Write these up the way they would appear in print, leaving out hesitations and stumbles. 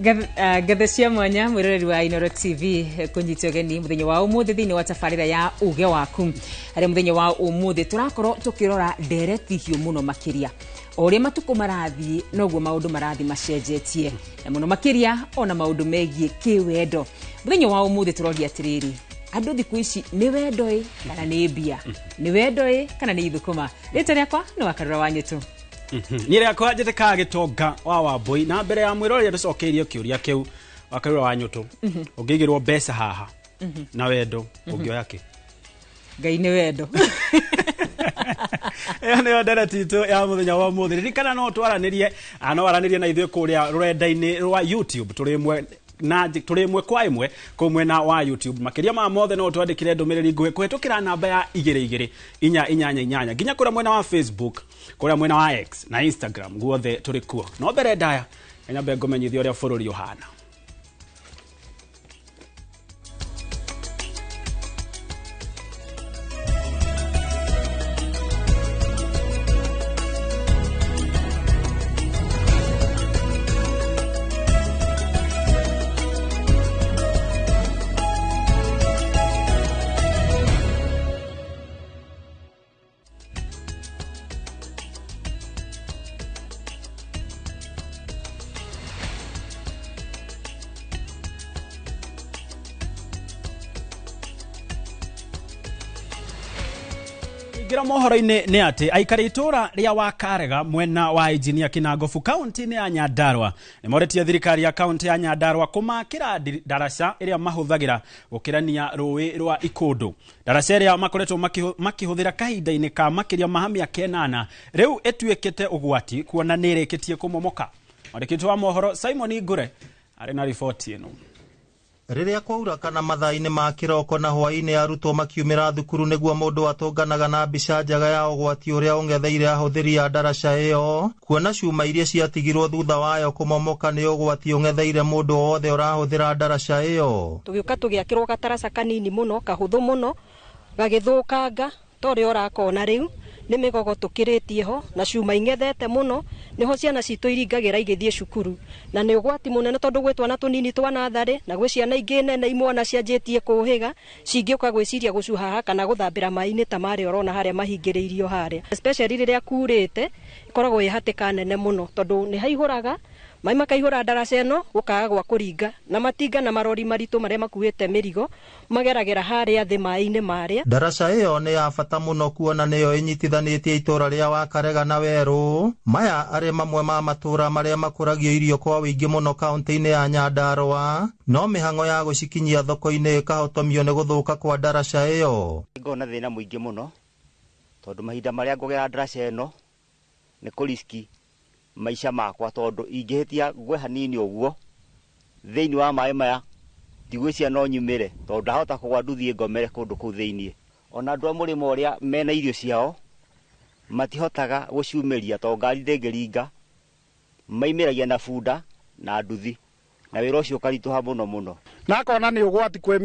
Ngatho cia mwanya mwiroreri wa Inoro TV kunyita ũgeni muthenya wa umuthi thiini wa tabarĩra ya uge waku, harĩa muthenya wa umuthi tũrakorwo tũkĩrora ndereti hiũ mũno makĩria. O ũrĩa matukũ marathiĩ noguo maũndũ marathiĩ macenjetie, na mũno makĩria ona maũndũ megiĩ kĩwendo. Mũthenya wa ũmũthĩ tũroria atĩrĩrĩ, andũ thikũ ici nĩ wendo ĩ kana nĩ mbia, nĩ wendo ĩ kana nĩ ithũkũma? Rĩtwa rĩakwa nĩ Wakarura wa Nyĩtũ. Niĩ rĩakwa njĩtĩkaga Gĩtonga wa Wambũi. Na mbere ya mwĩroreri tũcokeirie kĩũria kĩu, Wakarura wa Nyũtũ, ũngĩigĩrwo mbeca haha na wendo, ũngĩoya kĩ? Ngai nĩ wendo. Ĩyo nĩyo ndereti itũ ya mũthenya wa ũmũthĩ. Ririkana no twaranĩrie, no waranĩrie na ithuĩ kũrĩa rũrenda-inĩ rwa YouTube, tũrĩ ĩmwe na tũrĩ ĩmwe kwa ĩmwe kũu mwena wa YouTube. Makĩria ma mothe, no twandĩkĩre ndũmĩrĩri nguhĩ kũhĩtũkĩra namba ya 22888, nginya kũrĩa mwena wa Facebook, kũrĩa mwena wa X na Instagram, guothe tũrĩ kuo. No mbere ndaya nyambe ngũmenyithia ũrĩa bũrũri ũhana. Ingĩra mohoro-inĩ nĩ atĩ aikari itũra rĩa Wakarega mwena wa Injinia Kinangofu kaunti-inĩ ya Nyandarua nĩ moretie thirikari ya kaunti ya Nyandarua kũmakĩra ndaraca ĩrĩa mahũthagĩra gũkĩrania rũĩ rwa Ikũndũ. Ndaraca ĩrĩa makoretwo makĩhũthĩra kahinda-inĩ ka makĩria ma mĩaka 8 rĩu ĩtuĩkĩte ũgwati, kuona nĩ ĩrĩkĩtie kũmomoka. Mwandĩki wa mohoro Simon Ngure arĩ na riboti ĩno. Rĩrĩa kwaura kana mathaa-inĩ ma kĩroko na hwaĩ-inĩ arutwo makiumĩra thukuru, nĩguo mũndũ atũnganaga na mbica njega ya ũgwati ũrĩa ũng'etheire ahũthĩri a ndaraca ĩyo. Kuona cuma iria ciatigirwo thutha wayo kũmomoka nĩ ũgwati ũng'etheire mũndũ o wothe ũrahũthĩra ndaraca ĩyo. Tũgĩũka tũgĩakĩrwo gataraca kanini mũno, kahũthũ mũno, gagĩthũkanga ta ũrĩa ũrakona rĩu, nĩ mĩgogo tũkĩrĩtie ho na cuma ing'ethete mũno, nĩho ciana citũ iringagĩra igĩthiĩ cukuru, na nĩ ũgwati mũnene tondũ gwĩ twana tũnini twa natharĩ na gwĩ ciana ingĩ nene imwana cianjĩtie kũhĩga, cingĩũka gwĩciria gũcuha haha kana gũthambĩra maĩ-inĩ ta marĩa ũrona harĩa mahingĩrĩirio harĩa. Especially rĩrĩa kurĩte, ĩkoragwo ĩ hatĩka nene mũno tondũ nĩ haihũraga maĩ, makaihũra ndaraca ĩno, gũkaga gwa kũringa, na matinga na marori maritũ marĩa makuĩte mĩrigo mageragĩra harĩa thĩ maĩ-inĩ marĩa. Ndaraca ĩyo nĩ ya bata mũno kuona nĩyo ĩnyitithanĩtie itũra rĩa Wakarega na Werũ. Maya arĩ mamwe ma matũra marĩa makũragio irio kwa ũingĩ mũno kaunti-inĩ ya Nyandarua, no mĩhang'o ya gũcikinyia thoko-inĩ ĩkahotomio nĩ gũthũka kwa ndaraca ĩyo. Ngona thĩna mũingĩ mũno tondũ mahinda marĩa ngũgera ndaraca ĩno nĩ kũriski maica makwa, tondũ ingĩhĩtia ngwe hanini ũguo thĩinĩ wa maĩ maya, ndigwĩciria no nyumĩre, tondũ ndahota kũgwa nduthi ngomere kũndũ kũu thĩinĩ. Ona andũ a mũrĩmo ũrĩa mena irio ciao matihotaga gũciumĩria tondũ ngari ndĩngĩringa, maimĩragia na bunda na nduthi, na wĩra ũcio ũkaritũha mũno mũno. Na akona nĩ ũgwati kwĩ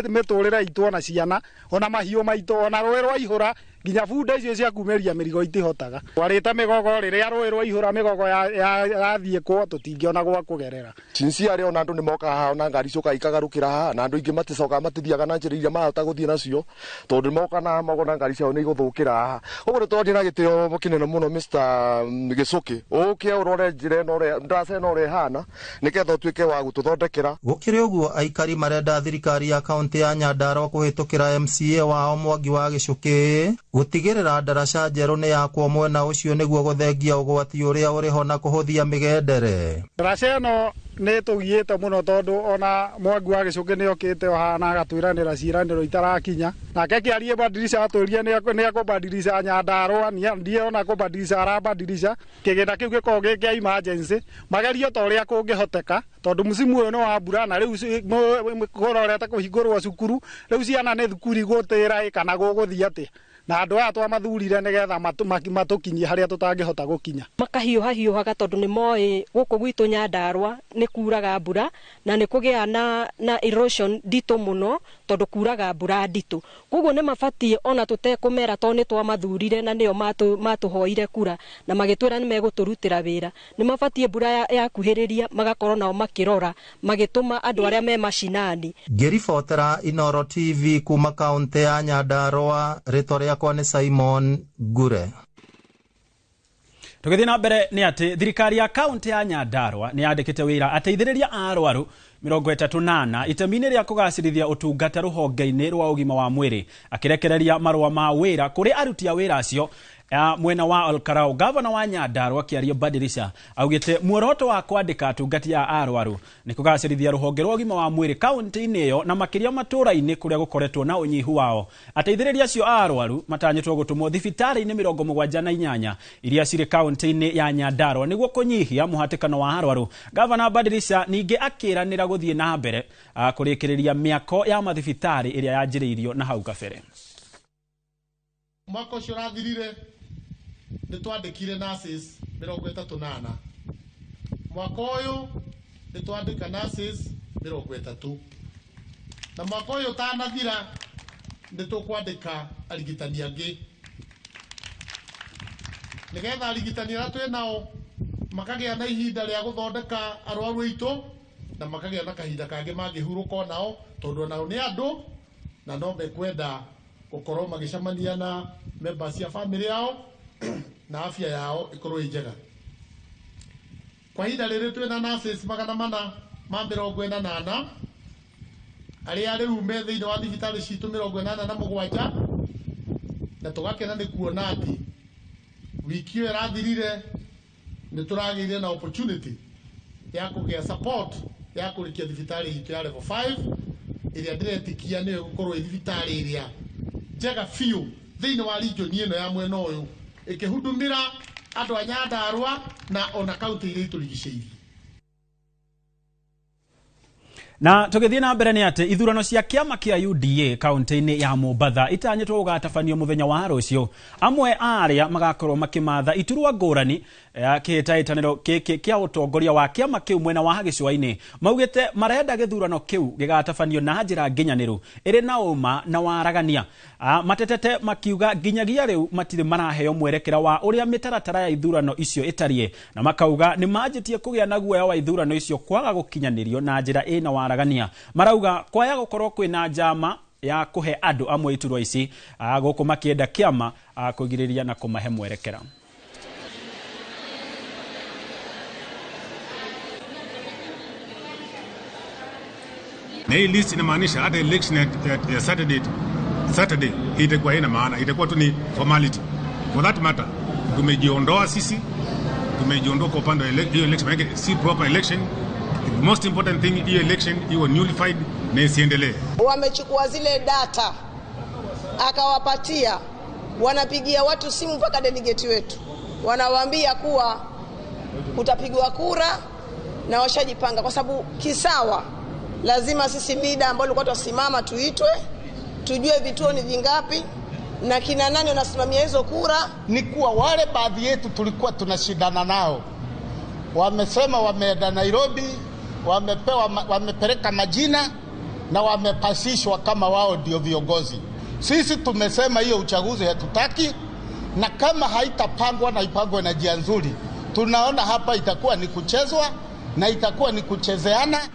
mĩtũrĩre itũ, ona ciana, ona mahiũ maitũ, ona rũĩ rwaihũra nginya bunda icio cia kumĩria mĩrigo itihotaga. Twarĩte mĩgogo, rĩrĩa rũĩ rwaihũra mĩgogo yathiĩ kwo tũtingĩona gwa kũgerera. Sincerely, ona andũ nĩ mokaga haha, ona ngari ciũkaga ikagarũkĩra haha, na andũ aingĩ maticokaga, matithiaga na njĩra iria marahota gũthiĩ nacio tondũ nĩ moka na makona ngari ciao nĩ igũthũkĩra haha. Ũguo nĩ tũrathiĩ na gĩtĩo kĩnene mũno, Mr Gĩcũkĩ, ũke ũrore njĩra ĩno ũrĩa ndaraca ĩno ũrĩa ĩhana, nĩgetha ũtuĩke wa gũtũthondekera. Gũkĩrĩ ũguo, aikari marenda thirikari ya kaunti ya Nyandarua kũhĩtũkĩra MCA wao Mwangi wa Gĩcũkĩ gũtigĩrĩra ndaraca njerũ nĩ yakwo mwena ũcio, nĩguo gũthengia ũgwati ũrĩa ũrĩ ho na kũhũthia mĩgendere. Ndaraca ĩno nĩ tũgiĩte mũno tondũ ona Mwangi wa Gĩcũkĩ nĩ okĩte o haha na agatwĩranĩra ciĩranĩro itarakinya. Nake kĩarie badilisha, atwĩrire nĩ akũbadilisha Nyandarua, ndiona kũbadilisha arabadilisha. Kĩgĩna kĩu gĩkoragwo gĩ kĩa emergency, magerie ta ũrĩa kũngĩhoteka tondũ msimu ũyũ nĩ wa mbura, na rĩu kũrorete kũhingũrwo cukuru, rĩu ciana nĩ thukuru igũtĩra ĩ kana gũgũthiĩ atĩa. Na andũ aya twamathurire nĩgetha matũkinyie harĩa tũtangĩhota gũkinya. Makahiũha hiũhaga tondũ nĩ moĩ gũkũ gwitũ Nyandarũa nĩ kuraga mbura na nĩ kũgĩa na erosion nditũ mũno tondũ kuraga mbura nditũ. Koguo nĩ mabatiĩ ona tũtekũmera tondũ nĩ twamathurire na nĩo matũhoire kura na magĩtwĩra nĩ megũtũrutĩra wĩra. Nĩ mabatiĩ mbura yakuhĩrĩria magakorwo nao makĩrora magĩtũma andũ arĩa me macinani. Ngĩribotera Inooro TV kuma kaunti ya Nyandarũa, rĩtwa rĩakwa nĩ Simon Ngure. Tũgĩthiĩ na mbere nĩ atĩ thirikari ya kaunti ya Nyandarũa nĩ yandĩkĩte wĩra ateithĩrĩria a arwaru 34 itemi-inĩ rĩa kũgacĩrithia ũtungata rũhonge-inĩ rwa ũgima wa mwĩrĩ, akĩrekereria marũa ma wĩra kũrĩ aruti a wĩra acio mwena wa Olkarau. Gavana wa Nyandarũa Kĩario Badirisha augĩte muoroto wa kwandĩka atungati a arwaru nĩ kũgacĩrithia rũhonge rwa ũgima wa mwĩrĩ kaunti-inĩ ĩyo na makĩria matũũra-inĩ kũrĩa gũkoretwo na ũnyihu wao. Ateithĩrĩria acio a arwaru matanyĩtwo gũtũmwo thibitarĩ-inĩ 78 iria cirĩ kaunti-inĩ ya Nyandarũa nĩguo kũnyihia mũhatĩkano wa arwaru. Gavana Badirisha ningĩ akĩranĩra gũthiĩ na mbere kũrĩkĩrĩria mĩako ya mathibitarĩ ĩrĩa yanjĩrĩirio na hau kabere. Mwaka ũcio ũrathirire nĩ twandĩkire nurses 34. Mwaka ũyũ nĩ twandĩka nurses 30. Na mwaka ũyũ ũtanathira nĩ tũkwandĩka arigitani angĩ, nĩgetha arigitani arĩa twĩ nao makagĩa na ihinda rĩa gũthondeka arwaru aitũ na makagĩa na kahinda kangĩ mangĩhurũka onao, tondũ onao nĩ andũ na no mekwenda gũkorwo magĩcemania na members cia family yao na afya yao ikorwo ĩ njega. Kwa ihinda rĩrĩ twĩna nurses 448 arĩa rĩu me thĩinĩ wa thibitarĩ citũ 87, na tũgakena nĩ kuona atĩ wiki ĩyo ĩrathirire nĩ tũragĩire na opportunity ya kũgĩa support ya kũrĩkia thibitarĩ itũ ya level 5 ĩrĩa ndĩretikia nĩyo ĩgũkorwo ĩ thibitarĩ ĩrĩa njega biũ thĩinĩ wa region ĩno ya mwena ũyũ, ĩkĩhudumĩra andũ a Nyandarũa na ona kaunti iria itũrigicĩirie. Na tũgĩthiĩ na mbere nĩ atĩ ithurano cia kĩama kĩa UDA kaunti-inĩ ya Mombatha itanyĩtwo gũgatabanio mũthenya wa rũciũ. Amwe a arĩa magakorwo makĩmatha iturwa ngũrani kĩhĩtahĩtanĩro gĩkĩ kĩa ũtongoria wa kĩama kĩu mwena wa gĩcũa-inĩ maugĩte marenda gĩthurano kĩu gĩgatabanio na njĩra nginyanĩru ĩrĩ na ũma na waragania. Matetete makiuga nginyagia rĩu matirĩ maraheo mwerekera wa ũrĩa mĩtaratara ya ithurano icio ĩtariĩ, na makauga nĩ manjĩtie kũgĩa na guoya wa ithurano icio kwaga gũkinyanĩrio na njĩra ĩna waragania. Marauga kwaya gũkorwo kwĩna njama ya kũhe andũ amwe iturwa ici gũkũ makĩenda kĩama kũgirĩrĩria na kũmahe mwerekera. Na hii list inamaanisha hata election ya Saturday itakuwa haina maana, itakuwa tu ni formality. For that matter, tumejiondoa sisi, tumejiondoa kwa upande wa hiyo election, maana si proper election. The most important thing, hiyo election iwe nullified na isiendelee. Wamechukua zile data akawapatia, wanapigia watu simu mpaka delegate wetu, wanawaambia kuwa utapigwa kura na washajipanga, kwa sababu kisawa lazima sisi leader ambao tulikuwa tusimama tuitwe, tujue vituo ni vingapi na kina nani wanasimamia hizo kura. Ni kuwa wale baadhi yetu tulikuwa tunashindana nao wamesema wameenda Nairobi, wamepeleka majina na wamepasishwa kama wao ndio viongozi. Sisi tumesema hiyo uchaguzi hatutaki, na kama haitapangwa na ipangwe na njia nzuri, tunaona hapa itakuwa ni kuchezwa na itakuwa ni kuchezeana.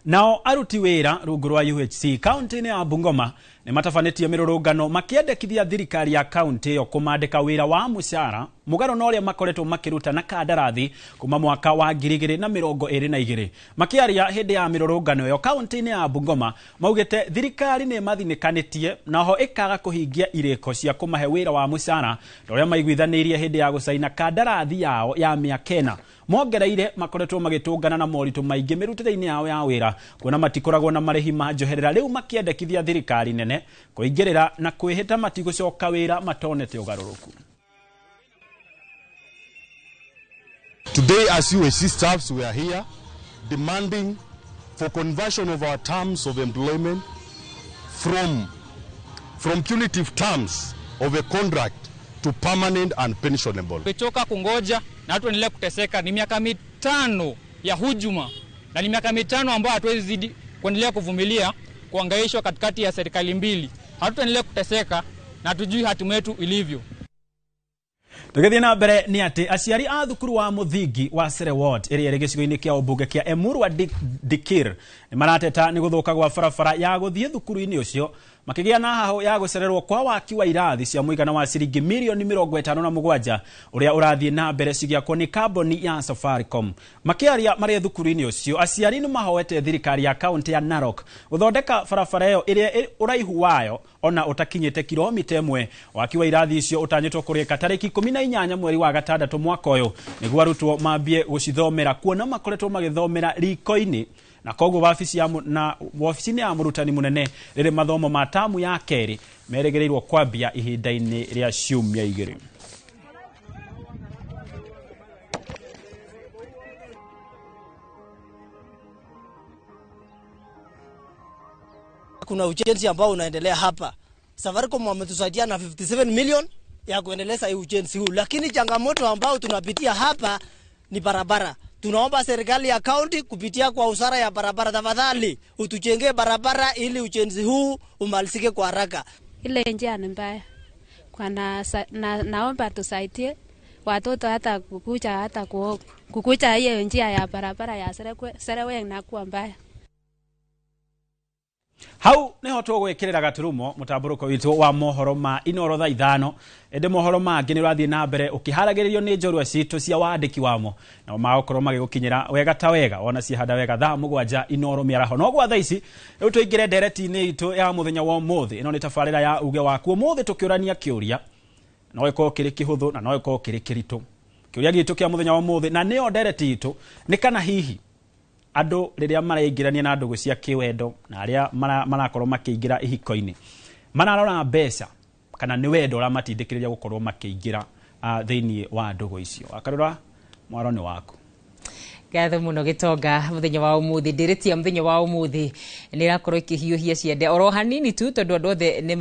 Nao aruti wĩra rungu rwa UHC kaunti-inĩ ya Bungoma nĩ matabanĩtie mĩrũrũngano makĩendekithia thirikari ya kaunti ĩyo kũmandĩka wĩra wa mũcara mũgarũ na ũrĩa makoretwo makĩruta na kandarathi kuma mwaka wa 2022. Makĩaria hĩndĩ ya mĩrũrũngano ĩyo kaunti-inĩ ya Bungoma maugĩte thirikari nĩ ĩmathinĩkanĩtie naho ĩkaga kũhingia irĩko cia kũmahe wĩra wa mũcara na ũrĩa maiguithanĩirie hĩndĩ ya gũcaina kandarathi yao ya mĩaka ĩna. Mongereire makoretwo magĩtũngana na moritũ maingĩ mĩrutĩre-inĩ yao ya wĩra kuona matikoragwo na marĩhi ma njoherera, rĩu makĩendekithia thirikari nene kũingĩrĩra na kwĩhĩta matigũcoka wĩra matonete ũgarũrũku. Today as UHC staffs we are here demanding for conversion of our terms of employment from from punitive terms of a contract to permanent and pensionable. Tumechoka kungoja na watu kuteseka. Ni miaka 5 ya hujuma na ni miaka 5 ambayo hatuwezi zidi kuendelea kuvumilia kuangaishwa katikati ya serikali mbili. Hatutaendelea kuteseka na tujui hatima yetu ilivyo. Tũgĩthiĩ na mbere nĩ atĩ aciari a thukuru wa mũthingi wa Serewot ĩrĩa ĩrĩ gĩcigo-inĩ kĩa ũmbunge kĩa Emurua Dikirr nĩ marateta nĩ gũthũka gwa barabara ya gũthiĩ thukuru-inĩ ũcio, makĩgĩa na hahũ ya gũcererwo kwa waki wa irathi cia mũigana wa ciringi mirioni 57 ũrĩa ũrathiĩ na mbere cigĩakwo nĩ kambuni ya Safaricom. Makĩaria marĩ thukuru-inĩ ũcio, aciari nĩ mahoete thirikari ya kaunti ya Narok gũthondeka barabara ĩyo ĩrĩa ũraihu wayo ona ũtakinyĩte kilomita 1. Waki wa irathi icio ũtanyĩtwo kũrĩka tarĩki 18 mweri wa gatandatũ mwaka ũyũ nĩguo arutwo mambie gũcithomera, kuona makoretwo magĩthomera riko-inĩ, na koguo wabici-inĩ ya mũrutani mũnene rĩrĩ mathomo ma tamu ya kerĩ merĩgĩrĩirwo kwambia ihinda-inĩ rĩa ciumia 2. Kuna ujenzi ambao unaendelea hapa. Safaricom wametusaidia na 57 million ya kuendeleza hii ujenzi huu, lakini changamoto ambao tunapitia hapa ni barabara. Tunaomba serikali ya county kupitia kwa usara ya barabara, tafadhali utujengee barabara ili ujenzi huu umalizike kwa haraka. Ile njia ni mbaya. Kwa naomba tusaidie watoto hata kukucha hata kukucha hiyo njia ya barabara ya Sereweng na kuwa mbaya. Hau niho tũgwĩkĩrĩra gaturumo mũtambũrũko witũ wa mohoro ma Inooro thaa 5. Ĩndĩ mohoro mangĩ nĩ ũrathiĩ na mbere ũkĩharagĩrĩrio nĩ njorua citũ cia wandĩki wamo, nao magũkorwo magĩgũkinyĩra wega ta wega ona ciehanda wega thaa 7 Inooro mĩaraho. No gwa thaa ici rĩu tũingĩre ndereti-inĩ itũ ya mũthenya wa ũmũthĩ. Ĩno nĩ tabarĩra ya uge waku. Ũmũthĩ tũkĩũrania kĩũria no gĩkorwo kĩrĩ kĩhũthũ na no gĩkorwo kĩrĩ kĩritũ. Kĩũria gitũ kĩa mũthenya wa ũmũthĩ na nĩyo ndereti itũ nĩ kana hihi andũ rĩrĩa maraingĩrania na ndũgũ cia kĩwendo na arĩa marakorwo makĩingĩra ihiko-inĩ mararora mbeca kana nĩ wendo ũramatindĩkĩrĩria gũkorwo makĩingĩra thĩinĩ wa ndũgũ icio. Wakarora mwaro nĩ waku. Ngatho muno Gitonga muthenya wa umuthi ndiritia muthenya wa umuthi ni rakorwo ikihiuhia ciende oro hanini tu tondu andu othe ni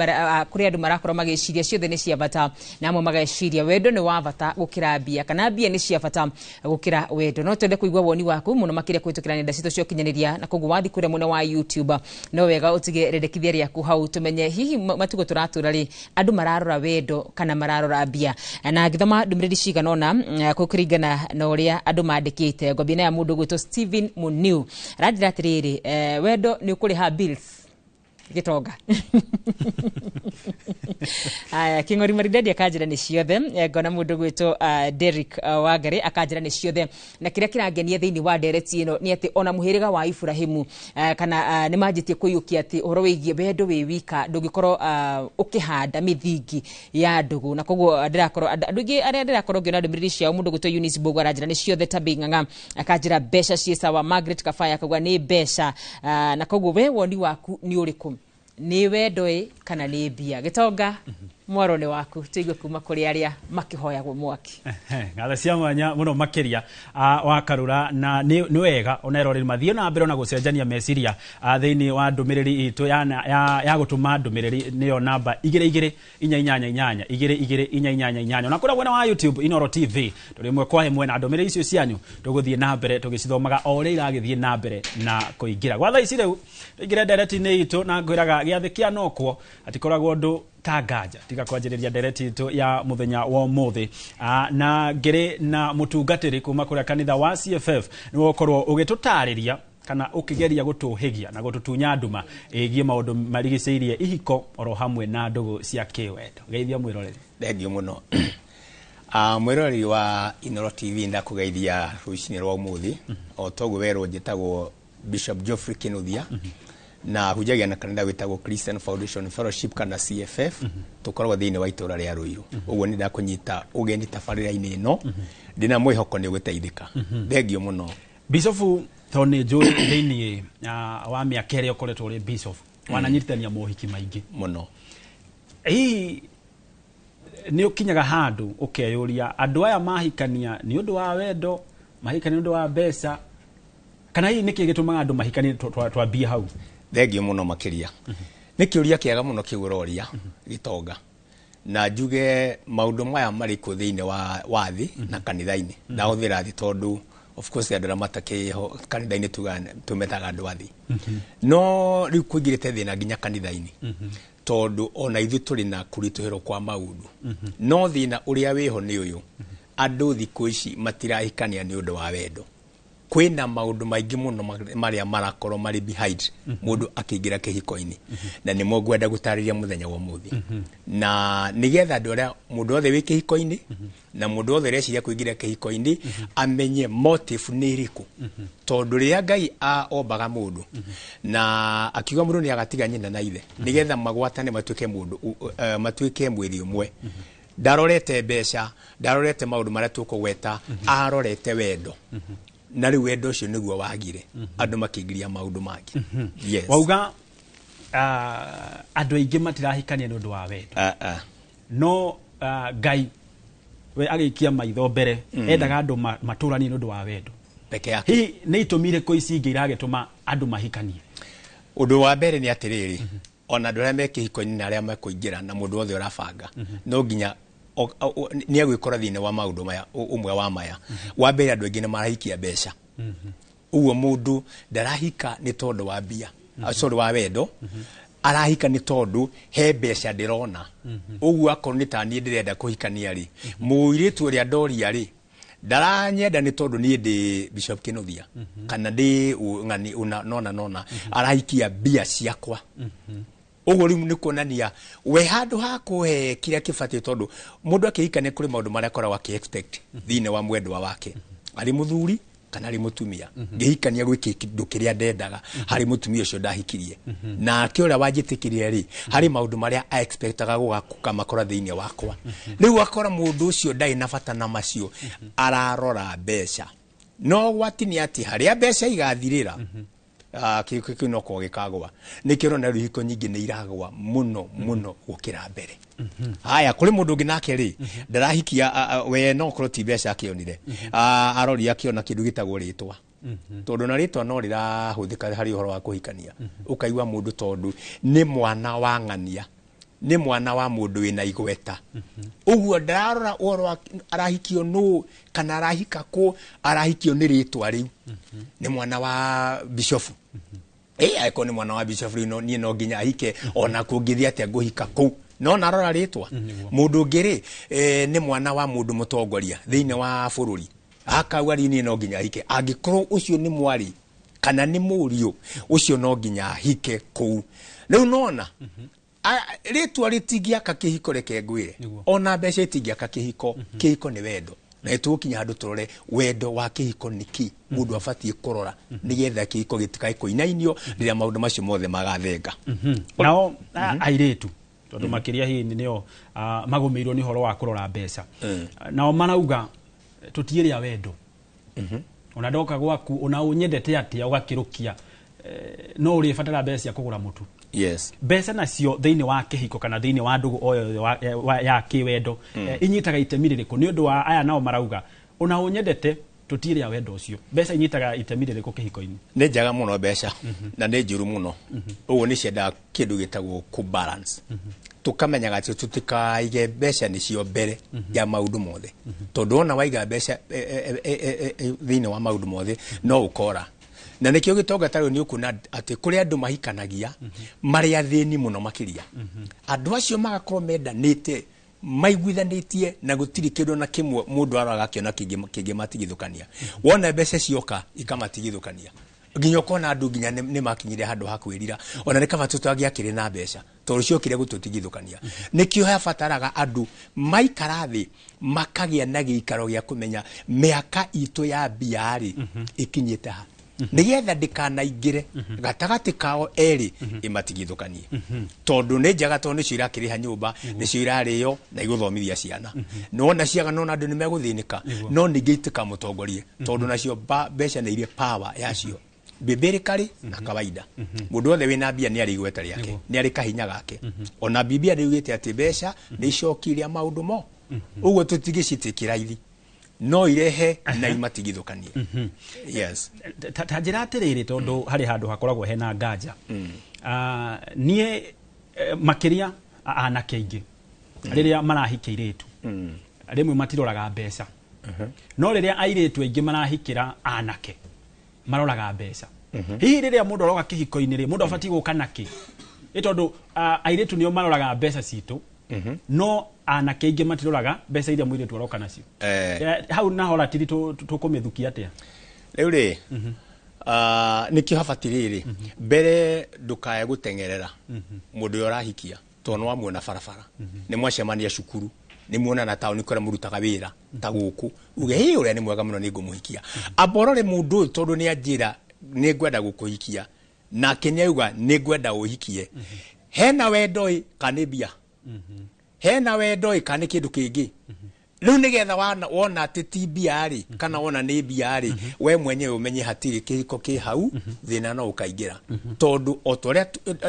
kuri andu marakorwo magiciria ciothe ni cia bata na amwe mageciria wendo ni wa bata gukira mbia kana mbia ni cia bata gukira wendo. No twende kuigua woni waku muno makiria kwitukira nenda citu cia ukinyaniria na koguo wathi kuria mwena wa YouTube no wega utige rendekithia riaku hau tumenye hihi matuko turatura ri andu mararora wendo kana mararora mbia. Na ngithoma ndumiriri cigana ona kuringana na uria andu mandikite ngwambia ya mundu gwitwo Steven Muniu aranjira atiriri wendo ni ukuriha bills Gitonga. Aya King'ori Maridadi akanjira ni ciothe, ngona mundu gwitwo Derrick Wangari akanjira ni ciothe. Na kiria kirangenia thiini wa ndereti ino ni ati ona muhiriga wa Ibrahimu kana ni manjitie kuiyukia ati uhoro wigie wendo wi wika ndungikorwo ukihanda mithingi ya ndugu. Na koguo ndirakorwo andu aingi aria ndirakorwo ngiona ndumiriri ciao mundu gwitwo Eunice Mbogo aranjira ni ciothe Tabi Ng'ang'a akanjira mbeca ciĩ sawa, Margaret Kafaya akauga ni mbeca. Na koguo we woni waku ni uriku, ni wendo ĩ kana ni mbia? Gitonga mwaro ni waku tuigue kuma kuri aria makihoyagwo mwaki. Ngatho cia mwanya muno makiria wa Karura, na ni wega ona eroreri mathie na mbere ona gucenjania meciria thiini wa ndumiriri itu ya gutuma ndumiriri niyo namba 22 888 22 888 ona kura mwena wa YouTube Inooro TV turi mwe kwa imwe na ndumiriri icio cianyu tuguthie na mbere tugicithomaga o uria iragithie na mbere na kuingira gwa thaa ici riu tuingire ndereti-inĩ itũ na ngwiraga giathĩ kia nokwo atikoragwo ndu tanganja tiga kwanjĩrĩria ndereti itũ ya muthenya wa ũmũthĩ na ngĩrĩ na mũtungatĩri kuma kũrĩa kanitha wa CFF nĩwe ũkorwo ũgĩtũtarĩria kana ũkĩgeria gũtũhĩgia na gũtũtunya nduma ĩgiĩ maũndũ marigicĩirie ihiko oro hamwe na ndũgũ cia kĩwendo. Geithia mwĩroreri. Thengiũ mũno. Mwĩroreri wa Inooro TV ndakũgeithia rũcinĩ rwa ũmũthĩ. O toguo werwo njĩtagwo Bishop Geoffrey Kinuthia na hunjagia na kanitha witagwo Christian Foundation Fellowship kana CFF tukoragwo thiini wa itura ria Ruiru. Uguo ni ndakunyita ugeni tabarĩra-inĩ ĩno ndina mwĩhoko nĩ ũgũteithĩka. Thengio mũno Bishop tondũ nĩ njũĩ thĩinĩ wa mĩaka ĩrĩa ũkoretwo ũrĩ bishop wananyitithania mohiki maingĩ mũno. Hihi nĩ ũkinyaga handũ ũkeyũria andũ aya mahikania nĩ ũndũ wa wendo, mahikania nĩ ũndũ wa mbeca, kana hihi nĩkĩ gĩtũmaga andũ mahikanie? Twambie hau. Thengio mũno makĩria. Nĩ kĩũria kĩega mũno kĩu ũroria, Gĩtonga, na njuge maũndũ maya marĩ kuo thĩinĩ wa thĩ na kanitha-inĩ. Ndahũthĩra thĩ tondũ of course andũ arĩa matakĩho kanitha-inĩ tugaga tũmetaga andũ a thĩ, no rĩu kũingĩrĩte thĩna nginya kanitha-inĩ, tondũ ona ithuĩ tũrĩ na kũritũhĩrwo kwa maũndũ. No thĩna ũrĩa wĩho nĩ ũyũ, andũ thikũ ici matirahikania nĩ ũndũ wa wendo. Kwĩna maũndũ maingĩ mũno marĩa marakorwo marĩ behind mũndũ akĩingĩra kĩhiko-inĩ, na nĩmo ngwenda gũtarĩria mũthenya wa ũmũthĩ, na nĩgetha andũ arĩa, mũndũ wothe wĩ kĩhiko-inĩ na mũndũ wothe ũreciria kũingĩra kĩhiko-inĩ, amenye motive nĩ ĩrĩkũ. Tondũ rĩrĩa Ngai ombaga mũndũ na akiuga mũndũ nĩ agatiga nyina na ithe nĩgetha magwatane matuĩke mũndũ matuĩke mwĩrĩ ũmwe, ndarorete mbeca, ndarorete maũndũ marĩa tũkũgweta, arorete wendo. Na rĩu wendo ũcio nĩguo wagire, andũ makĩingĩria maũndũ mangĩ. Yes. Wauga andũ aingĩ matirahikania nĩ ũndũ wa wendo. Ah, ah. No Ngai we agĩikia maitho mbere, endaga andũ matũranie nĩ ũndũ wa wendo. Peke yake. Hihi nĩ itũmi irĩkũ ici ingĩ iragĩtũma andũ mahikanie? Ũndũ wa mbere nĩ atĩrĩrĩ, ona andũ arĩa me kĩhiko-inĩ na arĩa mekũingĩra na mũndũ wothe ũrabanga, no nginya nĩ egwĩkora thĩinĩ wa maũndũ maya, ũmwe wa maya. Wa mbere, andũ aingĩ nĩ marahikia mbeca. Ũguo mũndũ ndarahika nĩ tondũ wa mbia, sorry, wa wendo, arahika nĩ tondũ he mbeca ndĩrona. Ũguo akorwo nĩ ta niĩ ndĩrenda kũhikania rĩ, mũirĩtu ũrĩa ndoria rĩ, ndaranyenda nĩ tondũ niĩ ndĩ Bishop Kinuthia kana ndĩ ng'ani una nona nona, arahikia mbia ciakwa. Ũguo rĩu nĩ kuonania we handũ ha kũhe kĩrĩa kĩbatiĩ, tondũ mũndũ akĩhikania kũrĩ maũndũ marĩa akoragwo akĩ expect thĩinĩ wa mwendwa wake, arĩ mũthuri kana arĩ mũtumia. Ngĩhikania gwĩ kĩndũ kĩrĩa ndendaga harĩ mũtumia ũcio ndahikirie, nake ũrĩa wanjĩtĩkĩrire rĩ, harĩ maũndũ marĩa a expectaga gũkamakora thĩinĩ wakwa. Rĩu akora mũndũ ũcio ndarĩ na bata na macio, ararora mbeca. No gwati nĩ atĩ harĩa mbeca igathirĩra, kĩhiko kĩu no korwo gĩkagwa. Nĩkĩo ũrona rĩu ihiko nyingĩ nĩ iragwa mũno mũno gũkĩra mbere. Haya, kũrĩ mũndũ ũngĩ nake rĩ, ndarahikia we no korwo ti mbeca akĩonire. Aroria akĩona kĩndũ gĩtagwo rĩtwa, tondũ na rĩtwa no rĩrahũthĩka harĩ ũhoro wa kũhikania. Ũkaigua mũndũ tondũ nĩ mwana wa ng'ania, nĩ mwana wa mũndũ wĩna igweta, ũguo ndararora ũhoro wa arahikio nũ kana arahika kũ, arahikio nĩ rĩtwa rĩu, nĩ mwana wa bishofu. Ĩ angĩkorwo nĩ mwana wa bishofu rĩu, niĩ no nginya ahike, ona kũngĩthiĩ atĩa ngũhika kũu, no narora rĩtwa. Mũndũ ũngĩ rĩ, nĩ mwana wa mũndũ mũtongoria thĩinĩ wa bũrũri, akauga rĩ, niĩ no nginya ahike. Angĩkorwo ũcio nĩ mwarĩ kana nĩ mũriũ, ũcio no nginya ahike kũu. Rĩu nona rĩtwa rĩtingĩaka kĩhiko, reke ngwĩre. Ona mbeca itingĩaka kĩhiko. Kĩhiko nĩ wendo, na nĩtũgũkinya handũ tũrore wendo wa kĩhiko nĩ kĩ mũndũ abatiĩ kũrora nĩgetha kĩhiko gĩtikae kũinainio rĩrĩa maũndũ macio mothe magathenga. Nao airĩtu, tondũ makĩria hihi nĩo magũmĩirwo nĩ ũhoro wa kũrora mbeca, nao marauga tũtiĩrĩa wendo. Ona ndoka gwaku, ona ũnyendete atĩa, ũgakĩrũkia, no ũrĩbatara mbeca cia kũgũra mũtu. Mbeca nacio thĩinĩ wa kĩhiko kana thĩinĩ wa ndũgũ o yothe ya kĩwendo, inyitaga itemi rĩrĩkũ? Nĩ ũndũ wa aya nao marauga ona ũnyendete tũtirĩa wendo ũcio, mbeca inyitaga itemi rĩrĩkũ kĩhiko-inĩ? Nĩ njega mũno mbeca na nĩ njũru mũno. Ũguo nĩ ciendaga kĩndũ gĩtagwo kũbalance, tũkamenyaga atĩ tũtikaige mbeca nĩcio mbere ya maũndũ mothe, tondũ wona waiga mbeca thĩinĩ wa maũndũ mothe no ũkora. Na nĩkĩo, Gĩtonga, ta rĩu nĩ ũkuona atĩ kũrĩ andũ mahikanagia marĩ athĩni mũno makĩria. Andũ acio magakorwo mendanĩte, maiguithanĩtie, na gũtirĩ kĩndũ na kĩmwe mũndũ aroraga akĩona kĩngĩmatigithũkania. Wona mbeca cioka ikamatigithũkania, nginya ũkona andũ nginya nĩ makinyire handũ ha kwĩrira, ona nĩ kaba tũtangĩakĩrĩ na mbeca tondũ ciokire gũtũtigithũkania. Nĩkĩo habataraga andũ maikara thĩ makagĩa na gĩikaro gĩa kũmenya mĩaka itũ ya mbia rĩ ĩkinyĩte ha, nĩgetha ndĩkanaingĩre gatagatĩ kao erĩ ĩmatigithũkanie. Tondũ nĩ njega, tondũ nĩcio irakĩrĩha nyũmba, nĩcio irarĩo na igũthomithia ciana. Nona ciaga nona andũ nĩ megũthĩnĩka, no ningĩ itikamũtongorie, tondũ nacio mbeca nĩ irĩ power yacio bibirikari na kawaida. Mũndũ wothe wĩna mbia nĩ arĩ igweta rĩake, nĩ arĩ kahinya gake. Ona Biblia nĩ yugĩte atĩ mbeca nĩ icokiria maũndũ mo. Ũguo tũtigĩcitĩkĩra ithi no irehe na imatigithũkanie. Yes. Ta njĩra atĩrĩrĩ, tondũ harĩ handũ hakoragwo hena nganja. Niĩ Makĩria anake aingĩ rĩrĩa marahika airĩtu, rĩmwe matiroraga mbeca, no rĩrĩa airĩtu aingĩ marahikĩra anake maroraga mbeca. Hihi rĩrĩa mũndũ aroka kĩhiko-inĩ rĩ, mũndũ abatiĩ gũka nakĩ? Nĩ tondũ airĩtu nĩo maroraga mbeca citũ, no anake aingĩ matiroraga mbeca iria mũirĩtu aroka nacio. Hau naho ratiri tũkũmĩthukia atĩa? Rĩu rĩ, nĩkĩo habati rĩrĩ mbere ndũkae gũteng'erera mũndũ ũrĩa ũrahikia, tondũ nĩ wamuona barabara, nĩ mwacemania cukuru, nĩ muonana taũni kũrĩa mũrutaga wĩra ta gũkũ, uge hĩ, ũrĩa nĩ mwega mũno, nĩ ngũmũhikia. Amba ũrore mũndũ ũyũ, tondũ nĩ anjĩra nĩ ngwenda gũkũhikia, nake nĩ auga nĩ ngwenda ũhikie, hena wendo ĩ kana nĩ mbia, hena wendo ĩ kana nĩ kĩndũ kĩngĩ. Rĩu nĩgetha wona atĩ ti mbia rĩ, kana wona nĩ mbia rĩ, we mwenyewe ũmenye hatirĩ kĩhiko kĩ hau, thĩna no ũkaingĩra. Tondũ o ta ũrĩa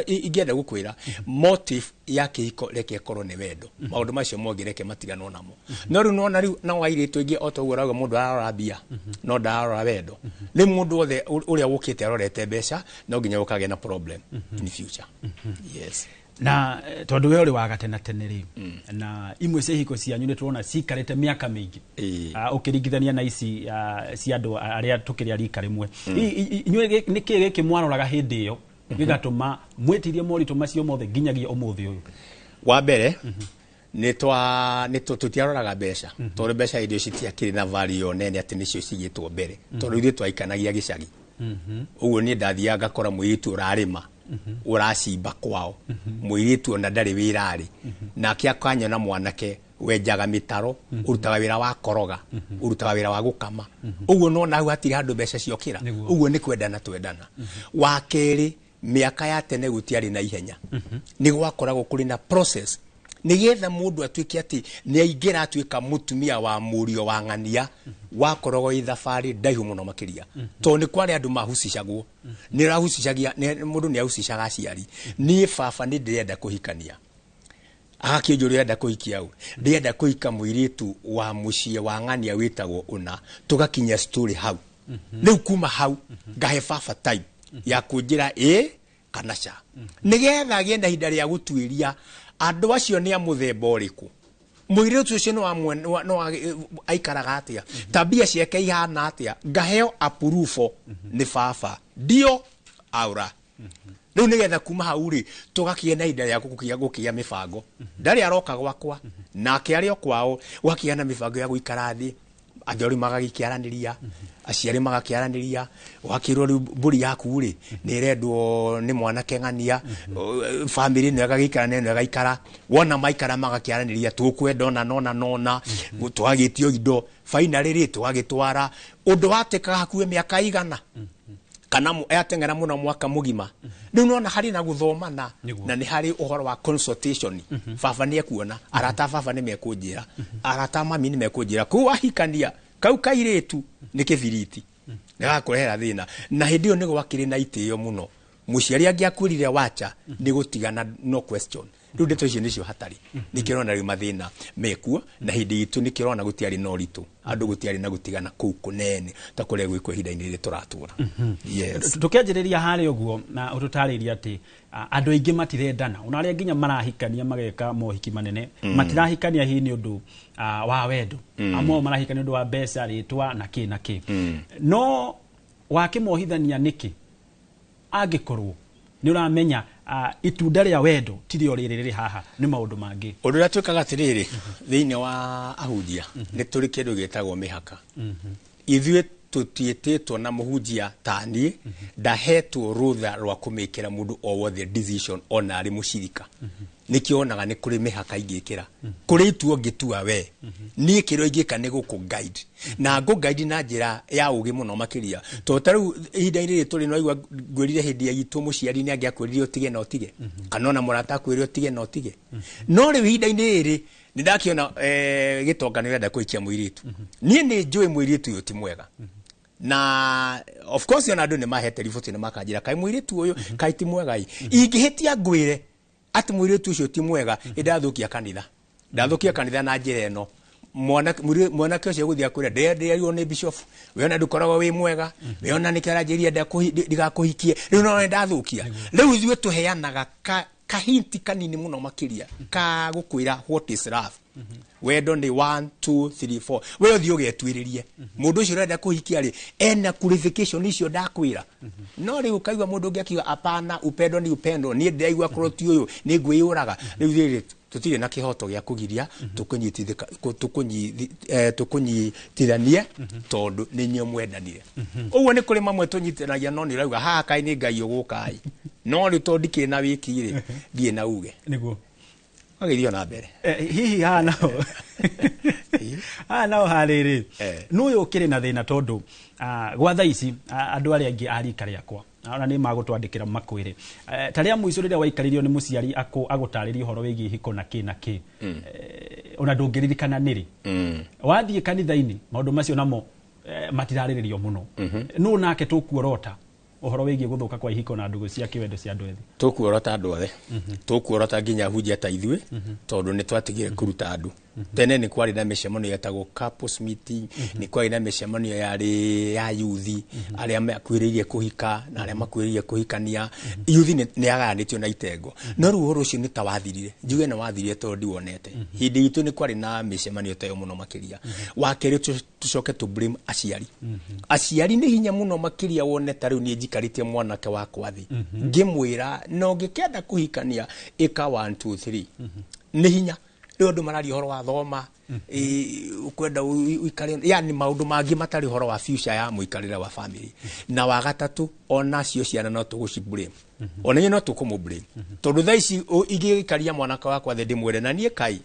ingĩenda gũkwĩra, motive ya kĩhiko reke ĩkorwo nĩ wendo, maũndũ macio mongĩ reke matiganwo namo. No rĩu nona rĩu nao airĩtu aingĩ, o ta ũguo ũrauga, mũndũ ararora mbia no ndararora wendo. Rĩu mũndũ wothe ũrĩa wũkĩte arorete mbeca, no nginya ũkagĩa na problem in future, yes. Na tondũ we ũrĩ wa gatene tene rĩ, na imwe cia ihiko cianyu nĩ tũrona cikarĩte mĩaka mĩingĩ ũkĩringithania na ici cia andũ arĩa tũkĩrĩ a rika rĩmwe. Inyuĩ nĩ kĩĩ gĩkĩ mwaroraga hĩndĩ ĩyo gĩgatũma mwĩtirie moritũ macio mothe nginyagia ũmũthĩ ũyũ? Wa mbere nĩ twa nĩ tũtiaroraga mbeca, tondũ mbeca hĩndĩ ĩyo citiakĩrĩ na value nene atĩ nĩcio cigĩtwo mbere, tondũ ithuĩ twaikanagia gĩcagi. Ũguo niĩ ndathiaga ngakora mũirĩtu ũrarĩma, ũracimba kwao, mũirĩtu ona ndarĩ wĩra-rĩ, nake akanyona mwanake wenjaga mĩtaro, ũrutaga wĩra wa koroga, ũrutaga wĩra wa gũkama. Ũguo nona hau hatirĩ handũ mbeca ciokĩra. Ũguo nĩ kwendana twendana. Wa kerĩ, mĩaka ya tene gũtiarĩ na ihenya, nĩ gwakoragwo kũrĩ na process nĩgetha mũndũ atuĩke atĩ nĩ aingĩra atuĩka mũtumia wa mũriũ wa ng'ania. Wakoragwo ĩ thabarĩ ndaihu mũno makĩria, tondũ nĩ kwarĩ andũ mahucicagwo, nĩ ũrahucicagia mũndũ nĩ ahucicaga aciari, niĩ baba nĩ ndĩrenda kũhikania. Agakĩnjũria, ũrenda kũhikia ũ? Ndĩrenda kũhika mũirĩtu wa mũciĩ wa ng'ania wĩtagwo ũna. Tũgakinyia story hau. Rĩu kuma hau ngahe baba time ya kũnjĩra ĩ kana ca, nĩgetha agĩe na ihinda rĩa gũtuĩria andũ acio nĩ a mũthemba ũrĩkũ, mũirĩtu ũcio nĩ wa nĩ wa aikaraga atĩa, tabia ciake ihana atĩa. Ngaheo approval nĩ baba, ndio aura. Rĩu nĩgetha kuma hau rĩ, tũgakĩgĩa na ihinda rĩa gũkĩgĩa mĩbango, ndarĩ aroka gwakwa nake arĩ o kwao, gũgakĩgĩa na mĩbango ya gũikara thĩ, athuri magagĩkĩaranĩria, aciari magakĩaranĩria, ũgakĩrwo rĩu mbũri yaku rĩ nĩ ĩrendwo nĩ mwanake ng'ania. Family ĩno ĩgagĩikara na ĩno ĩgaikara, wona maikara magakĩaranĩria, tũkwenda ona nona nona, tũgagĩtio indo, finally rĩ tũgagĩtwara ũndũ watĩkaga hakuhĩ mĩaka igana kana yateng'era mũno mwaka mũgima. Rĩu nona harĩ na gũthomana na nĩ harĩ ũhoro wa consultation. Baba nĩ ekuona, arata a baba nĩ mekũnjĩra, arata a mami nĩ mekũnjĩra kũu wahikania kau kairĩtu nĩ kĩbiriti, nĩ gakũrehera thĩna. Na hĩndĩ ĩyo nĩ gwakĩrĩ na itĩo mũno, mũciari angĩakwĩrire wacha nĩ gũtigana, no question. Rĩu ndeto icio nĩcio hatarĩ, nĩkĩrona rĩu mathĩna mekuo. Na hĩndĩ itũ nĩkĩrona gũtiarĩ na ũritũ, andũ gũtiarĩ na gũtigana kũu kũnene ta kũrĩa gwĩkwo ihinda-inĩ rĩrĩ tũratũra, yes. Tũkĩanjĩrĩria harĩa ũguo na ũtũtarĩria atĩ andũ aingĩ matirendana, ona arĩa nginya marahikania mageka mohiki manene, matirahikania hihi nĩ ũndũ wa wendo. Amwe ao marahikania nĩ ũndũ wa mbeca, rĩtwa na kĩ na kĩ. No wakĩmohithania nĩkĩ angĩkorwo nĩ ũramenya itunda rĩa wendo tirio rĩrĩ rĩrĩ haha, nĩ maũndũ mangĩ? Ũndũ ũrĩa twĩkaga atĩrĩrĩ, thĩinĩ wa ahunjia nĩ tũrĩ kĩndũ gĩtagwo mĩhaka. Ithuĩ tũtiĩtĩtwo na mũhunjia ta niĩ ndahetwo rũtha rwa kũmĩkĩra mũndũ o wothe decision ona arĩ mũcirika. Nĩkĩo wonaga nĩ kũrĩ mĩhaka ingĩkĩra kũrĩ itua ũngĩtua we. Niĩ kĩrĩa ingĩka nĩ gũkũ guide na ngũ guide na njĩra ya ũgĩ mũno makĩria, tondũ ta rĩu ihinda-inĩ rĩrĩ tũrĩ no igua ngwĩrire hĩndĩ ya itũ mũciari nĩ angĩakwĩrire ũtige na ũtige, kana ona mũrata akwĩre ũtige na ũtige. No rĩu ihinda-inĩ rĩrĩ nĩ ndakĩona gĩtonga nĩ ũrenda kũhikia mũirĩtu, niĩ nĩ njũĩ mũirĩtu ũyũ ti mwega, na of course ona andũ nĩ mahete riboti nĩ makanjĩra kaĩ mũirĩtu ũyũ kaĩ ti mwega ĩ. Ingĩhĩtia ngwĩre atĩ mũirĩtu ũcio ti mwega, ĩ ndathũkia kanitha na njĩra ĩno, mwanake ũcio gũthiĩ akwĩra ndĩrerirwo nĩ bishop, we ona ndũkoragwo wĩ mwega, we ona nĩkĩo aranjĩria ndigakũhikie. Rĩu no nĩ ndathũkia. Rĩu ithuĩ tũheanaga Kahinti kanini muno makiria ka gukwira what is love. Wendo ni 1 2 3 4. We uthi ugetwiririe mundu ucio urenda kuhikia ri ena qualification icio ndakwira. No riu kaigua mundu ungi akiuga apana, upendo ni upendo, nie ndiraigua korwo ti uyu ni ngwiyuraga. Riu riri tutire na kihoto gia kugiria tukunyitithanie tondu ni inyuĩ mwendanire. Ũguo nĩ kũrĩ mamwe tũnyitanagia no nĩ ũrauga haha kaĩ nĩ Ngai ũgũka ĩ, no rĩu tondũ ndikĩrĩ na wĩki rĩ ndirĩ na uge nĩguo agĩthiĩ na mbere. Hihi haha nao haha nao harĩrĩ nũ ũyũ ũkĩrĩ na thĩna tondũ gwa thaa ici andũ arĩa angĩ a rika rĩakwa ona nĩ magũtwandĩkĩra makwĩre ta rĩa mũico rĩrĩa waikarĩrio nĩ mũciari agũtarĩria ũhoro wĩgiĩ ihiko na kĩ na kĩ, ona ndũngĩririkana nĩrĩ wathiĩ kanitha-inĩ maũndũ macio namo matirarĩrĩrio mũno. Nũ nake tũkuorota ũhoro wĩgiĩ gũthũka kwa ihiko na ndũgũ cia kĩwendo cia andũ ethĩ? Tũkuorota andũ othe, tũkuorota nginya hunjia ta ithuĩ tondũ nĩ twatigire kũruta andũ. Tene nĩ kwarĩ na mĩcemanio yetagwo couples meeting, nĩ kwarĩ na mĩcemanio yarĩ ya yuthi arĩa makuhĩrĩirie kũhika na arĩa makuhĩrĩirie kũhikania. Yuthi nĩ yagayanĩtio na itengo, no rĩu ũhoro ũcio nĩ ta wathirire, njuge nĩ wathirire tondũ ndiwonete. Hĩndĩ itũ nĩ kwarĩ na mĩcemanio ta ĩyo mũno makĩria. Wa kerĩ tũcoke tũ blame aciari. Aciari nĩ hinya mũno makĩria wone ta rĩu niĩ njikarĩtie mwanake wakwa thĩ ngĩmwĩra na ũngĩkenda kũhikania ĩka 1 2 3 nĩ hinya. Rĩu andũ mararia ũhoro wa thoma, ukwenda uikare, yani maũndũ mangĩ matarĩ ũhoro wa future ya mũikarĩre wa family. Na wa gatatũ ona cio ciana no tũgũci blame, ona inyuĩ no tũkũmũ blame tondũ thaa ici ingĩikaria mwanake wakwa thĩ ndĩmwĩre na niĩ kai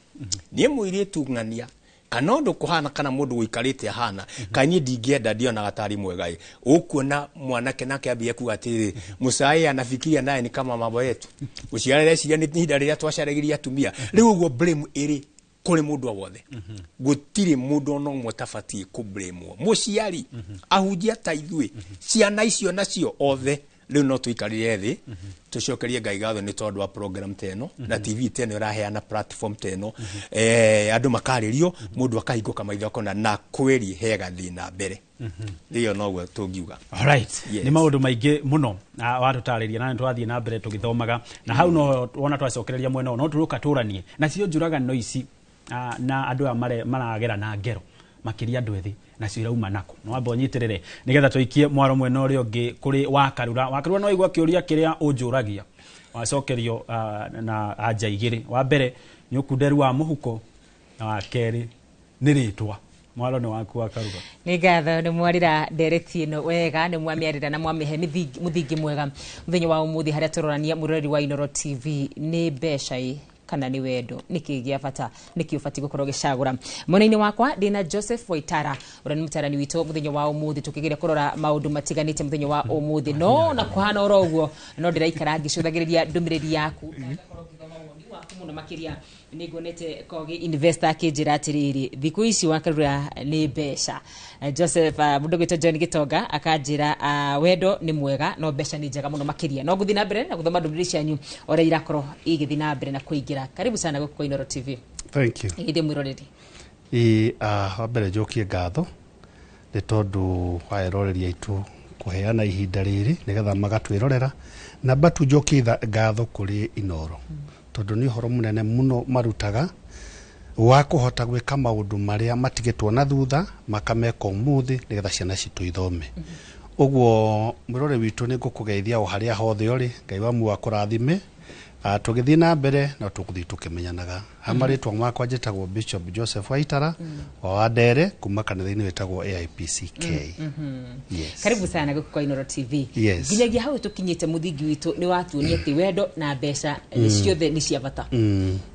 niĩ mũirĩtu ng'ania kana ũndũ kũhana kana mũndũ ũikarĩte ahana kai niĩ ndingĩenda ndionaga tarĩ mwega ĩ. Ũkuona mwanake nake ambie kuga atĩrĩrĩ, mũcai anafikiria naye ni kama mambo yetu, ũciarĩ areciria nĩ ihinda rĩrĩa twacaragĩria atumia. Rĩu ũguo blame ĩrĩ kũrĩ mũndũ o wothe, gũtirĩ mũndũ ona ũmwe ũtabatiĩ kũ-blame-wo. Mũciari, ahunjia ta ithuĩ, ciana icio nacio othe rĩu no tũikarire thĩ tũcokerie Ngai ngatho nĩ tondũ wa program ta ĩno na TV ta ĩno ĩraheana platform ta ĩno, andũ makarĩrio mũndũ akahingũka maitho akona na kweri he gathĩna mbere. Rĩo noguo tũngiuga. Alright. Nĩ maũndũ maingĩ mũno watũtarĩria na nĩ twathiĩ na mbere tũgĩthomaga na hau no wona twacokereria mwena ũyũ no tũrũka tũranie nacio njũragano ici na andũ aya maragera na ngero makĩria andũ ethĩ nacio irauma nako. No wamba ũnyitĩrĩre nĩgetha tũikie mwaro mwena ũrĩa ũngĩ kũrĩ Wakarura. Wakarura no igua kĩũria kĩrĩa ũnjũragia wacokerio na anja igĩrĩ. Wa mbere nĩ ũkunderu wa mũhuko na wa kerĩ nĩ rĩtwa. Mwaro nĩ waku Wakarura. Nĩ ngatho nĩ mwarĩra ndereti ĩno wega, nĩ mwamĩarĩra na mwamĩhe mũthingi mwega mũthenya wa ũmũthĩ harĩa tũrorania mũroreri wa Inooro TV nĩ mbeca ĩ kana nĩ wendo, nĩkĩ gĩa bata, nĩkĩ ũbatiĩ gũkorwo ũgĩcagũra. Mwena-inĩ wakwa ndĩna Joseph Waitara ũrĩa nĩ mũtarani witũ mũthenya wa ũmũthĩ tũkĩgeria kũrora maũndũ matiganĩte mũthenya wa ũmũthĩ. No na kũhana oro ũguo no ndĩraikara ngĩcũthagĩrĩria ndũmĩrĩri yaku waku mũno makĩria. Nĩ nguonete Kogi investor akĩnjĩra atĩrĩrĩ thikũ ici Wakarura nĩ mbeca. Joseph mũndũ ũgwĩtwo John Gĩtonga akanjĩra wendo nĩ mwega no mbeca nĩ njega mũno makĩria. No ngũthiĩ na mbere na gũthoma ndũmĩrĩri cianyu ũrĩa irakorwo igĩthiĩ na mbere na kũingĩra. Karibu sana gũkũ kwa Inooro TV. Thank you. Igĩthiĩ mwĩroreri. Wa mbere njokie ngatho nĩ tondũ wa eroreri aitũ kũheana ihinda rĩrĩ nĩgetha magatwĩrorera. Namba tu njokie ngatho kũrĩ Inooro tondũ nĩ ũhoro mũnene mũno marutaga wa kũhota gwĩka maũndũ marĩa matigĩtwo na thutha makameka ũmũthĩ nĩgetha ciana citũ ithome. Ũguo mwĩrore witũ nĩ ngũkũgeithia o harĩa hothe ũrĩ, Ngai wa muoyo akũrathime. Tũgĩthiĩ na mbere no tũgũthiĩ tũkĩmenyanaga. Ha marĩtwa makwa njĩtagwo Bishop Joseph Waitara wa Wandere kuma kanitha-inĩ wĩtagwo AIPCK. Yes. Karibu sana gũkũ kwa Inooro TV. Yes. Nginyagia hau tũkinyĩte mũthingi witũ nĩ watuonia atĩ wendo na mbeca ciothe nĩ cia bata.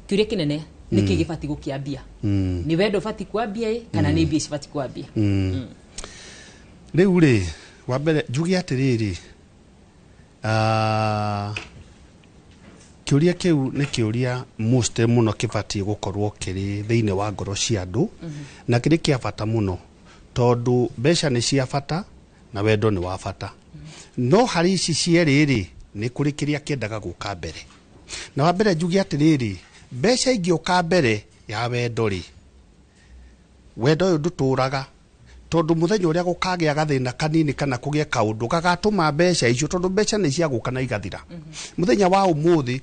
Kĩũria kĩnene nĩkĩ gĩbatiĩ gũkĩambia? Nĩ wendo ũbatiĩ kwambia ĩ kana nĩ mbia cibatiĩ kwambia? Rĩu rĩ, wa mbere njuge atĩrĩrĩ, kĩũria kĩu nĩ kĩũria most mũno kĩbatiĩ gũkorwo kĩrĩ thĩinĩ wa ngoro cia andũ na kĩrĩ kĩa bata mũno tondũ mbeca nĩ cia bata na wendo nĩ wa bata. No harĩ ici cierĩ rĩ, nĩ kũrĩ kĩrĩa kĩendaga gũka mbere. Na wa mbere njuge atĩrĩrĩ, mbeca ingĩũka mbere ya wendo rĩ, wendo ũyũ ndũtũraga Tondũ mũthenya ũrĩa gũkagĩa gathĩna kanini kana kũgĩe kaũndũ gagatũma mbeca icio, tondũ mbeca nĩ cia gũka na igathira. Mũthenya wa ũmũthĩ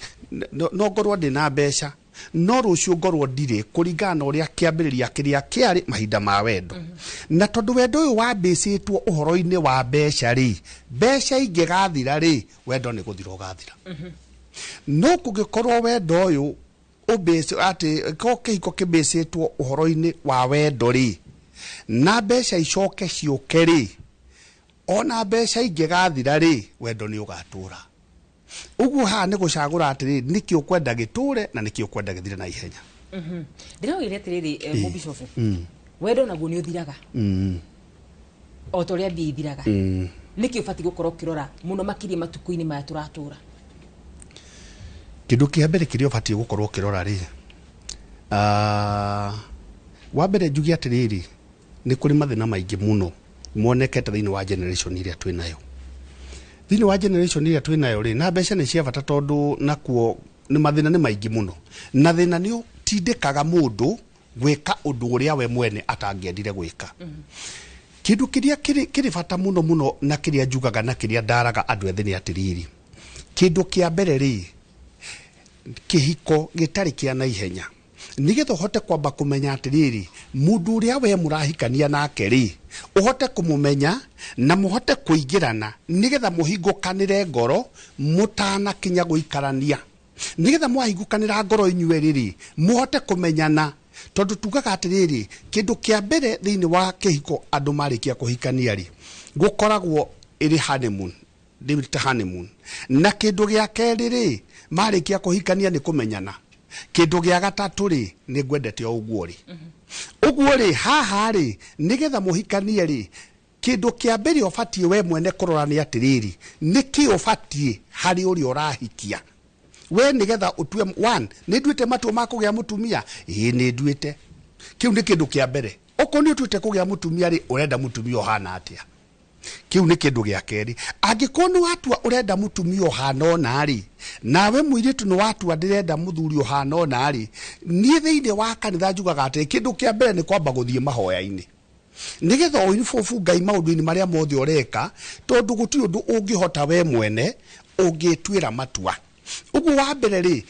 no ngorwo ndĩna mbeca, no rũciũ ngorwo ndirĩ, kũringana na ũrĩa kĩambĩrĩria kĩrĩa kĩarĩ mahinda ma wendo. Na tondũ wendo ũyũ wambĩcĩtwo ũhoro-inĩ wa mbeca rĩ, mbeca ingĩgathira rĩ, wendo nĩ gũthira ũgathira. No kũngĩkorwo wendo ũyũ ũmbĩcĩ atĩ ko kĩhiko kĩmbĩcĩtwo ũhoro-inĩ wa wendo rĩ, na mbeca icoke ciũke rĩ, ona mbeca ingĩgathira rĩ, wendo nĩ ũgatũra. Ũguo haha nĩ gũcagũra atĩrĩrĩ, nĩkĩ ũkwenda gĩtũre na nĩkĩ ũkwenda gĩthire na ihenya. Ndĩraugire atĩrĩrĩ, mũbicobu, wendo naguo nĩ ũthiraga o ta ũrĩa mbia ithiraga. Nĩkĩ ũbatiĩ gũkorwo ũkĩrora mũno makĩria matukũ-inĩ maya tũratũra? Kĩndũ kĩa mbere kĩrĩa ũbatiĩ gũkorwo ũkĩrora rĩ, wa mbere njuge atĩrĩrĩ, nĩ kũrĩ mathĩna maingĩ mũno monekete thĩinĩ wa generation ĩrĩa twĩ nayo. Thĩinĩ wa generation ĩrĩa twĩ nayo rĩ, na mbeca nĩ cia bata, tondũ nakuo nĩ mathĩna nĩ maingĩ mũno, na thĩna nĩ ũtindĩkaga mũndũ gwĩka ũndũ ũrĩa we mwene atangĩendire gwĩka. Kĩndũ kĩrĩa kĩrĩ bata mũno mũno na kĩrĩa njugaga na kĩrĩa ndaraga andũ ethĩ nĩ atĩrĩrĩ, kĩndũ kĩa mbere rĩ, kĩhiko gĩtarĩ kĩa naihenya, nĩgetha ũhote kwamba kũmenya atĩrĩrĩ, mũndũ ũrĩa we mũrahikania nake rĩ, ũhote kũmũmenya na mũhote kũingĩrana, nĩgetha mũhingũkanĩre ngoro mũtanakinya gũikarania, nĩgetha mwahingũkanĩra ngoro inyuerĩ rĩ, mũhote kũmenyana. Tondũ tugaga atĩrĩrĩ, kĩndũ kĩa mbere thĩinĩ wa kĩhiko andũ marĩkia kũhikania rĩ, gũkoragwo ĩrĩ honeymoon, ndĩmĩte honeymoon. Na kĩndũ gĩa kerĩ rĩ, marĩkia kũhikania nĩ kũmenyana. Kĩndũ gĩa gatatũ rĩ, nĩ ngwendete o ũguo rĩ. Ũguo rĩ, haha rĩ, nĩgetha mũhikanie rĩ, kĩndũ kĩa mbere ũbatiĩ we mwene kũrora nĩ atĩrĩrĩ, nĩkĩ ũbatiĩ harĩ ũrĩa ũrahikia. We nĩgetha ũtue, one, nĩ nduĩte matua ma kũgĩa mũtumia? Ĩĩ, nĩ nduĩte. Kĩu nĩ kĩndũ kĩa mbere. Okorwo nĩ ũtuĩte kũgĩa mũtumia rĩ, ũrenda mũtumia ũhana atĩa? Kĩu nĩ kĩndũ gĩa kerĩ. Angĩkorwo nĩ watua ũrenda mũtumia ũhana ũna rĩ, nawe mũirĩtu nĩ watua ndĩrenda mũthuri ũhana ũna rĩ, niĩ thĩinĩ wa kanitha njugaga atĩrĩ, kĩndũ kĩa mbere nĩ kwamba gũthiĩ mahoya-inĩ, nĩgetha ũinbobu Ngai maũndũ-inĩ marĩa mothe ũreka, tondũ gũtirĩ ũndũ ũngĩhota we mwene ũngĩtuĩra matua. Ũguo wa mbere rĩ,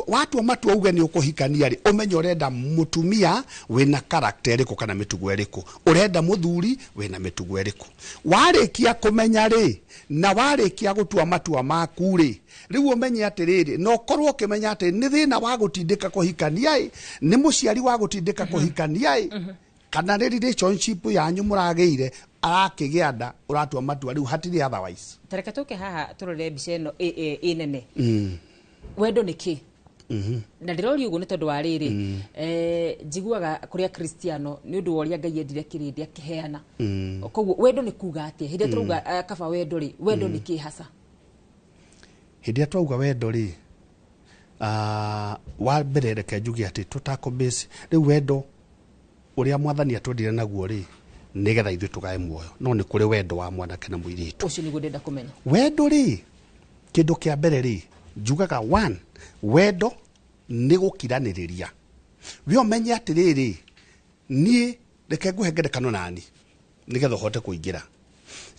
watua matua uge nĩ ũkũhikania rĩ, ũmenye ũrenda mũtumia wĩna character ĩrĩkũ kana mĩtugo ĩrĩkũ, ũrenda mũthuri wĩna mĩtugo ĩrĩkũ. Warĩkia kũmenya rĩ, na warĩkia gũtua matua maku rĩ, rĩu ũmenye atĩrĩrĩ, na ũkorwo ũkĩmenya atĩ nĩ thĩna wa gũtindĩka kũhikania ĩ, nĩ mũciari wa gũtindĩka kũhikania ĩ, kana nĩ relationship yanyu mũragĩire arakĩgĩa nda, ũratua matua rĩu hatirĩ otherwise. Tareke tũke haha tũrore mbica ĩno ĩ nene. Wendo nĩ kĩ? Na ndĩroria ũguo nĩ tondũ wa rĩrĩ, njiguaga kũrĩ akristiano nĩ ũndũ wa ũrĩa Ngai endire kĩrĩndĩ akĩheana. Koguo wendo nĩ kuga atĩa? Hĩndĩ ĩrĩa tũrauga kaba wendo rĩ, wendo nĩ kĩ hasa? Hĩndĩ ĩrĩa twauga wendo rĩ, wa mbere reke njuge atĩ tũtakũ-base rĩu wendo ũrĩa mwathani atwendire naguo rĩ, nĩgetha ithuĩ tũgae muoyo, no nĩ kũrĩ wendo wa mwanake na mũirĩtu. Ũcio nĩguo ndĩrenda kũmenya. Wendo rĩ, kĩndũ kĩa mbere rĩ, njugaga one, wendo nĩ gũkiranĩrĩria. We ũmenye atĩrĩrĩ, niĩ reke ngũhe ngerekano nani nĩgetha ũhote kũingĩra.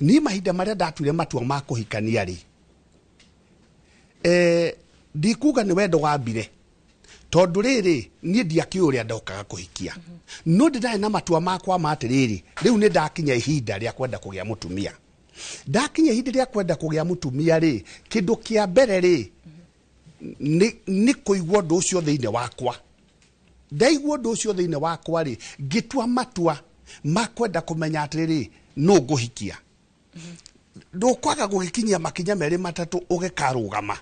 Niĩ mahinda marĩa ndatuire matua ma kũhikania rĩ, ndikuga nĩ wendo wambire, tondũ rĩrĩ niĩ ndiakĩũĩ ũrĩa ndokaga kũhikia, no ndĩrarĩ na matua makwa ma atĩrĩrĩ, rĩu nĩ ndakinya ihinda rĩa kwenda kũgĩa mũtumia. Ndakinya ihinda rĩa kwenda kũgĩa mũtumia rĩ, kĩndũ kĩa mbere rĩ, nĩ kũigua ũndũ ũcio thĩinĩ wakwa. Ndaigua ũndũ ũcio thĩinĩ wakwa rĩ, ngĩtua matua ma kwenda kũmenya atĩrĩrĩ, nũ ngũhikia. Ndũkwaga gũgĩkinyia makinya merĩ matatũ ũgĩkarũgama,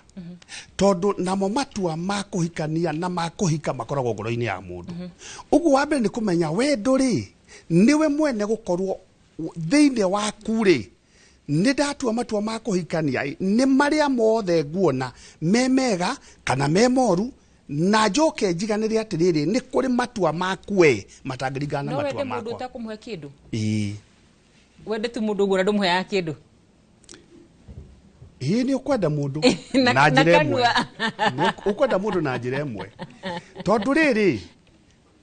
tondũ namo matua ma kũhikania na ma kũhika makoragwo ngoro-inĩ ya mũndũ. Ũguo wa mbere nĩ kũmenya wendo rĩ, nĩwe mwene gũkorwo thĩinĩ waku rĩ, nĩ ndatua matua ma kũhikania ĩ, nĩ marĩa mothe nguona me mega kana me moru, na njoke njiganĩre atĩrĩrĩ, nĩ kũrĩ matua maku we matangĩringana na No matua wende mũndũ makwa. ũtakũmũhe kĩndũ? Ĩĩ. Wende tu mũndũ ũguo na ndũmũheaga kĩndũ? Ĩĩ, nĩ ũkwenda mũndũ Na na njĩra ĩmwe. kanua. Nĩ ũkwenda mũndũ na njĩra ĩmwe. Tondũ rĩrĩ,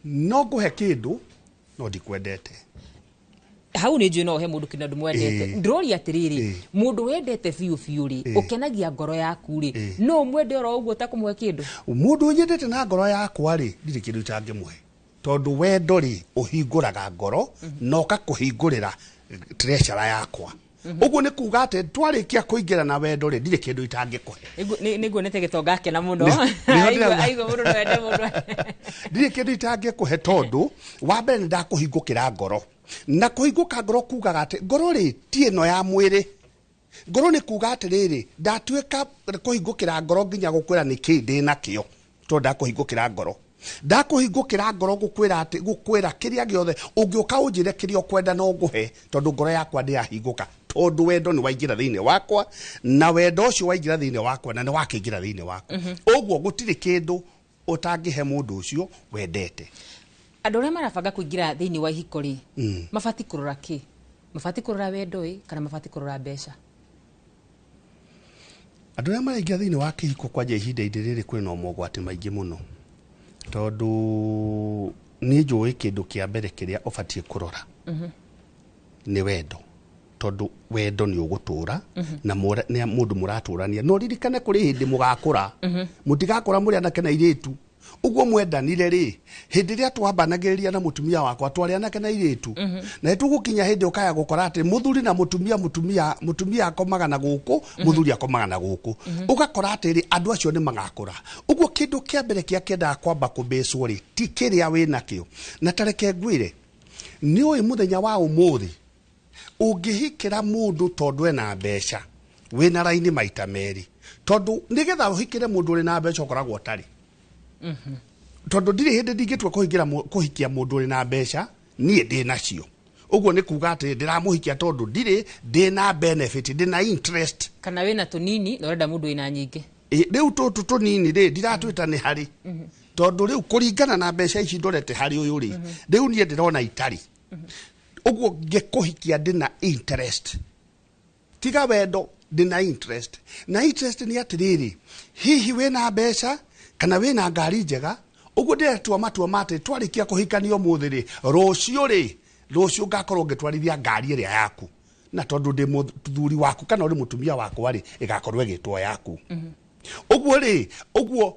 no ngũhe kĩndũ no ndikwendete. Hau nĩ njũĩ no ũhe mũndũ kĩndũ ndũmwendete. Ndĩroria atĩrĩrĩ, mũndũ wendete biũ biũ rĩ, ũkenagia ngoro yaku rĩ, no ũmwende oro ũguo ũtakũmũhe kĩndũ? Mũndũ ũnyendete na ngoro yakwa rĩ, ndirĩ kĩndũ itangĩmũhe, tondũ wendo rĩ ũhingũraga ngoro na ũkakũhingũrĩra treasure yakwa. Ũguo nĩ kuga atĩ twarĩkia kũingĩra na wendo rĩ, ndirĩ kĩndũ itangĩkũhe. Nĩguonete gĩtonga akena mũno. Nĩho ndĩrauga. Aigua mũndũ no ende mũndũ. Ndirĩ kĩndũ itangĩkũhe, tondũ wa mbere nĩ ndakũhingũkĩra ngoro, na kũhingũka ngoro kugaga atĩ ngoro rĩ ti ĩno ya mwĩrĩ. Ngoro nĩ kuga atĩrĩrĩ, ndatuĩka kũhingũkĩra ngoro nginya gũkwĩra nĩ kĩ ndĩ nakĩo, tondũ ndakũhingũkĩra ngoro, ndakũhingũkĩra ngoro gũkwĩra atĩ gũkwĩra kĩrĩa gĩothe ũngĩũka ũnjĩre kĩrĩa ũkwenda no ngũhe, tondũ ngoro yakwa ndĩyahingũka, tondũ wendo nĩ waingĩra thĩinĩ wakwa, na wendo ũcio waingĩra thĩinĩ wakwa na nĩ wakĩingĩra thĩinĩ wakwa. Ũguo gũtirĩ kĩndũ ũtangĩhe mũndũ ũcio wendete. Andũ arĩa marabanga kũingĩra thĩinĩ wa ihiko rĩ, mabati kũrora kĩ? Mabati kũrora wendo ĩ, kana mabati kũrora mbeca? Andũ arĩa maraingĩra thĩinĩ wa kĩhiko kwanja ihinda-inĩ rĩrĩ kwĩna mogwati maingĩ mũno, tondũ niĩ njũĩ kĩndũ kĩa mbere kĩrĩa ũbatiĩ kũrora nĩ wendo, tondũ wendo nĩ ũgũtũra na nĩ mũndũ mũratũrania. No ririkane kũrĩ hĩndĩ mũgakũra, mũtigakũra mũrĩ anake na airĩtu ũguo mwendanire rĩ. Hĩndĩ ĩrĩa twambanagĩrĩria na mũtumia wakwa twarĩ anake na airĩtu, na nĩtũgũkinya hĩndĩ ũkaya gũkora atĩ mũthuri na mũtumia, mũtumia akomaga na gũkũ, mũthuri akomaga na gũkũ, ũgakora atĩrĩ andũ acio nĩ magakũra. Ũguo kĩndũ kĩa mbere kĩa kĩendaga kwamba kũbĩcwo rĩ ti kĩrĩa wĩnakĩo. Na tareke ngwĩre, nĩ ũĩ mũthenya wa ũmũthĩ ũngĩhikĩra mũndũ tondũ ena mbeca, wĩna raini maita merĩ, tondũ nĩgetha ũhikĩre mũndũ ũrĩ na mbeca ũkoragwo ũtarĩ, tondũ ndirĩ hĩndĩ ndingĩtua kũhingĩra kũhikia mũndũ ũrĩ na mbeca niĩ ndĩ nacio. Ũguo nĩ kuga atĩ ndĩramũhikia tondũ ndirĩ, ndĩna benefit, ndĩna interest. Kana wĩna tũnini na ũrenda mũndũ wĩna nyingĩ. Rĩu tũtũ tũnini rĩ ndiratwĩta nĩ harĩ, tondũ rĩu kũringana na mbeca ici ndorete harĩ ũyũ rĩ, rĩu niĩ ndĩrona itarĩ. Ũguo ngĩkũhikia ndĩna interest, tiga wendo, ndĩna interest. Na interest nĩ atĩrĩrĩ, hihi wĩna mbeca kana wĩna ngari njega. Ũguo ndĩretua matua ma atĩ twarĩkia kũhikania ũmũthĩ rĩ, rũciũ rĩ, rũciũ ngakorwo ngĩtwarithia ngari ĩrĩa yaku, na tondũ ndĩ mũthuri waku kana ũrĩ mũtumia wakwa rĩ, ĩgakorwo ĩgĩtwo yaku. Ũguo rĩ, ũguo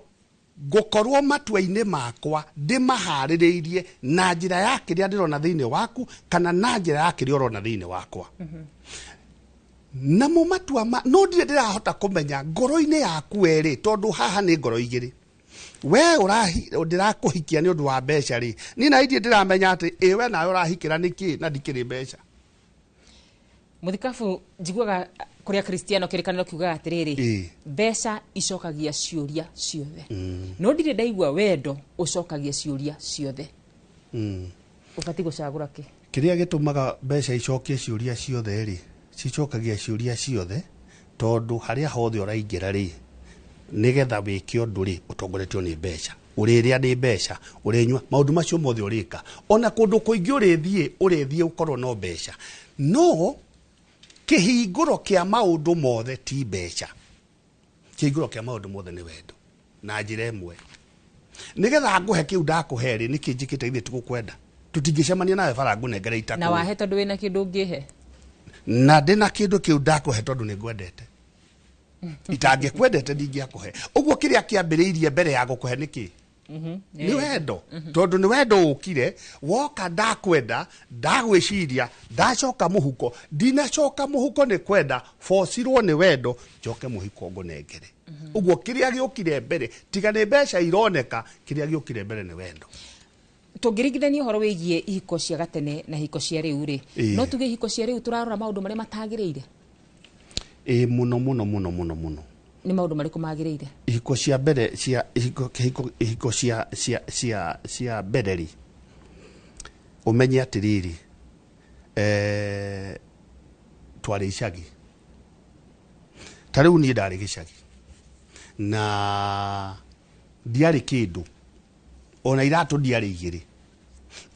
ngũkorwo matua-inĩ makwa ndĩmaharĩrĩirie na njĩra ya kĩrĩa ndĩrona thĩinĩ waku kana na njĩra ya kĩrĩa ũrona thĩinĩ wakwa. Namo matua ma no ndirĩ ndĩrahota kũmenya ngoro-inĩ yaku werĩ, tondũ haha nĩ ngoro igĩrĩ. We ndĩrakũhikia nĩ ũndũ wa mbeca rĩ, niĩ na ithiĩ ndĩramenya atĩ ĩ we nawe ũrahikĩra nĩkĩ na ndikĩrĩ mbeca. Mũthikabu, njiguaga kũrĩa Kristiano kĩrĩkanĩro kiugaga atĩrĩrĩ, mbeca icokagia ciũria ciothe, no ndirĩ ndaigua wendo ũcokagia ciũria ciothe. Ũbatiĩ gũcagũra kĩ? Kĩrĩa gĩtũmaga mbeca icokie ciũria ciothe rĩ, cicokagia ciũria ciothe tondũ harĩa hothe ũraingĩra rĩ, nĩgetha wĩke ũndũ rĩ, ũtongoretio nĩ mbeca. Ũrĩrĩa nĩ mbeca, ũrĩnyua, maũndũ macio mothe ũrĩka. Ona kũndũ kũingĩ ũrĩthiĩ, ũrĩthiĩ ũkorwo no mbeca. No kĩhingũro kĩa maũndũ mothe ti mbeca. Kĩhingũro kĩa maũndũ mothe nĩ wendo. Na njĩra ĩmwe, nĩgetha ngũhe kĩu ndakũhe rĩ, nĩkĩ njĩkĩte ithuĩ tũgũkwenda? Tũtingĩcemania nawe bara ngũnengere itakũĩ. Na wahe tondũ wĩna kĩndũ ũngĩhe? Na ndĩna kĩndũ kĩu ndakũhe tondũ nĩ ngwendete. Itangĩkwendete ndingĩakũhe. Ũguo kĩrĩa kĩambĩrĩirie mbere ya gũkũhe nĩ kĩ? Nĩ wendo. Tondũ nĩ wendo ũkire, woka ndakwenda, ndagwĩciria, ndacoka mũhuko, ndinacoka mũhuko nĩ kwenda, bocirwo nĩ wendo, njoke mũhuko ngũnengere. Ũguo kĩrĩa gĩũkire mbere, tiga nĩ mbeca ironeka, kĩrĩa gĩũkire mbere nĩ wendo. Tũngĩringithania ũhoro wĩgiĩ ihiko cia gatene na ihiko cia rĩu rĩ, no tuge ihiko cia rĩu tũrarora maũndũ marĩa matagĩrĩire? Ĩĩ, mũno mũno mũno mũno mũno. Nĩ maũndũ marĩkũ magĩrĩire? Ihiko cia mbere cia ihiko, ihiko, ihiko cia, cia, cia, cia mbere rĩ, ũmenye atĩrĩrĩ, twarĩ icagi. Ta rĩu niĩ ndarĩ gĩcagi na ndiarĩ kĩndũ, ona iratũ ndiarĩ igĩrĩ.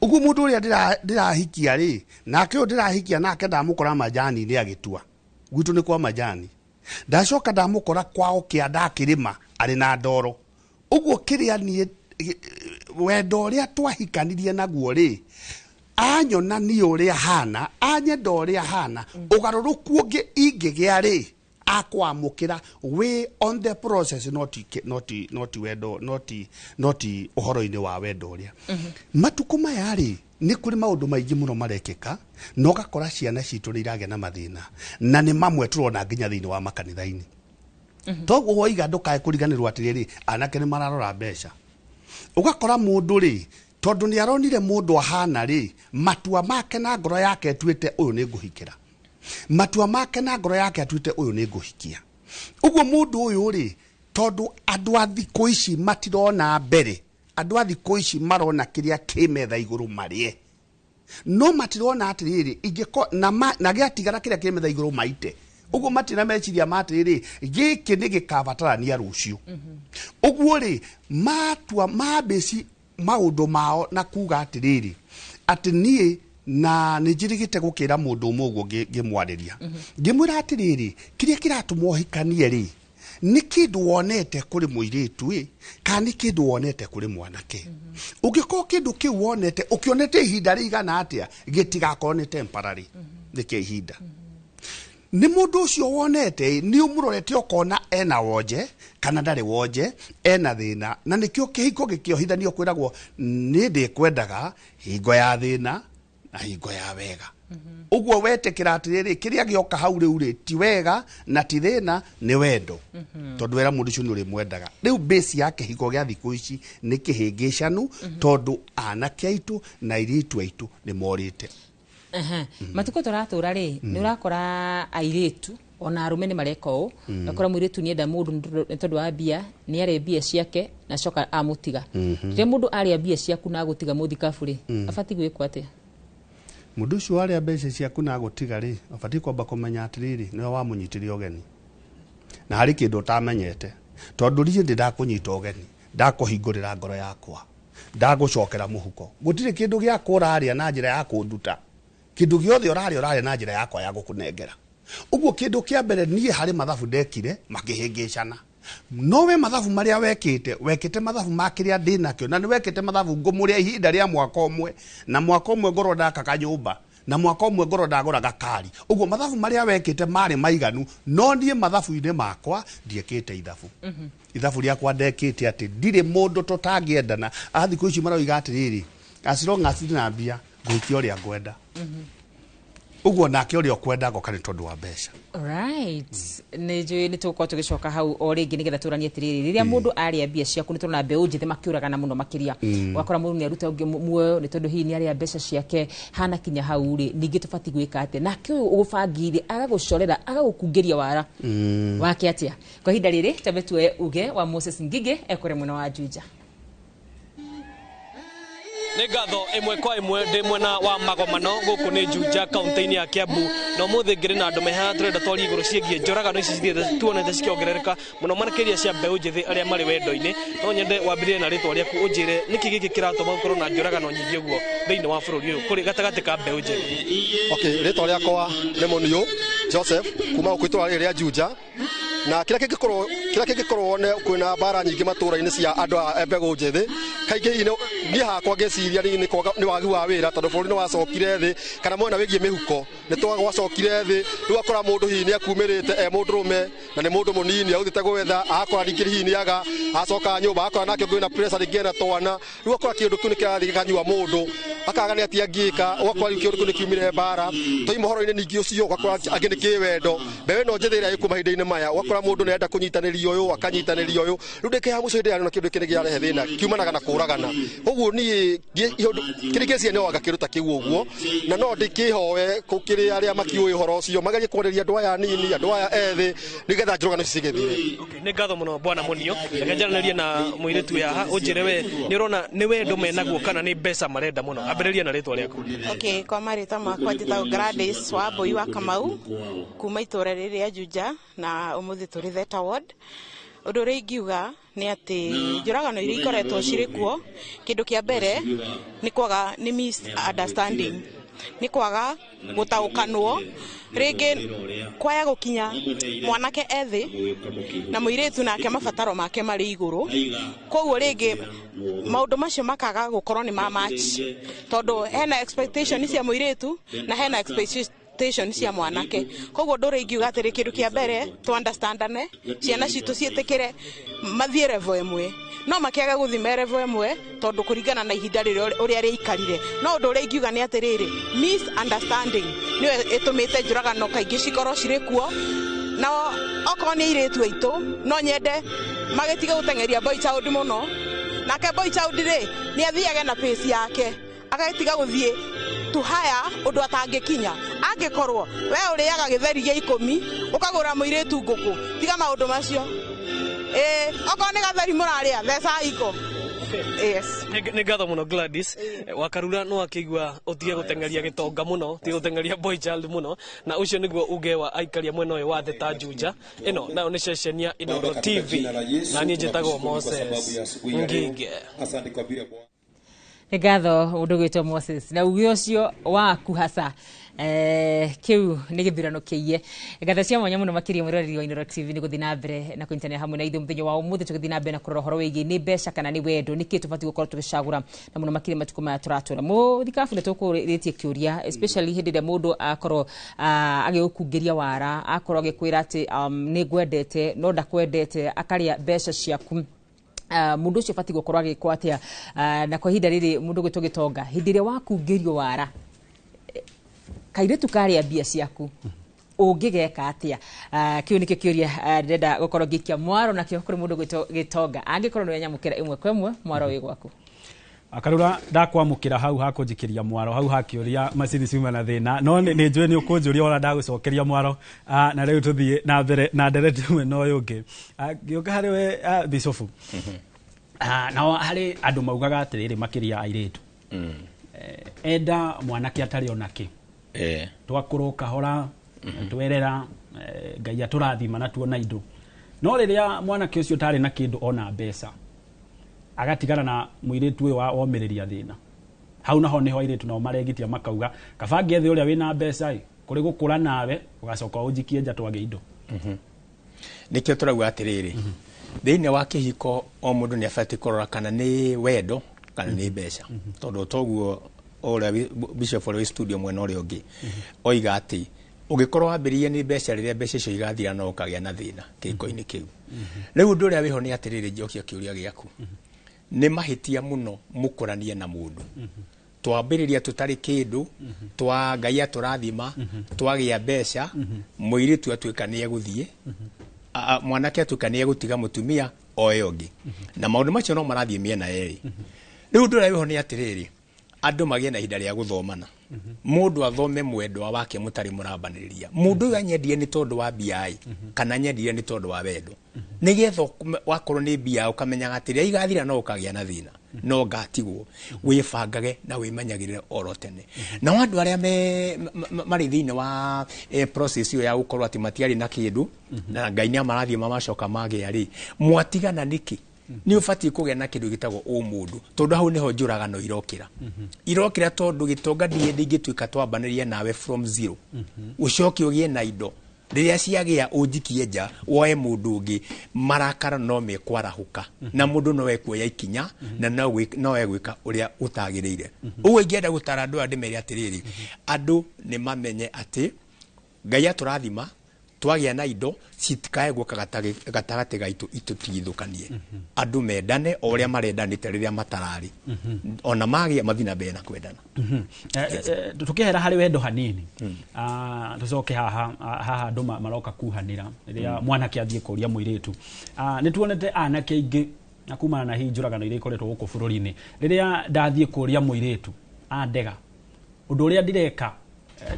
Ũguo mũndũ ũrĩa ndĩrahikia rĩ, nake ũyũ ndĩrahikia nake ndamũkora majani-inĩ agĩtua. Gwitũ nĩ kwa majani. Ndacoka ndamũkora kwao kĩanda akĩrĩma arĩ na ndoro. Ũguo kĩrĩa niĩ wendo ũrĩa twahikanirie naguo rĩ, Anyona ni ũrĩa hana, anyenda ũrĩa hana, ũgarũrũku ũngĩ ingĩgĩa rĩ, akwamũkĩra way on the process, not wendo, not ũhoro-inĩ wa wendo ũrĩa. Matukũ maya rĩ, nĩ kũrĩ maũndũ maingĩ mũno marekĩka, na ũgakora ciana citũ nĩ iragĩa na mathĩna, na nĩ mamwe tũrona nginya thĩinĩ wa makanitha-inĩ. Toguo woiga ndũkae kũriganĩrwo atĩrĩrĩ, anake nĩ mararora mbeca. Ũgakora mũndũ rĩ, tondũ nĩ aronire mũndũ ahana rĩ, matua make na ngoro yake atuĩte ũyũ nĩ ngũhikĩra, matua make na ngoro yake atuĩte ũyũ nĩ ngũhikia. Ũguo mũndũ ũyũ rĩ, tondũ andũ a thikũ ici matirona mbere, andũ a thikũ ici marona kĩrĩa kĩ metha igũrũ marĩe, no matirona atĩrĩrĩ, ingĩko na gĩatigara kĩrĩa kĩ metha igũrũ maite. Ũguo matina meciria ma atĩrĩrĩ, gĩkĩ nĩ gĩkabatarania rũciũ. Ũguo rĩ, matua mambĩci maũndũ mao na kuga atĩrĩrĩ, atĩ niĩ na nĩ njĩrĩgĩte gũkĩra mũndũ ũmwe ũguo ngĩmwarĩria, ngĩmwĩra atĩrĩrĩ, kĩrĩa kĩratũma ũhikanie rĩ, nĩ kĩndũ wonete kũrĩ mũirĩtu ĩ, kana nĩ kĩndũ wonete kũrĩ mwanake. Ũngĩkorwo kĩndũ kĩu wonete ũkĩonete ihinda rĩigana atĩa, gĩtigakorwo nĩ temporary, nĩ kĩa ihinda. Nĩ mũndũ ũcio wonete, nĩ ũmũrorete ũkona ena wonje kana ndarĩ wonje, ena thĩna, na nĩkĩo kĩhiko gĩkĩohithanio kwĩragwo nĩ ndĩkwendaga hingo ya thĩna na hingo ya wega. Ũguo wetĩkĩra atĩrĩrĩ, kĩrĩa gĩoka hau rĩu rĩ, ti wega na ti thĩna, nĩ wendo, tondũ wera mũndũ ũcio nĩ ũrĩmwendaga. Rĩu base ya kĩhiko gĩa thikũ ici nĩ kĩhĩngĩcanu, tondũ anake aitũ na airĩtu aitũ nĩ morĩte. Matukũ tũratũra rĩ, nĩ ũrakora airĩtu ona arũme nĩ mareka ũũ. Ũgakora mũirĩtu nĩenda mũndũ nĩ tondũ wa mbia, nĩ arĩa mbia ciake na acoka amũtiga. Rĩrĩa mũndũ arĩa mbia ciaku na agũtiga mũthikabu rĩ, abatiĩ gwĩkwo atĩa? Mũndũ ũcio warĩa mbeca ciaku na agũtiga rĩ, abatiĩ kwamba kũmenya atĩrĩrĩ, nĩwe wamũnyitire ũgeni na harĩ kĩndũ ũtamenyete, tondũ niĩ ndĩ ndakũnyita ũgeni, ndakũhingũrĩra ngoro yakwa, ndagũcokera mũhuko, gũtirĩ kĩndũ gĩakwa ũrarĩa na njĩra ya kũnduta, kĩndũ gĩothe ũrarĩa ũrarĩa na njĩra yakwa ya gũkũnengera. Ũguo kĩndũ kĩa mbere niĩ harĩ mathabu ndekire makĩhĩngĩcana, no we mathabu marĩa wekĩte, wekĩte mathabu ma kĩrĩa ndĩnakĩo, na nĩ wekĩte mathabu ngũmũrĩa ihinda rĩa mwaka ũmwe, na mwaka ũmwe ngorwo ndaka kanyũmba, na mwaka ũmwe ngorwo ndagũra gakari. Ũguo mathabu marĩa wekĩte marĩ maiganu, no niĩ mathabu-inĩ makwa ndiekĩte ithabu. Ithabu rĩakwa ndekĩte atĩ ndirĩ mũndũ tũtangĩendana. A thikũ ici maroiga atĩrĩrĩ, as long as ndĩ mbia ngũhikia ũrĩa ngwenda. Ũguo nake ũrĩa ũkwenda ngoka nĩ tondũ wa mbeca. Right. Nĩ njũĩ nĩ tũgũkorwo tũgĩcoka hau o rĩngĩ nĩgetha tũranie atĩrĩrĩ, rĩrĩa mũndũ arĩa mbia ciaku, nĩ tũrona mbeũ njĩthĩ makĩũragana mũno makĩria. Ũgakora mũndũ nĩ aruta ũngĩ muoyo nĩ tondũ hihi nĩ arĩa mbeca ciake hana kinya hau rĩ, ningĩ tũbatiĩ gwĩka atĩa? Nake ũyũ ũgũbangĩire agagũcorera, agagũkungĩria wara wake atĩa? Kwa ihinda rĩrĩ tambe tuoye uge wa Moses Ngigĩ ekũrĩ mwena wa Juja. Nĩ ngatho ĩmwe kwa ĩmwe ndĩ mwena wa Magomano gũkũ nĩ Juja kaunti-inĩ ya Kiambu, na ũmũthĩ ngĩrĩ na andũ me haha tũrenda twarie igũrũ ciĩgiĩ njũragano ici cithiĩte tuonete cikĩongerereka mũno makĩria cia mbeũ njĩthĩ arĩa marĩ wendo-inĩ. No nyende wambĩrĩrie na rĩtwa rĩaku, ũnjĩre nĩkĩ gĩkĩ kĩratũma gũkorwo na njũragano nyingĩ ũguo thĩinĩ wa bũrũri ũyũ kũrĩ gatagatĩ ka mbeũ njĩthĩ? Okay, rĩtwa rĩakwa nĩ Mũniũ Joseph kuma gũkũ itũra rĩrĩ rĩa Juja, na kĩrĩa kĩngĩkorwo nĩ kwĩna mbara nyingĩ matũra-inĩ cia andũ a mbegũ njĩthĩ, kaingĩ niĩ hakwa ngĩciria nĩ wagi wa wĩra, tondũ bũrũri nĩ wacokire thĩ, kana mwena wĩgiĩ mĩhuko nĩ gwacokire thĩ. Rĩu akora mũndũ hihi nĩ akumĩrĩte e mũndũrũme na nĩ mũndũ mũnini agũthiĩte gwetha, akora rĩngĩ hihi nĩ aga, acoka nyũmba akora nake ũngĩ wĩna pressure rĩngĩ ena twana. Rĩu akora kĩũndũ kĩu nĩ kĩrathiĩ gĩkanyua mũndũ, akaga nĩ atĩa angĩka, ũgakora rĩu kĩũndũ kĩu nĩ kiumire mbara. Twaima ũhoro-inĩ ningĩ ũcio, ũgakora angĩ nĩ kĩwendo, mbeũ ĩno njĩthĩ ĩrĩa ĩkuo mahinda-inĩ maya, ũgakora mũndũ nĩ arenda kũnyitanĩria ũyũ, akanyitanĩria ũyũ. Rĩu ndĩkĩha mũico hĩndĩ ĩrĩa na kĩũndũ kĩrĩ kĩarehe thĩna kiumanaga na kũragana. Ũguo niĩ kĩrĩa ngĩciria nĩ wanga kĩndũ ta kĩu ũguo, na no ndĩkĩhoe kũkĩrĩ arĩa makĩũĩ ũhoro ũcio magerie kwarĩria andũ aya anini, andũ aya ethĩ, nĩgetha njũragano ici cigĩthire. Okay, nĩ ngatho mũno bwana Mũniũ. Reke njaranĩrie na mũirĩtu ũyũ haha, ũnjĩre we nĩ ũrona nĩ wendo menaguo kana nĩ mbeca marenda mũno? Ambĩrĩria na rĩtwa rĩaku. Okay, kwa marĩtwa makwa njĩtagwo Gladys Wambui wa Kamau kuma itũra rĩrĩ rĩa Juja, na ũmũthĩ tũrĩ Theta Ward. Ũndũ ũrĩa ingiuga nĩ atĩ njũragano iria ikoretwo cirĩ kuo, kĩndũ kĩa mbere nĩ kwaga, nĩ misunderstanding. Nĩ kwaga gũtaũkanwo, rĩngĩ kwaya gũkinya mwanake ethĩ na mũirĩtu nake mabataro make marĩ igũrũ, koguo rĩngĩ maũndũ macio makaga gũkorwo nĩ ma match, tondũ hena expectation cia mũirĩtu na hena expectation cia mwanake. Koguo ũndũ ũrĩa ingiuga atĩrĩ, kĩndũ kĩa mbere tũ understandane, ciana citũ ciĩtĩkĩre mathiĩ level ĩmwe, no makĩage gũthiĩ me level ĩmwe tondũ kũringana na ihinda rĩrĩa ũrĩa rĩaikarire. No ũndũ ũrĩa ingiuga nĩ atĩrĩrĩ, misunderstanding nĩyo ĩtũmĩte njũragano kaingĩ cikorwo cirĩ kuo. Na okorwo nĩ airĩtu aitũ, no nyende magĩtige gũteng'eria boy child mũno. Nake boy child rĩ, nĩ athiage na pace yake, agagĩtiga gũthiĩ tu haya ũndũ atangĩkinya. Angĩkorwo we ũrĩaga gĩtheri gĩa 10 ũkagũra mũirĩtu ngũkũ, tiga maũndũ macio. Okorwo nĩ gatheri mũrarĩa, theca iko. Yes. Nĩ ngatho mũno Gladys. Wakarura no akĩigua ũtige gũteng'eria gĩtonga mũno, ũtige gũteng'eria boy child mũno, na ũcio nĩguo uge wa aikaria mwena ũyũ wa Theta Juja. Ĩno nayo nĩ ceceni ya Inooro TV, na niĩ njĩtagwo Moses Ngige. Nĩ ngatho mũndũ gwĩtwo Moses na uge ũcio waku hasa. Kĩu nĩ gĩthurano kĩiye. Ngatho cia mwanya mũno makĩria mwĩroreri wa Inooro TV nĩ gũthiĩ na mbere na kũnyitanĩra hamwe na ithuĩ mũthenya wa ũmũthĩ, tũgĩthiĩ na mbere na kũrora ũhoro wĩgiĩ nĩ mbeca kana nĩ wendo, nĩkĩ tũbatiĩ gũkorwo tũgĩcagũra, na mũno makĩria matukũ maya tũratũra. Mũthikabu nĩ tũkũrĩtie kĩũria, especially hĩndĩ ĩrĩa mũndũ akorwo agĩgũkungĩria wara, akorwo agĩkwĩra atĩ nĩ ngwendete no ndakwendete, akarĩa mbeca ciaku. Mũndũ ũcio ũbatiĩ gũkorwo agĩkwo atĩa? Na kwa ihinda rĩrĩ mũndũ gwĩtwo Gĩtonga, hĩndĩ ĩrĩa wakungĩrio wara, kairĩtu karĩa mbia ciaku, ũngĩgeka atĩa? Kĩu nĩkĩo kĩũria ndĩrenda gũkorwo ngĩikia mwaro nakĩo kũrĩ mũndũ gwĩtwo Gĩtonga. Angĩkorwo nĩwe nyamũkĩra ĩmwe kwa ĩmwe, mwaro wĩ gwaku. Akarura ndakwamũkĩra hau hakũnjikĩria mwaro hau hakĩũria macini ciuma na thĩna, no nĩ njũĩ nĩ ũkũnjũria ona ndagũcokeria mwaro. Na rĩu tũthiĩ na mbere na ndereti ĩmwe na ũyũ ũngĩ. Ngĩũka harĩ we, Bishofu. Nao harĩ andũ maugaga atĩrĩrĩ, makĩria airĩtu, enda mwanake atarĩ ona kĩ, twakũrwo kahora, twerera, Ngai atũrathima na tuona indo, no rĩrĩa mwanake ũcio ũtarĩ na kĩndũ ona mbeca agatigana na mũirĩtu ũyũ wa omĩrĩria thĩna, hau naho nĩho airĩtu nao maregitia makauga kaba ngĩethe ũrĩa wĩna mbeca ĩ, kũrĩ gũkũra nawe ũgacoka ũnjikie nja twage indo. Nĩkĩo tũrauga atĩrĩrĩ, thĩinĩ wa kĩhiko o mũndũ nĩ abatiĩ kũrora kana nĩ wendo kana nĩ mbeca, tondũ toguo ũrĩa Bishop ũrĩa wĩ studio mwena ũrĩa ũngĩ oiga atĩ ũngĩkorwo wambĩrĩirie nĩ mbeca, rĩrĩa mbeca icio igathira no ũkagĩa na thĩna kĩhiko-inĩ kĩu. Rĩu ũndũ ũrĩa wĩho nĩ atĩrĩrĩ, njokia kĩũria gĩaku, nĩ mahĩtia mũno mũkũranie na mũndũ. Twambĩrĩria tũtarĩ kĩndũ, twa Ngai atũrathima, twagĩa mbeca, mũirĩtu atuĩka nĩ egũthiĩ, mwanake atuĩka nĩ egũtiga mũtumia oe ũngĩ, na maũndũ macio no marathiĩ mĩena yerĩ. Rĩu ũndũ ũrĩa wĩho nĩ atĩrĩrĩ, andũ magĩe na ihinda rĩa gũthomana, mũndũ athome mwendwa wake mũtarĩ mũrambanĩrĩria, mũndũ ũyũ anyendire nĩ tondũ wa mbia ĩ kana anyendire nĩ tondũ wa wendo, nĩgetha wakorwo nĩ mbia ũkamenyaga atĩrĩ igathira no ũkagĩa na thĩna no ngatigwo. Wĩbangage na wĩmenyagĩrĩre oro tene. Nao andũ arĩa marĩ thĩinĩ wa process ĩyo ya gũkorwo atĩ matiarĩ na kĩndũ na Ngai nĩ amarathiĩ mamacoka magĩa rĩ, mwatigana nĩkĩ? Nĩ ũbatiĩ kũgĩa na kĩndũ gĩtagwo ũmũndũ, tondũ hau nĩho njũragano irokĩra, tondũ gĩtonga ndirĩ hĩndĩ ingĩtuĩka twambanĩria nawe from zero, ũcoke ũgĩe na indo, rĩrĩa ciagĩa ũnjikie nja woe mũndũ ũngĩ, marakara no mekwarahũka na mũndũ no ekuoya ikinya na no egwĩka ũrĩa ũtagĩrĩire. Ũguo ingĩenda gũtara andũ aya ndĩmere atĩrĩrĩ, andũ nĩ mamenye atĩ Ngai atũrathima twagĩa na indo citikae gũka gatagatĩ gaitũ itũtigithũkanie, andũ mendane o ũrĩa marendanĩte rĩrĩa matararĩ, ona magĩa mathiĩ na mbere na kwendana. Tukĩhera harĩ wendo hanini, tũcoke haha haha andũ maroka kuhanĩra rĩrĩa mwanake athiĩ kũria mũirĩtu. Nĩ tuonete anake aingĩ na kumana na hihi njũragano iria ikoretwo gũkũ bũrũri-inĩ, rĩrĩa ndathiĩ kũria mũirĩtu andega, ũndũ ũrĩa ndĩreka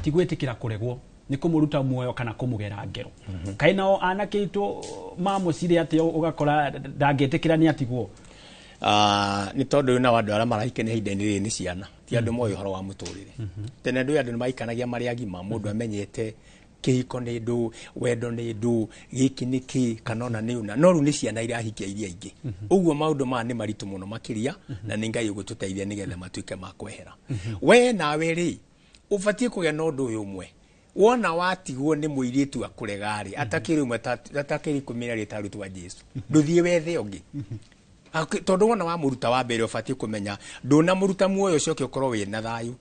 ti gwĩtĩkĩra kũregwo, nĩ kũmũruta muoyo kana kũmũgera ngero. Kaĩ nao anake aitũ mamũcire atĩa ũgakora ndangĩtĩkĩra nĩ atigwo? Nĩ tondũ nao andũ arĩa marahikania ihinda-inĩ rĩrĩ nĩ ciana, ti andũ moĩ ũhoro wa mũtũrĩre. Tene andũ nĩ maikanagia marĩ agima, mũndũ amenyete kĩhiko nĩ ndũ, wendo nĩ ndũ, gĩkĩ nĩ kĩ, kana ona nĩ ũna, no rĩu nĩ ciana irahikia iria ingĩ. Ũguo maũndũ maya nĩ maritũ mũno makĩria, na nĩ Ngai ũgũtũteithia nĩgetha matuĩke ma kwehera. We nawe rĩ, Ũbatiĩ kũgĩa na ũndũ ũyũ ũmwe. Wona watigwo nĩ mũirĩtu akũrega-rĩ, atakĩrĩ ũmwe atakĩrĩ 12 ta arutwo a Jesu, ndũthiĩ wethe ũngĩ. Tondũ wona wamũruta wa mbere ũbatiĩ kũmenya ndũnamũruta muoyo ũcoke ũkorwo wĩna thayũ.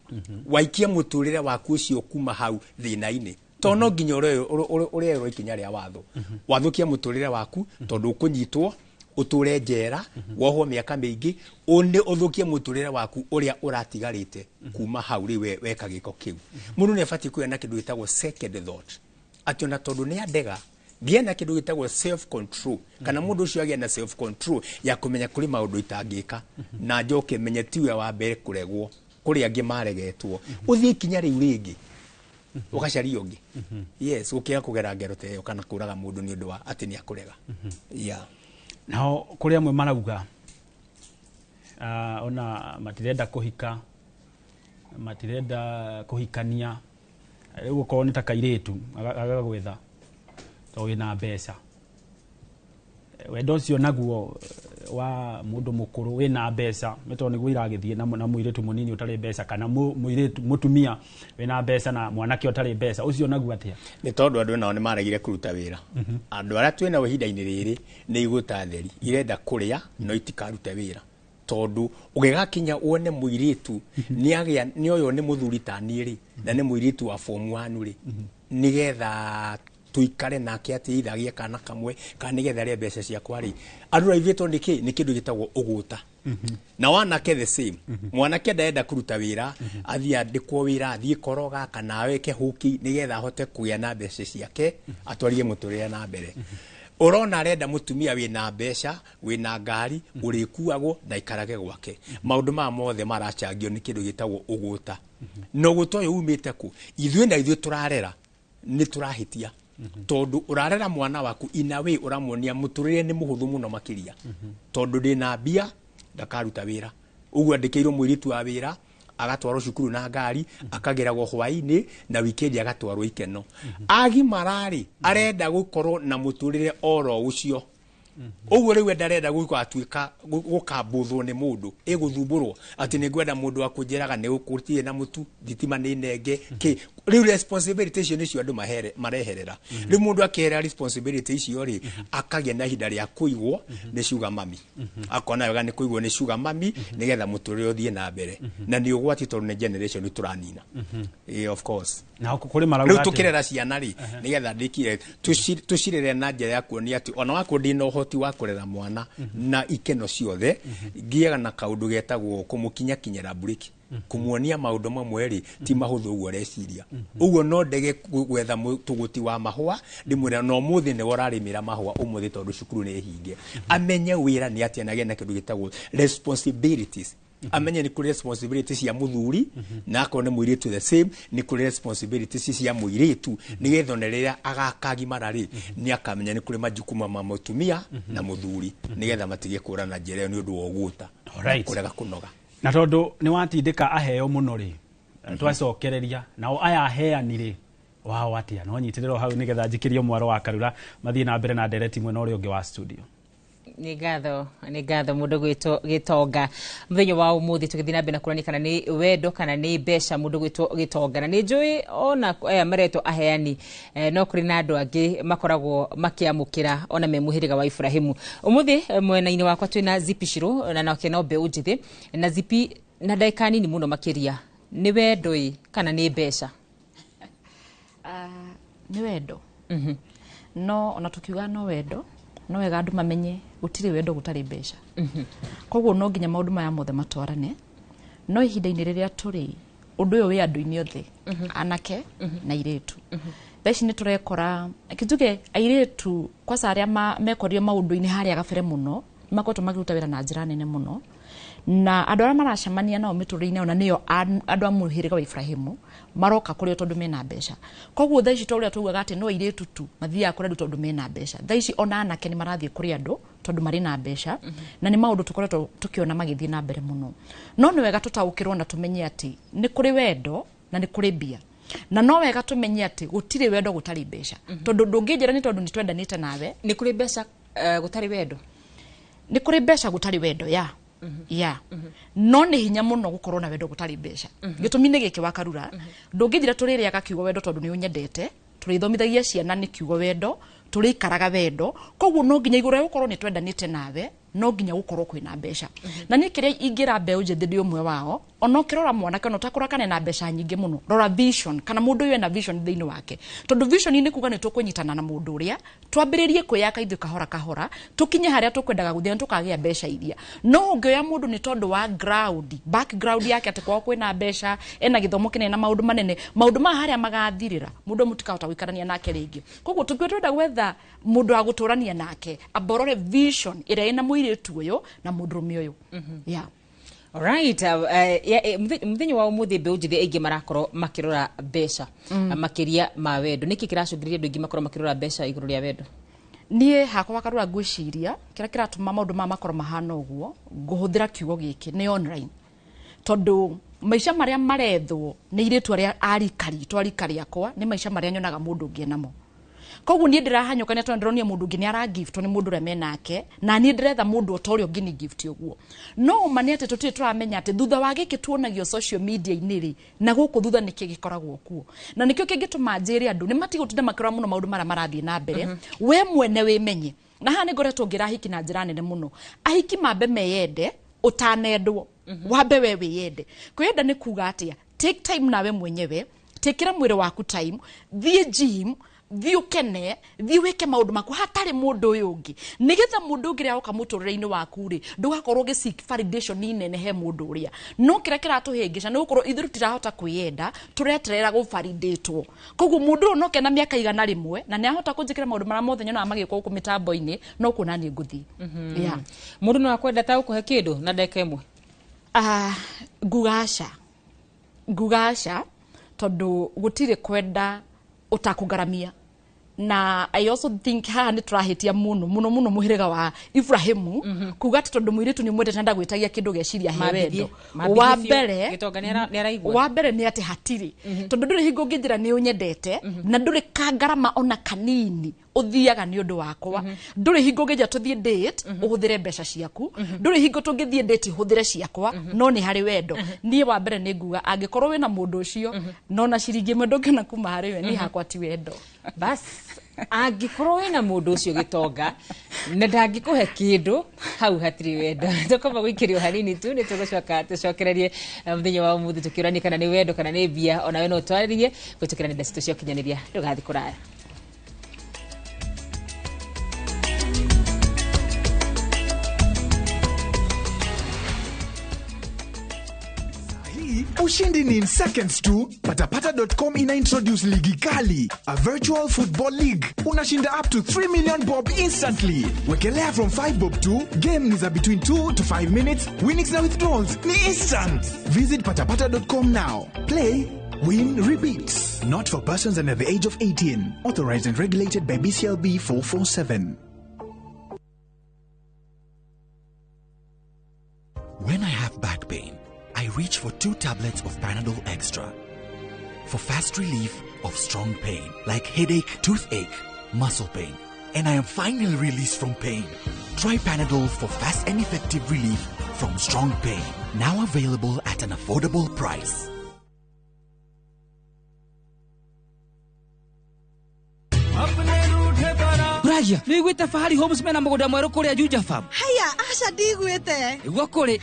Waikia mũtũrĩre waku ũcio kuma hau thĩna-inĩ. Tondũ no nginya ũrerwo ikinya rĩa watho. Wathũkia mũtũrĩre waku tondũ ũkũnyitwo ũtũre njera wohwo mĩaka mĩingĩ ũnĩ ũthũkie mũtũrĩre waku ũrĩa ũratigarĩte kuma hau rĩu weka gĩko kĩu. Mũndũ nĩ abatiĩ kũgĩa na kĩndũ gĩtagwo second thought, atĩ ona tondũ nĩ andega ngĩe na kĩndũ gĩtagwo self control, kana mũndũ ũcio agĩe na self control ya kũmenya kũrĩ maũndũ itangĩka na njoke menye tiwe wa mbere kũregwo, kũrĩ angĩ maregetwo, ũthiĩ ikinya rĩu rĩngĩ ũgacaria ũngĩ. Yes, ũkĩaga kũgera ngero ta ĩyo kana kũraga mũndũ nĩ ũndũ wa atĩ nĩ akũrega. Yeah. Nao kũrĩ amwe marauga ona matirenda kũhika, matirenda kũhikania, rĩu okorwo nĩ ta kairĩtu agagwetha tondũ wĩna mbeca, wendo ũcio naguo wa mũndũ mũkũrũ wĩna mbeca nĩ tondũ nĩguo iragĩthiĩ na mũirĩtu mũnini ũtarĩ mbeca, kana mũirĩtu mũtumia wĩna mbeca na mwanake ũtarĩ mbeca, ũcio naguo atĩa? Nĩ tondũ andũ nao nĩ maregire kũruta wĩra. Andũ arĩa twĩnao ihinda-inĩ rĩrĩ nĩ igũta theri, irenda kũrĩa no itikarute wĩra. Tondũ ũgĩgakinya wone mũirĩtu nĩ nĩ ũyũ nĩ mũthuri ta niĩ rĩ, na nĩ mũirĩtu wa form 1 rĩ, nĩgetha tuikare nake atĩ either agĩe kana kamwe kana nĩgetha arĩe mbeca ciakwa rĩ, andũ raivĩtwo nĩ kĩ? Nĩ kĩndũ gĩtagwo ũgũta. Na wanake the same, mwanake ndarenda kũruta wĩra, athiĩ andĩkwo wĩra, athiĩ koroga kana weke huki nĩgetha ahote kũgĩa na mbeca ciake atwarithie mũtũrĩre na mbere. Ũrona arenda mũtumia wĩna mbeca, wĩna ngari, ũrĩkuagwo na aikarage gwake. Maũndũ maya mothe maracangio nĩ kĩndũ gĩtagwo ũgũta. Na ũgũta ũyũ umĩte kũ? Ithuĩ na ithuĩ tũrarera nĩ tũrahĩtia. Tondũ ũrarera mwana waku in a way ũramuonia mũtũrĩre nĩ mũhũthũ mũno makĩria. Tondũ ndĩna mbia ndakaruta wĩra. Ũguo andĩkĩirwo mũirĩtu wa wĩra agatwarwo cukuru na ngari, akagĩragwo hwaĩ-inĩ na weekend agatwarwo ikeno. Agimara-rĩ, arenda gũkorwo na mũtũrĩre oro ũcio. Ũguo rĩu ndarenda gũgatuĩka gũkambuthwo nĩ mũndũ, ĩgũthumbũrwo atĩ nĩ ngwenda mũndũ wa kũnjĩraga nĩ gũtirĩ na mũtu, thitima nĩ nenge, kĩ. Rĩu responsibility icio nĩcio andũ mareherera. Rĩu mũndũ akĩherera responsibility icio rĩ, akagĩa na ihinda rĩa kũigwo nĩ sugar mummy. Akona wega nĩ kũigwo nĩ sugar mummy nĩgetha mũtũrĩre ũthiĩ na mbere. Na nĩ ũgwati tondũ nĩ generation tũranina. Of course. Na kũrĩ marauga Rĩu atĩ- tũkĩrera ciana rĩ, nĩgetha ndĩkire, tũcirere na njĩra ya kuonia atĩ ona wakorwo ndĩna ũhoti wa kũrera mwana na ikeno ciothe, ngĩaga na kaũndũ getagwo kũmũkinyakinyĩra breki. Kũmuonia maũndũ mamwe rĩ, ti mahũthũ ũguo ũreciria. Ũguo no ndege gwetha tũgũti wa mahũa, ndĩmwĩre no ũmũthĩ nĩwe ũrarĩmĩra mahũa ũmũthĩ tondũ cukuru nĩ hinge. Amenye wĩra nĩ atĩa na agĩe na kĩndũ gĩtagwo responsibilities. Amenye nĩ kũrĩ responsibilities cia mũthuri, na akorwo nĩ mũirĩtu the same, nĩ kũrĩ responsibilities cia mũirĩtu, nĩgetha ona rĩrĩa agakagimara rĩ, nĩ akamenya nĩ kũrĩ majukumu ma mũtumia na mũthuri, nĩgetha matige kũrana njĩra ĩyo nĩ ũndũ wa ũgũta, kũrega kũnoga. Na tondũ nĩ watindĩka aheo mũno rĩ, twacokereria nao aya aheani rĩ, wao atĩa? No nyitĩrĩrwo hau nĩgetha njikĩrio mwaro wa Karura mathiĩ na mbere na ndereti mwena ũrĩa ũngĩ wa studio. Nĩ ngatho mũndũ gwĩtwo Gĩtonga. Mũthenya wa ũmũthĩ tũgĩthiĩ na mbere na kũrania kana nĩ wendo kana nĩ mbeca mũndũ gwĩtwo Gĩtonga. Na nĩ njũĩ ona aya maretwo aheani, no kũrĩ na andũ angĩ makoragwo makĩamũkĩra ona me mũhĩrĩga wa Ibrahimu. Ũmũthĩ mwena-inĩ wakwa twĩna Zipi Shiro na nake no mbeũ njĩthĩ. Na Zipi, na ndagĩka nini mũno makĩria, nĩ wendo ĩ kana nĩ mbeca? Nĩ wendo. No ona tukiuga no wendo, no wega andũ mamenye gũtirĩ wendo gũtarĩ mbeca. Koguo no nginya maũndũ maya mothe matwarane. No ihinda-inĩ rĩrĩa tũrĩ, ũndũ ũyũ wĩ andũ-inĩ othe, anake na airĩtu. Thaa ici nĩ tũrekora, reke njuge airĩtu kwanza arĩa mekorire maũndũ-inĩ harĩa gabere mũno, nĩ makoretwo makĩruta wĩra na njĩra nene mũno. Na andũ arĩa maracemania nao mĩtũrĩre-inĩ ona nĩo andũ a mũhĩrĩga wa Ibrahimu maroka kũrĩ o tondũ mena mbeca. Koguo thaa ici to ũrĩa tugaga atĩ no airĩtu tu mathiaga kũrĩ andũ tondũ mena mbeca. Thaa ici ona anake nĩ marathiĩ kũrĩ andũ tondũ marĩ na mbeca, na nĩ maũndũ tũkoretwo tũkĩona magĩthiĩ na mbere mũno. No nĩ wega tũtaũkĩrwo na tũmenye atĩ nĩ kũrĩ wendo na nĩ kũrĩ mbia. Na no wega tũmenye atĩ gũtirĩ wendo gũtarĩ mbeca. Tondũ ndũngĩnjĩra nĩ tondũ nĩ twendanĩte nawe. Nĩ kũrĩ mbeca gũtarĩ wendo? Nĩ kũrĩ mbeca gũtarĩ wendo, ya. Yeah, no nĩ hinya mũno gũkorwo na wendo gũtarĩ mbeca. Gĩtũmi nĩ gĩkĩ, wa Karura, ndũngĩnjĩra tũrĩrĩaga kiugo wendo tondũ nĩ ũnyendete, tũrĩthomithagia ciana nĩ kiugo wendo, tũrĩikaraga wendo. Koguo no nginya igũrũ rĩa gũkorwo nĩ twendanĩte nawe, no nginya gũkorwo kwĩna mbeca. Na niĩ kĩrĩa ingĩra mbeũ njĩthĩ, ndĩ ũmwe wao, ona ũkĩrora mwanake, ona ũtakũra kana na mbeca nyingĩ mũno, rora vision, kana mũndũ ũyũ ena vision thĩinĩ wake, tondũ vision nĩ kuga nĩ tũkũnyitana na mũndũ ũrĩa, twambĩrĩrie kwĩyaka ithuĩ kahora kahora, tũkinye harĩa tũkwendaga gũthiĩ na tũkagĩa mbeca iria. No ũngĩoya mũndũ nĩ tondũ wa ground background yake, atĩ kwao kwĩna mbeca, ena gĩthomo kĩnene na maũndũ manene, maũndũ maya harĩa magathirĩra, mũndũ ũyũ mũtikahota gũikarania nake rĩngĩ. Koguo tũkiuga tũrenda gwetha mũndũ wa gũtũrania nake, amba ũrore vision ĩrĩa ĩna mũirĩtu ũyũ na mũndũrũme ũyũ. Yeah. Alright, mũthenya wa ũmũthĩ mbeũ njĩthĩ aingĩ marakorwo makĩrora mbeca makĩria ma wendo. Nĩkĩ kĩracũngĩrĩria andũ aingĩ makorwo makĩrora mbeca igũrũ rĩa wendo? Niĩ hakwa, Wakarura, ngwĩciria kĩrĩa kĩratũma maũndũ maya makorwo mahana ũguo, ngũhũthĩra kiugo gĩkĩ, nĩ online, tondũ maica marĩa marethwo nĩ irĩtu arĩa a rika ritũ, a rika rĩakwa, nĩ maica marĩa nyonaga mũndũ ũngĩ enamo. Koguo niĩ ndĩrahanyũka nĩ tondũ ndĩronio mũndũ ũngĩ nĩ aragiftwo nĩ mũndũ ũrĩa menake, na niĩ ndĩretha mũndũ o ta ũrĩa ũngĩ ni gift ũguo. No ũma nĩ atĩ tũtirĩ tũramenya atĩ thutha wa gĩkĩ tuonagio social media-inĩ rĩ, na gũkũ thutha nĩkĩ gĩkoragwo kuo. Na nĩkĩo kĩngĩtũma njĩre andũ nĩ matigũtinda makĩrora mũno maũndũ marĩa marathiĩ na mbere. We mwene wĩmenye. Na haha nĩ ngoretwo ngĩra ahiki na njĩra nene mũno, ahiki mambe meyende ũtanendwo. Wambe we wĩyende. Kwĩyenda nĩ kuga atĩa? Take time nawe mwenyewe, tekĩra mwĩrĩ waku time, thiĩ gym, thiĩ ũkene, thiĩ wĩke maũndũ maku hatarĩ mũndũ ũyũ ũngĩ, nĩgetha mũndũ ũngĩ rĩrĩa oka mũtũrĩre-inĩ waku rĩ, ndũgakorwo ũgĩ seek validation nene he mũndũ ũrĩa. No kĩrĩa kĩratũhĩngĩca nĩ gũkorwo ithuĩ tũtirahota kwĩyenda, tũreterera gũvalidatwo. Koguo mũndũ ũyũ no kena mĩaka 100 na nĩ ahota kũnjĩkĩra maũndũ marĩa mothe nyonaga magĩkwo gũkũ mĩtambo-inĩ, no kuona niĩ ngũthiĩ. Yeah. Mũndũ no akwenda ta gũkũhe kĩndũ na ndagĩka ĩmwe? Ah, nguga aca, nguga aca, tondũ gũtirĩ kwenda ũtakũngaramia. Na I also think haha nĩ tũrahĩtia mũno mũno mũno mũhĩrĩga wa Ibrahimu, kuga atĩ tondũ mũirĩtu nĩ mwendete na ndagwĩtagia kĩndũ, geciria he wendo. Wa mbere Gĩtonga nĩ araigua. Wa mbere nĩ atĩ hatirĩ, tondũ ndũrĩ hingo ũngĩnjĩra nĩ ũnyendete na ndũrĩ kangarama ona kanini ũthiaga nĩ ũndũ wakwa. Ndũrĩ hingo ũngĩnjĩra tũthiĩ date ũhũthĩre mbeca ciaku. Ndũrĩ hingo tũngĩthiĩ date ũhũthĩre ciakwa. No nĩ harĩ wendo. Niĩ wa mbere nĩ nguga angĩkorwo wĩna mũndũ ũcio no na ciringi ĩmwe ndũngĩona kuma harĩ we, niĩ hakwa ti wendo. Bas, angĩkorwo wĩna mũndũ ũcio, Gĩtonga, na ndangĩkũhe kĩndũ, hau hatirĩ wendo. Tũkamba gũikĩrio hanini tu, nĩ tũgũcoka tũcokererie mũthenya wa ũmũthĩ tũkĩũrania kana nĩ wendo kana nĩ mbia. Onawe no ũtwarĩrie kũhĩtũkĩra nenda citũ cia ũkinyanĩria. Ndũgathiĩ kũraya. Hii ushindi ni in seconds tu. Patapata.com ina introduce Ligi Kali, a virtual football league. Unashinda up to 3 million bob instantly. Wekelea from 5 bob tu. Game ni za between 2 to 5 minutes. Winnings na withdrawals ni instant. Visit patapata.com now. Play, win, repeat. Not for persons under the age of 18. Authorized and regulated by BCLB 447. When I have back pain, I reach for 2 tablets of Panadol Extra. For fast relief of strong pain like headache, toothache, muscle pain. And I am finally released from pain. Try Panadol for fast and effective relief from strong pain. Now available at an affordable price. Ragia, nĩ wĩiguĩte Fahari Homes mena mũgũnda mwerũ kũrĩa Juja Farm? Haya, aca, ndigwĩte. Nĩguo kũrĩ.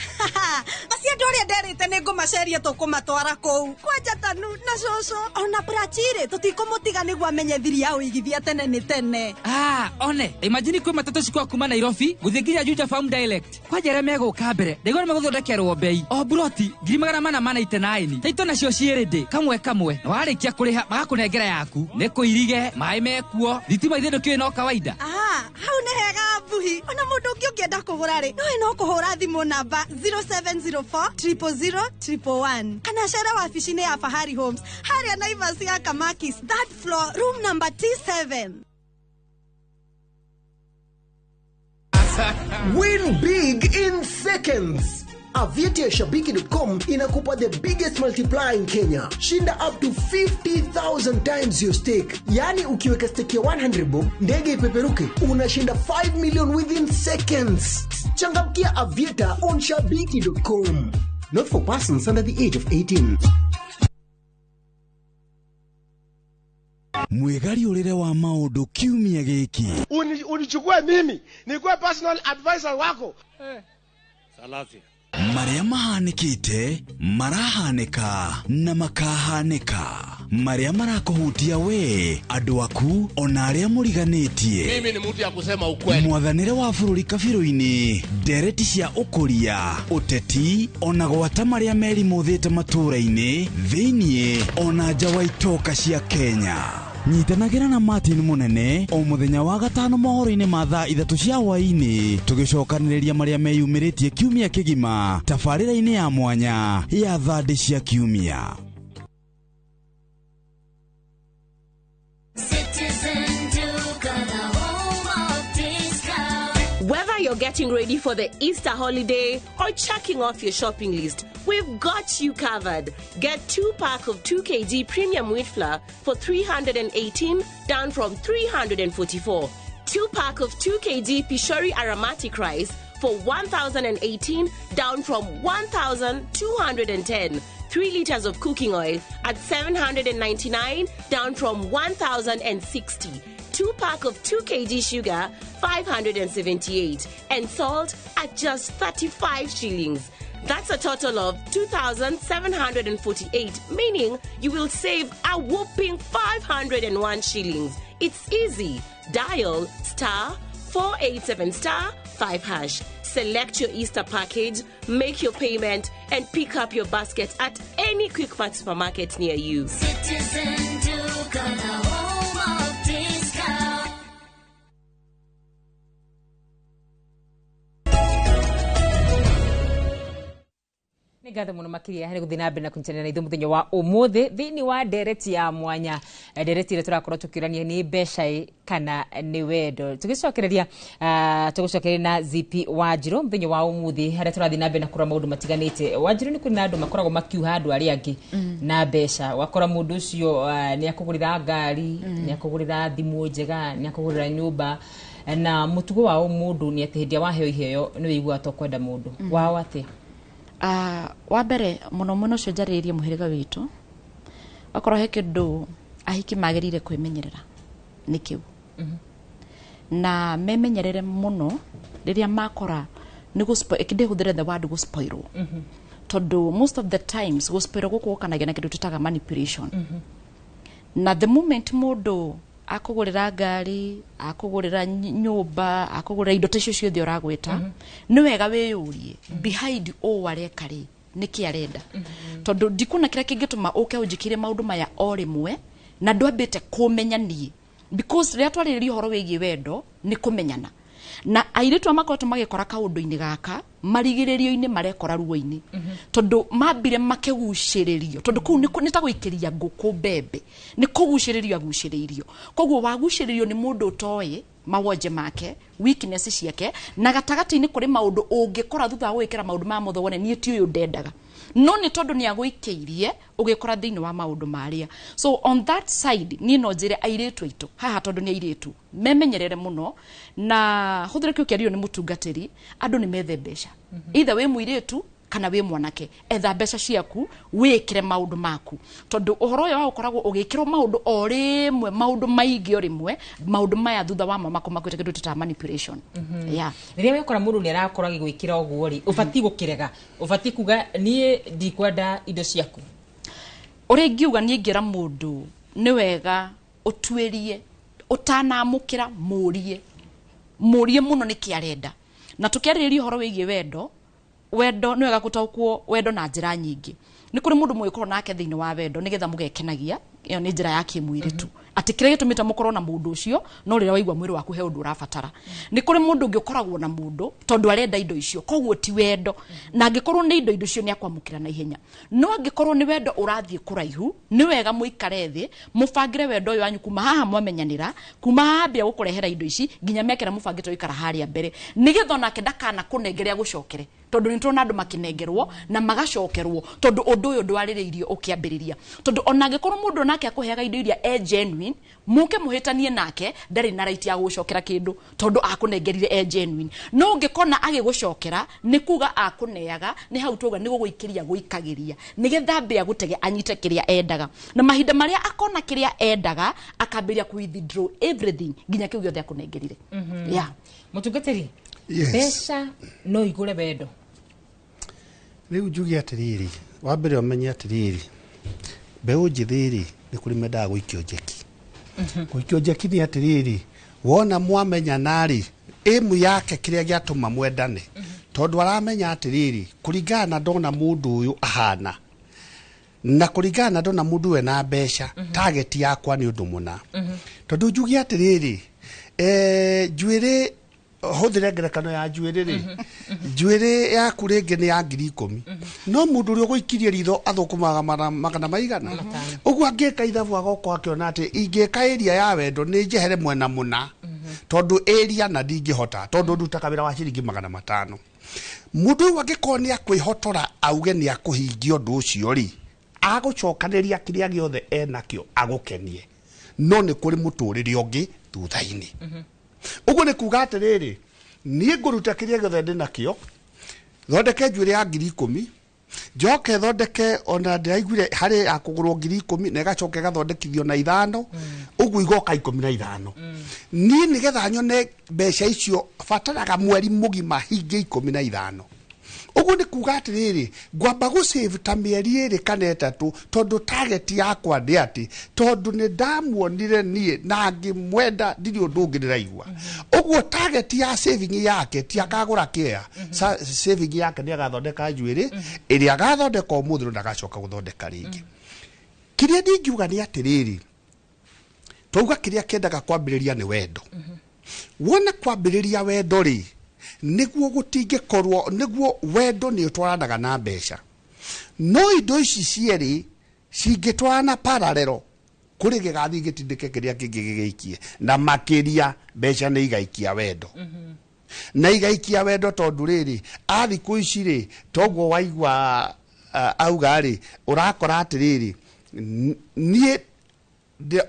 Acio andũ arĩa nderĩte nĩ ngũmaceria tũkũmatwara kũu kwanja tanu na cũcũ ona Prachirĩ tũtikũmũtiga nĩguo amenye thiri ya ũigithia tene nĩ tene. Ah, one, imagine kwĩ matatũ cikwa kuma Nairobi gũthiĩ nginya Juja Farm direct. Kwanja arĩa megũka mbere, ndaigua nĩ megũthondekerwo bei. O buroti 499,000. Taito nacio ciĩ kamwe kamwe. Na warĩkia kũrĩha magakũnengera yaku. Nĩ kũirige, maĩ mekuo, thitima ithe ndũkĩũĩ no kawaida. Ah, hau nĩ hega mbuhi. Ona mũndũ ũngĩ ũngĩenda kũgũra rĩ, nowe no kũhũra thimũ namba 0704 000 111 kana cere wabici-inĩ ya Fahari Homes harĩa Naivas ya Kamakis, third floor, room number T7. Win big in seconds. Aviator ya shabiki.com inakupa the biggest multiplier in Kenya. Shinda up to 50,000 times your stake. Yaani ukiweka stake ya 100 bob, ndege ipeperuke, unashinda 5 million within seconds. Changamkia Aviator on shabiki.com. Not for persons under the age of 18. Mwĩgariũrĩre wa maũndũ kiumia gĩkĩ. Unichukue mimi nikuwe personal advisor wako. Salasia. Marĩa mahanĩkĩte, marahanĩka na makahanĩka. Marĩa marakũhutia we, andũ aku, ona arĩa mũriganĩtie. Mimi ni mtu ya kusema ukweli. Mwathanĩre wa bũrũri kabirũ-inĩ, ndereti cia ũkũria, ũteti, ona gwata marĩa merimũthĩte matũũra-inĩ, thĩiniĩ, ona nja wa itoka cia Kenya. Nyitanagĩra na Martin Mũnene o mũthenya wa gatano mohoro-inĩ ma thaa 3 cia hwaĩ-inĩ, tũgĩcokanĩrĩria marĩa meyumĩrĩtie kiumia kĩgima tabarĩra-inĩ ya mwanya ya thandĩ cia kiumia. Whether you're getting ready for the Easter holiday or checking off your shopping list, we've got you covered. Get 2 pack of 2 kg premium wheat flour for 318, down from 344. 2 pack of 2 kg Pishori aromatic rice for 1,018, down from 1,210. 3 liters of cooking oil at 799, down from 1,060. 2 pack of 2 kg sugar, 578, and salt at just 35 shillings. That's a total of 2,748, meaning you will save a whopping 501 shillings. It's easy. Dial star 487 star 5 hash. Select your Easter package, make your payment, and pick up your basket at any Quickmart supermarket near you. Citizen Duka, the home of discount. Nĩ ngatho mũno makĩria harĩ gũthiĩ na mbere na kũnyitanĩra na ithuĩ mũthenya wa ũmũthĩ thĩinĩ wa ndereti ya mwanya, ndereti ĩrĩa tũrakorwo tũkĩũrania nĩ mbeca ĩ kana nĩ wendo. Tũgĩcokereria tũgũcokereria na ZP Wanjirũ mũthenya wa ũmũthĩ harĩa tũrathiĩ na mbere na kũrora maũndũ matiganĩte. Wanjirũ, nĩ kũrĩ na andũ makoragwo makiuha andũ arĩa angĩ na mbeca, wakora mũndũ ũcio nĩ akũgũrĩra ngari, nĩ akũgũrĩra thimũ njega, nĩ akũgũrĩra nyũmba, na mũtugo wa mũndũ nĩ atĩ hĩndĩ ĩrĩa waheo iheo nĩ wĩiguaga ta ũkwenda mũndũ wao atĩa? Wa mbere mũno mũno ũcio njarĩrĩrie mũhĩrĩga witũ, wakorwo he kĩndũ ahiki magĩrĩire kwĩmenyerera nĩ kĩu. Na memenyerere mũno rĩrĩa makora nĩ ndĩhũthĩre the word gũspoilwo, tondũ most of the times gũspoilwo gũkũ gũkanagia na kĩndũ twĩtaga manipulation. Na the moment mũndũ akũgũrĩra ngari, akũgũrĩra nyũmba, akũgũrĩra indo ta icio ciothe ũragwĩta, nĩ wega wĩyũrie behind ũũ areka rĩ nĩkĩ arenda, tondũ ndikuona kĩrĩa kĩngĩtũma ũke ũnjĩkĩre maũndũ maya o rĩmwe na ndwambĩte kũmenya niĩ, because rĩrĩa twarĩrĩria ũhoro wĩgiĩ wendo nĩ kũmenyana, na airĩtu makoretwo magĩkora kaũndũ-inĩ gaka marigĩrĩrio-inĩ marekora ruo-inĩ, tondũ mambire makĩgucĩrĩrio, tondũ kũu nĩ ta gũikĩria ngũkũ mbembe, nĩ kũgucĩrĩrio agucĩrĩirio. Koguo wagucĩrĩrio nĩ mũndũ ũtoĩ mawonje make, weakness ciake, na gatagatĩ-inĩ kũrĩ maũndũ ũngĩkora thutha wa gwĩkĩra maũndũ maya mothe wone niĩ ti ũyũ ndendaga, no nĩ tondũ nĩ agũikĩirie ũgĩkora thĩinĩ wa maũndũ marĩa. So on that side niĩ no njĩre airĩtu aitũ haha, tondũ nĩ airĩtu memenyerere mũno, na hũthĩre kĩu kĩario nĩ mũtungatĩri, andũ nĩ methe mbeca, either wĩ mũirĩtu kana wĩ mwanake, etha mbeca ciaku wĩkĩre maũndũ maku, tondũ ũhoro ũyũ wa gũkoragwo ũgĩkĩrwo maũndũ o rĩmwe, maũndũ maingĩ o rĩmwe, maũndũ maya thutha wa mako makwĩte kĩndũ twĩtaga manipulation. Yeah. Rĩrĩa wekora mũndũ nĩ arakorwo agĩgwĩkĩra ũguo rĩ, ũbatiĩ gũkĩrega, ũbatiĩ kuga niĩ ndikwenda indo ciaku? Ũrĩa ingiuga niĩ ingĩra mũndũ nĩ wega ũtuĩrie, ũtanamũkĩra mũrie, mũrie mũno nĩkĩ arenda. Na tũkĩarĩrĩria ũhoro wĩgiĩ wendo, wendo nĩ wega gũtaũkwo wendo na njĩra nyingĩ. Nĩ kũrĩ mũndũ mũgĩkorwo nake thĩinĩ wa wendo nĩgetha mũgekenagia, ĩyo nĩ njĩra ya kĩmwĩrĩ tu, Atĩ kĩrĩa gĩtũmĩte mũkorwo na mũndũ ũcio no rĩrĩa waigua mwĩrĩ waku he ũndũ ũrabatara. Nĩ kũrĩ mũndũ ũngĩ ũkoragwo na mũndũ tondũ arenda indo icio, koguo ti wendo. Na angĩkorwo nĩ indo icio nĩ akwamũkĩra na ihenya. No angĩkorwo nĩ wendo ũrathiĩ kũraihu, nĩ wega mũikare thĩ mũbangĩre wendo ũyũ wanyu kuma haha mwamenyanĩra, kuma haha ambia gũkũrehera indo ici nginya mĩaka ĩrĩa mũbangĩte gũikara harĩa mbere, nĩgetha onake ndakana kũnengere agũcokere, tondũ nĩ tũrona andũ makĩnengerwo na magacokerwo tondũ ũndũ ũyũ ndwarĩrĩirio ũkĩambĩrĩria. Tondũ ona angĩkorwo mũndũ onake akũheaga indo iria e genuine, mũke mũhĩtanie nake ndarĩ na right ya gũgũcokera kĩndũ tondũ akũnengerire e genuine. No ũngĩkona agĩgũcokera nĩ kuga akũneaga, nĩ hau twauga nĩ gũgũikĩria gũikagĩria nĩgetha ambia gũtege anyite kĩrĩa endaga. Na mahinda marĩa akona kĩrĩa endaga akambĩrĩria ku withdraw everything nginya kĩu gĩothe akũnengerire. Yeah. Mũtungatĩri, Yes. mbeca no igũre wendo? Rĩu njuge atĩrĩrĩ, wa mbere ũmenye atĩrĩrĩ, mbeũ njĩthĩ rĩ, nĩ kũrĩ mendaga gũikio njeki. Gũikio njeki nĩ atĩrĩrĩ, wona mwamenyana rĩ, ĩmu yake kĩrĩa gĩatũma mwendane, tondũ aramenya atĩrĩrĩ, kũringana na ndona mũndũ ũyũ ahana na kũringana na ndona mũndũ ũyũ ena mbeca, target yakwa nĩ ũndũ mũna. Tondũ njuge atĩrĩrĩ, njuĩrĩ, hũthĩre ngerekano ya njuĩrĩ rĩ, njuĩrĩ yaku rĩngĩ nĩ ya 10,000, no mũndũ ũrĩa ũgũikirie ritho athũkũmaga magana maigana ũguo, angĩka ithabu agoka akĩona atĩ ingĩka area ya wendo nĩ njehere mwena mũna, tondũ area na ndingĩhota, tondũ ndutaga wĩra wa ciringi 500. Mũndũ ũyũ angĩkorwo nĩ akwĩhotora auge nĩ akũhingia ũndũ ũcio rĩ, agũcokanĩria kĩrĩa gĩothe enakĩo agũkenie, no nĩ kũrĩ mũtũrĩre ũngĩ thutha-inĩ. Ũguo nĩ kuga atĩrĩrĩ, niĩ ngũruta kĩrĩa gĩothe ndĩnakĩo thondeke njuĩrĩ ya 10,000, njoke thondeke ona ndĩraiguire harĩ ya kũgũrwo 10,000 na ĩgacoka ĩgathondekithio na 5, ũguo igoka 15. Niĩ nĩgetha nyone mbeca icio bataraga mweri mũgima hinge 15. Ũguo nĩ kuga atĩrĩrĩ, ngwamba gũ save ta mĩeri 2 kana 3, tondũ target yakwa nĩ atĩ tondũ nĩ ndamuonire niĩ na ngĩmwenda, ndirĩ ũndũ ũngĩ ndĩraigua. Ũguo target ya saving yake ti akagũra kĩea. Saving yake nĩ agathondeka njuĩrĩ ĩrĩa agathondeka ũmũthĩ no ndagacoka gũthondeka rĩngĩ. Kĩrĩa ndingiuga nĩ atĩrĩrĩ, twauga kĩrĩa kĩendaga kwambĩrĩria nĩ wendo. Wona kwambĩrĩria wendo rĩ, nĩguo gũtingĩkorwo nĩguo wendo nĩ ũtwaranaga na mbeca, no indo ici cierĩ cingĩtwarana parallel, kũrĩ gĩgathiĩ gĩtindĩke kĩrĩa kĩngĩ gĩgĩikie, na makĩria mbeca nĩ igaikia wendo na igaikia wendo, tondũ rĩrĩ a thikũ ici rĩ, toguo waigua auga rĩ, ũrakora atĩrĩrĩ, niĩ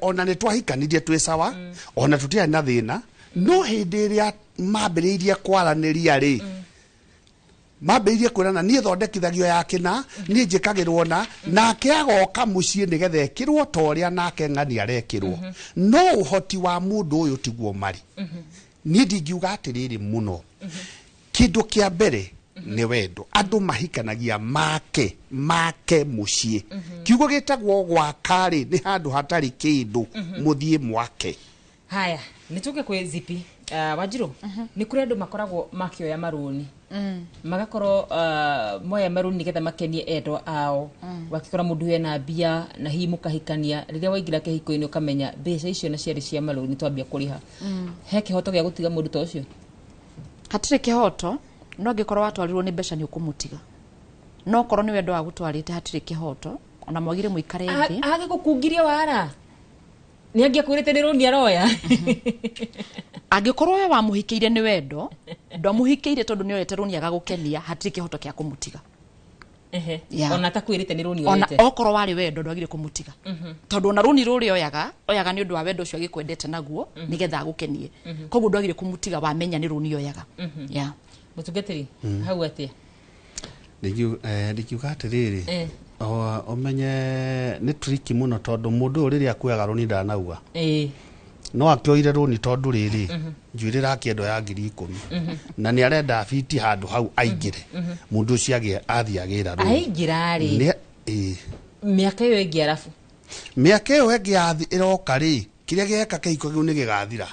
ona nĩ twahikanirie twĩ sawa, ona tũtiarĩ na thĩna, no hĩndĩ ĩrĩa mambĩrĩirie kwaranĩria rĩ, mambĩrĩirie kwĩrana niĩ thondekithagio ya kĩna, niĩ njĩkagĩrwo na nake agoka mũciĩ nĩgetha ekĩrwo ta ũrĩa nake ng'ani arekĩrwo, no ũhoti wa mũndũ ũyũ tiguo marĩ. Niĩ ndingiuga atĩrĩrĩ mũno, kĩndũ kĩa mbere nĩ wendo. Andũ mahikanagia make make mũciĩ. Kiugo gĩtagwo gwaka rĩ, nĩ handũ hatarĩ kĩndũ, mũthiĩ mwake. Haya, nĩ tũke kwĩ zipi. Wanjiru, nĩ kũrĩ andũ makoragwo makĩoya marũni, magakorwo moya marũni nĩgetha makenie endwa ao. Wakĩkora mũndũ ena mbia na hihi mũkahikania, rĩrĩa waingĩra kĩhiko-inĩ ũkamenya mbeca icio na ciarĩ cia marũni twambia kũrĩha. He kĩhoto gĩa gũtiga mũndũ ta ũcio? Hatirĩ kĩhoto, no angĩkorwo watwarirwo nĩ mbeca nĩ ũkũmũtiga, no korwo nĩ wendo wagũtwarĩte hatirĩ kĩhoto, ona mwagire mũikare thĩ. Agĩgũkungirie wara nĩ angĩakwĩrĩte nĩ rũni aroya. Angĩkorwo we wamũhikĩire nĩ wendo, ndwamũhikĩire tondũ nĩ oyete rũni agagũkenia, hatirĩ kĩhoto kĩa kũmũtiga. Yeah. Ona atakwĩrĩte nĩ rũni ona oyete. Okorwo warĩ wendo ndwagire kũmũtiga, tondũ ona rũni rũrĩa oyaga oyaga nĩ ũndũ wa wendo ũcio agĩkwendete naguo, nĩgetha agũkenie. Koguo ndwagire kũmũtiga wamenya nĩ rũni oyaga. Yeah. Mũtungatĩri, hau atĩa? Ndingiuga atĩrĩrĩ, ũmenye nĩ tricky mũno, tondũ mũndũ ũyũ rĩrĩa akuoyaga rũni ndanauga, no akĩoire rũni tondũ rĩrĩ, njuĩrĩ rakĩendwo ya 10,000 na nĩ arenda biti handũ hau aingĩre. Mũndũ ũcio agĩe athiĩ agĩra rũni. Aingĩra rĩ, mĩaka ĩyo ĩngĩ arabu Mĩaka ĩyo ĩngĩ yathi ĩroka rĩ, kĩrĩa gĩeka kĩhiko kĩu nĩ gĩgathira,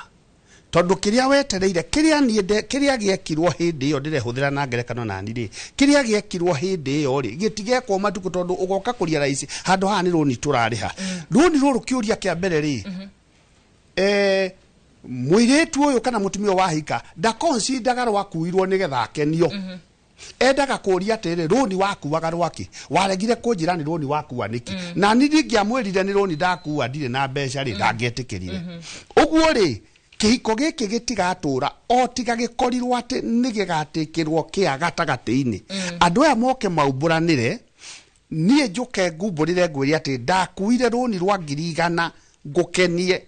tondũ kĩrĩa wetereire, kĩrĩa niĩ kĩrĩa gĩekirwo hĩndĩ ĩyo ndĩrehũthĩra na ngerekano nani rĩ, kĩrĩa gĩekirwo hĩndĩ ĩyo rĩ, gĩtigekwo matukũ, tondũ ũgoka kũria raici handũ haha nĩ rũni tũrarĩha rũni rũrũ. Kĩũria kĩa mbere rĩ, Mũirĩtu ũyũ kana mũtumia ũyũ wahika ndakonsidaga rwakuirwo nĩgetha akenio. Endaga kũria atĩrĩrĩ, rũni wakuaga rwaki? Waregire kũnjĩra nĩ rũni wakua nĩkĩ? Na niĩ ndingĩamwĩrire nĩ rũni ndakua, ndirĩ na mbeca rĩ, ndangĩetĩkĩrire. Ũguo rĩ, kĩhiko gĩkĩ gĩtigatũra o tiga gĩkorirwo atĩ nĩ gĩgatĩkĩrwo kĩa gatagatĩ-inĩ, andũ aya moke maumbũranĩre, niĩ njũke ngumbũrĩre ngwĩre atĩ ndakuire rũni rwa 100,000 ngũkenie,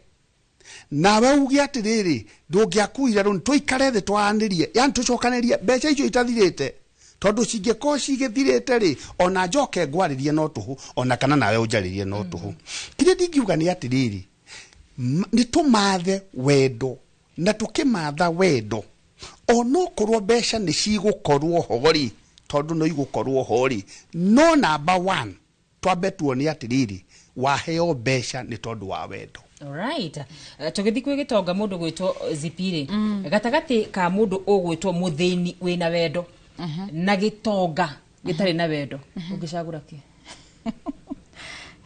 nawe uge atĩrĩrĩ, ndũngĩakuire rũni. Tũikare thĩ twaranĩrie, yani tũcokanĩrie mbeca icio itathirĩte, tondũ cingĩkorwo cigĩthirĩte rĩ, ona njoke ngwarĩrie no tũhũ, ona kana nawe ũnjarĩrie no tũhũ. Kĩrĩa ndingiuga nĩ atĩrĩrĩ, nĩ tũmathe wendo, na tũkĩmatha wendo, onokorwo mbeca nĩ cigũkorwo ho rĩ, tondũ no igũkorwo ho rĩ, no number one twambe tuone atĩrĩrĩ, waheo mbeca nĩ tondũ wa wendo. Alright. Tũgĩthiĩ kwĩ gĩtonga, mũndũ gwĩtwo Zipiri, gatagatĩ ka mũndũ ũgwĩtwo mũthĩni wĩna wendo na gĩtonga gĩtarĩ na wendo, ũngĩcagũra kĩ?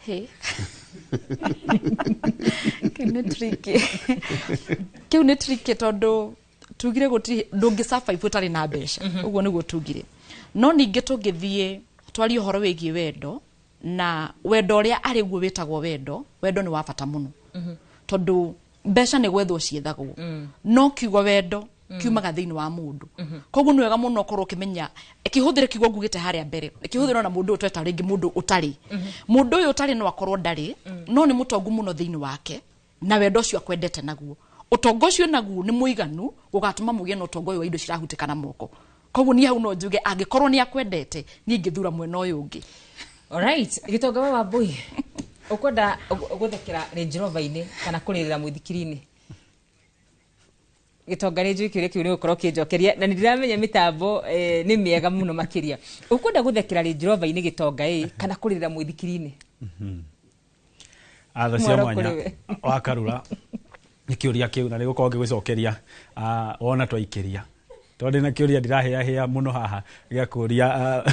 Hey. Kĩu nĩ tricky. Kĩu nĩ tricky tondũ tugire gũtirĩ ndũngĩ survive ũtarĩ na mbeca. Ũguo nĩguo tugire. No ningĩ tũngĩthiĩ twarie ũhoro wĩgiĩ wendo, na wendo ũrĩa arĩ guo wĩtagwo wendo, wendo nĩ wa bata mũno, tondũ mbeca nĩ gwethwo ciethagwo, no kiugo wendo kiumaga thĩinĩ wa mũndũ. Koguo nĩ wega mũno ũkorwo ũkĩmenya kĩhũthĩre kiugo ngugĩte harĩa mbere, kĩhũthĩrwo na mũndũ ũyũ tweta rĩngĩ mũndũ ũtarĩ. Mũndũ ũyũ ũtarĩ no akorwo ndarĩ, no nĩ mũtongu mũno thĩinĩ wake, na wendo ũcio akwendete naguo, ũtonga ũcio naguo nĩ mũiganu gũgatũma mũgĩe na ũtonga ũyũ wa indo cirahutĩka na moko. Koguo niĩ hau no njuge angĩkorwo nĩ akwendete, niĩ ingĩthura mwena ũyũ ũngĩ. Alright, gĩtonga we Wambui, ũkwenda gũthekera Range Rover-inĩ kana kũrĩrĩra mũithikiri-inĩ? Gĩtonga, nĩ njũĩ kĩũria kĩu nĩ gũkorwo ũkĩnjokeria, na nĩ ndĩramenya mĩtambo nĩ mĩega mũno makĩria. Ũkwenda gũthekera Range Rover-inĩ, gĩtonga ĩ, kana kũrĩrĩra mũithikiri-inĩ? Atha cia Mwaro mwanya kũrĩ we. Wakarura nĩ kĩũria kĩu na nĩ gũkorwo ngĩgũcokeria. Wona twaikĩria, tondũ ndĩna kĩũria ndĩrahĩahĩa mũno haha gĩa kũria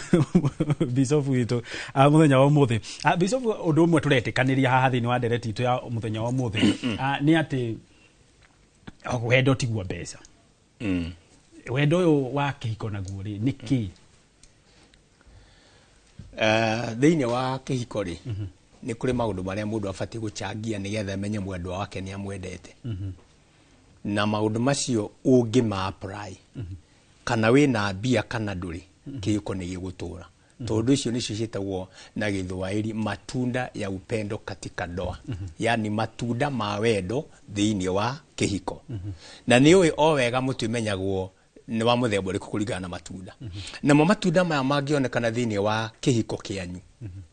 bicobu witũ mũthenya wa ũmũthĩ. Bicobu, ũndũ ũmwe tũretĩkanĩria haha thĩinĩ wa ndereti itũ ya mũthenya wa ũmũthĩ nĩ atĩ wendo tiguo mbeca. Wendo ũyũ wa kĩhiko naguo rĩ, nĩ kĩ? Thĩinĩ wa kĩhiko rĩ, nĩ kũrĩ maũndũ marĩa mũndũ abatiĩ gũchangia nĩgetha amenye mwendwa wake nĩ amwendete, na maũndũ macio ũngĩma apply, kana wĩna mbia kana ndũrĩ, kĩhiko nĩ gĩgũtũra, tondũ icio nĩcio ciĩtagwo na gĩthwaĩri matunda ya upendo katika ndoa, yani matunda ma wendo thĩinĩ wa kĩhiko. Na nĩ ũĩ o wega mũtĩ ũmenyagwo nĩ wa mũthemba ũrĩkũ kũringana na matunda. Namo matunda maya mangĩonekana thĩinĩ wa kĩhiko kĩanyu,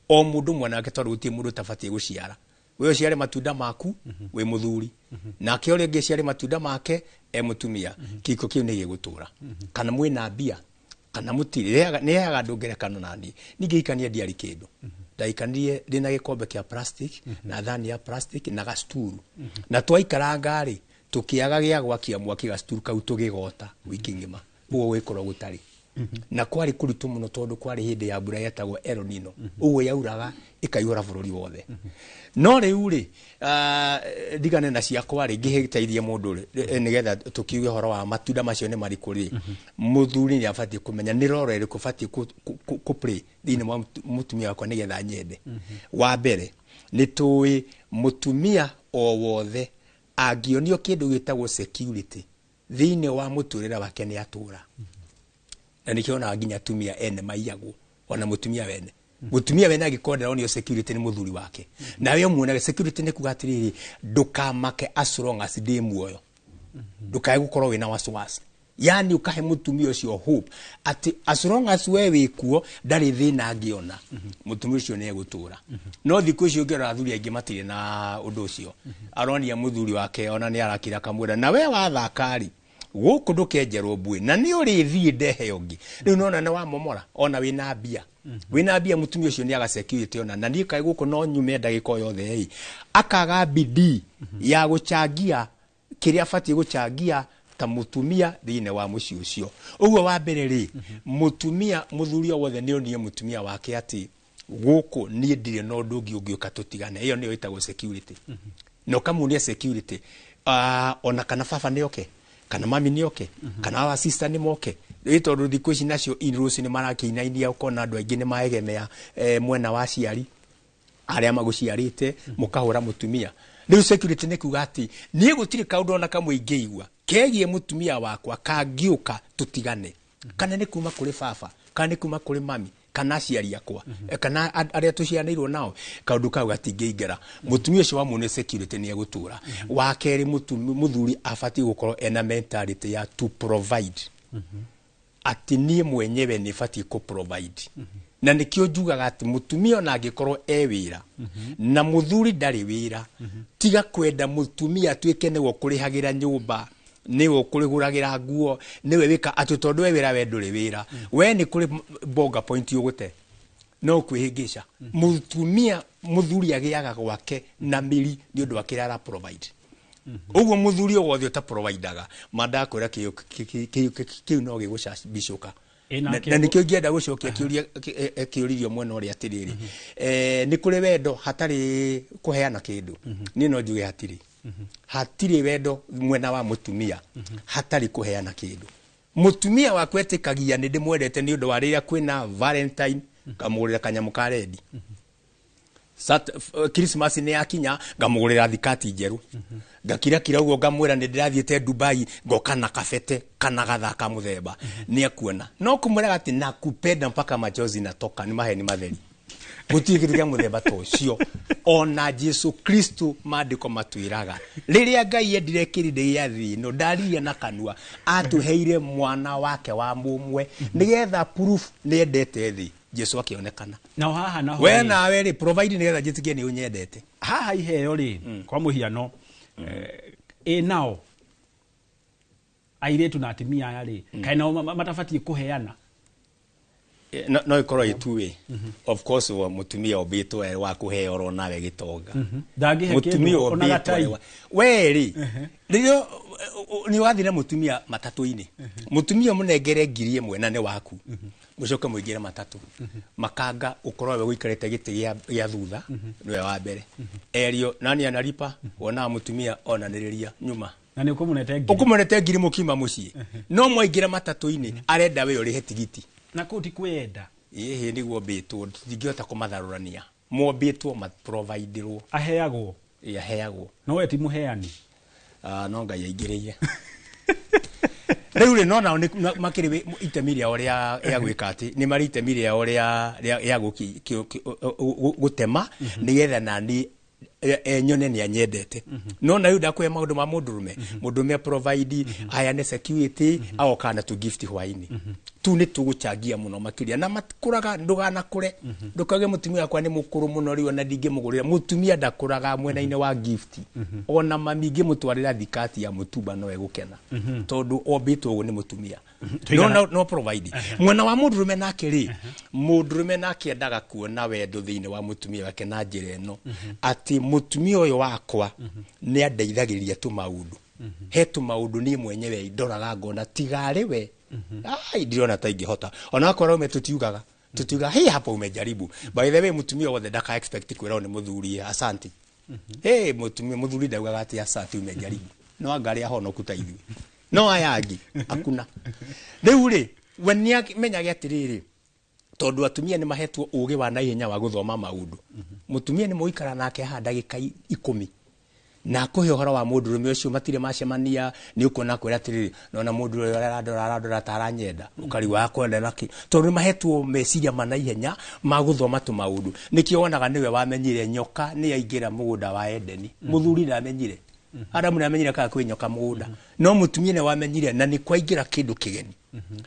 o mũndũ mwanake, tondũ gũtirĩ mũndũ ũtabatiĩ gũciara, we ũciare matunda maku wĩ mũthuri, nake ũrĩa ũngĩ aciare matunda make e mũtumia, kĩhiko kĩu nĩ gĩgũtũra, kana mwĩna mbia kana mũtirĩ. Nĩ heaga andũ ngerekano nani ningĩhikania ndiarĩ kĩndũ. Ndahikanirie ndĩna gĩkombe kĩa plastic na thani ya plastic na gacturu, na twaikaranga rĩ, tũkĩaga gĩa gwakia mwaki, gacturu kau tũgĩgota wiki ng'ima, ũguo gwĩkorwo gũtarĩ na kwarĩ kũritũ mũno, tondũ kwarĩ hĩndĩ ya mbura yetagwo El Nino, ũguo yauraga ĩkaihũra bũrũri wothe. No rĩu rĩ, ndigane na ciakwa rĩ, ngĩteithie mũndũ rĩ, nĩgetha tũkiuge ũhoro wa matunda macio nĩ marĩkũ rĩ, mũthuri nĩ abatiĩ kũmenya nĩ role ĩrĩkũ batiĩ kũ play thĩinĩ wa mũtumia wakwa nĩgetha nyende. Wa mbere, nĩ tũĩ mũtumia o wothe angĩonio kĩndũ gĩtagwo security thĩinĩ wa mũtũrĩre wake, nĩ atũra. Na nĩkĩo onaga nginya atumia ene maiyagwo, ona mũtumia wene angĩkorwo ndaronio security nĩ mũthuri wake, nawe ũmuonaga security nĩ kuga atĩrĩrĩ, ndũkamake, as long as ndĩ muoyo ndũkae gũkorwo wĩna wasiwasi, yani ũkahe mũtumia ũcio hope atĩ as long as we wĩ kuo ndarĩ thĩna angĩona, mũtumia ũcio nĩ egũtũra. No thikũ icio ũngĩrora, athuri aingĩ matirĩ na ũndũ ũcio. Aronia mũthuri wake ona nĩ arakira, akamwĩra na we wathaka-rĩ, gũkũ ndũkenjerwo mbuĩ na nĩ ũrĩthiĩ ndehe ũngĩ. Rĩu nona nĩ wamomora, ona wĩna mbia, mũtumia ũcio nĩ aga security, ona na niĩ kaĩ gũkũ no nyume ndagĩka o yothe ĩ, akaga bidii ya gũchangia kĩrĩa abatiĩ gũchangia ta mũtumia thĩinĩ wa mũciĩ ũcio. Ũguo wa mbere rĩ, mũtumia, mũthuri o wothe nĩ onie mũtumia wake atĩ gũkũ niĩ ndirĩ na ũndũ ũngĩ ũngĩũka tũtigane. Ĩyo nĩyo ĩtagwo security. Na ũkamuonia security. Ona kana baba nĩ oke, kana mami nĩ oke, kana our sister nĩ moke, ĩ tondũ thikũ ici nacio in-laws nĩ marakĩinainia, ũkona andũ aingĩ nĩ maegemea mwena wa aciari arĩa magũciarĩte, mũkahũra mũtumia. Rĩu security nĩ kuga atĩ niĩ gũtirĩ kaũndũ ona kamwe ingĩigua kegiĩ mũtumia wakwa kangĩũka tũtigane, kana nĩ kuma kũrĩ baba, kana nĩ kuma kũrĩ mami, kana aciari akwa, kana arĩa tũciaranĩirwo nao, kaũndũ kau gatingĩingĩra. Mũtumia ũcio wamuonia security nĩ egũtũra. Wa kerĩ, mũthuri abatiĩ gũkorwo ena mentality ya to provide, atĩ niĩ mwenyewe nĩ batiĩ kũ provide. Na nĩkĩo njugaga atĩ mũtumia ona angĩkorwo e wĩra na mũthuri ndarĩ wĩra, tiga kwenda mũtumia atuĩke nĩwe ũkũrĩhagĩra nyũmba, nĩwe ũkũrĩgũragĩra nguo, nĩwe wĩka atĩ tondũ we wĩra, we ndũrĩ wĩra, we nĩ kũrĩ bonga point ũgũte no kwĩhĩngĩca. Mũtumia, mũthuri agĩaga gwake na mĩri nĩ ũndũ wa kĩrĩa ara provide. Ũguo mũthuri o wothe ũtaprovidaga, mandakwĩra kĩu no gĩgũcambicũka. Ĩ Na nake na nĩkĩo ingĩenda gũcokia kĩũria kĩũririo mwena ũrĩa atĩrĩrĩ, nĩ kũrĩ wendo hatarĩ kũheana kĩndũ? Niĩ no njuge hatirĩ, hatirĩ wendo mwena wa mũtumia hatarĩ kũheana kĩndũ. Mũtumia waku etĩkagia nĩ ndĩmwendete nĩ ũndũ wa rĩrĩa kwĩna Valentine ngamũgũrĩra kanyamũ ka rendi. Christmas nĩ yakinya, ngamũgũrĩra thikati njerũ, ngakirakira ũguo, ngamwĩra nĩ ndĩrathiĩte Dubai, ngoka na kabete kana gathaka mũthemba nĩ akuona. No kũmwĩraga atĩ nakupenda mpaka machozi natoka nĩ maheni matheri, gũtirĩ kĩndũ kĩa mũthemba ta ũcio. Ona Jesu Kristo, maandĩko matwĩraga rĩrĩa Ngai endire kĩrĩndĩ gĩa thĩ ĩno, ndaririe na kanua, atũheire mwana wake wa mũmwe nĩgetha proof nĩ endete thĩ. Jesu akĩonekana. Nao haha naho we rĩ, nawe rĩ, provide nĩgetha njĩtĩkie nĩ ũnyendete. Haha iheo rĩ, kwa mũhiano, ĩ nao airĩtu na atumia aya rĩ, kaĩ nao matabatiĩ kũheana? No ĩkorwo ĩ two way. Of course, wa mũtumia ũmbĩtwo e wa kũheo oro nawe gĩtonga. Ndangĩhe Mũtumia kĩndũ ona ũmbĩtwo gatai. We rĩ, rĩrĩa nĩ wathiĩ na mũtumia matatũ-inĩ, mũtumia mũnengere 1,000 na nĩ waku, mũcoke mũingĩre matatũ, makanga ũkorwo we ũikarĩte gĩtĩ gĩa thutha, nĩwe wa mbere erio nani analipa, wonaga mũtumia onanĩrĩria nyuma. Na nĩ ũkũmũnete ngiri. Ũkũmũnete ngiri mũkiuma mũciĩ, no mwaingĩra matatũ-inĩ arenda we ũrĩhe tigiti. Na kũu ti kwĩyenda. Ĩhĩ, nĩguo mbĩtwo ndingĩhota kũmatharũrania, mombĩtwo maprovidirwo. Aheagwo. Ĩ, aheagwo. No we ti mũheani. Ah, no Ngai aingĩrĩire rĩu rĩ, no nao nĩ makĩrĩ itemi rĩao rĩa gwĩka atĩ nĩ marĩ itemi rĩao rĩa gũtema nĩgetha nani nyone nĩ anyendete. No na rĩu ndakũhe maũndũ ma mũndũrũme, mũndũrũme provide, aheane security, agoka na tu gift hwainĩ tu, nĩ tũgũchangia mũno makĩria na matikũraga. Ndũganakũre, ndũkauge mũtumia wakwa nĩ mũkũrũ mũno rĩu ona ndingĩmũgũrĩra. Mũtumia ndakũraga mwena-inĩ wa gift. Ona mami ingĩmũtwarĩra thikati ya mũtumba no egũkena, tondũ ombĩtwo ũguo nĩ mũtumia. No, no, no provide. Mwena wa mũndũrũme nake rĩ, mũndũrũme nake endaga kuona wendo thĩinĩ wa mũtumia wake na njĩra ĩno, atĩ mũtumia ũyũ wakwa nĩ andeithagĩrĩria tũmaũndũ, he tũmaũndũ niĩ mwenyewe ndoraga ngona tigarĩ we, ai, ndirona ta ingĩhota. Ona akorwo aume tũtiugaga hey, hapo umejaribu. By the way, mũtumia wothe ndaka expect kwĩrwo nĩ mũthuri asante. Hey, mũtumia, mũthuri ndaugaga atĩ asante, umejaribu. No anga arĩa honoku ta ithuĩ, no aya angĩ hakuna. Rĩu rĩ, we nĩ amenyage atĩrĩrĩ, tondũ atumia nĩ mahetwo ũgĩ wa naihenya wa gũthoma maũndũ. Mũtumia nĩ mũikara nake haha ndagĩka 10 na akũhe ũhoro wa mũndũrũme ũcio matirĩ macemania, nĩ ũkuona kwĩra atĩrĩrĩ, nona mũndũ ũyũ arandora ta aranyenda, ũkarigwo akwenda nakĩ, tondũ nĩ mahetwo meciria ma naihenya ma gũthoma tũmaũndũ. Nĩkĩo wonaga nĩwe wamenyire nyoka nĩ yaingĩra mũgũnda wa Edeni. Mũthuri ndamenyire, Adamu ndamenyire kana kwĩ nyoka mũgũnda, no mũtumia nĩ wamenyire na nĩ kwaingĩra kĩndũ kĩgeni,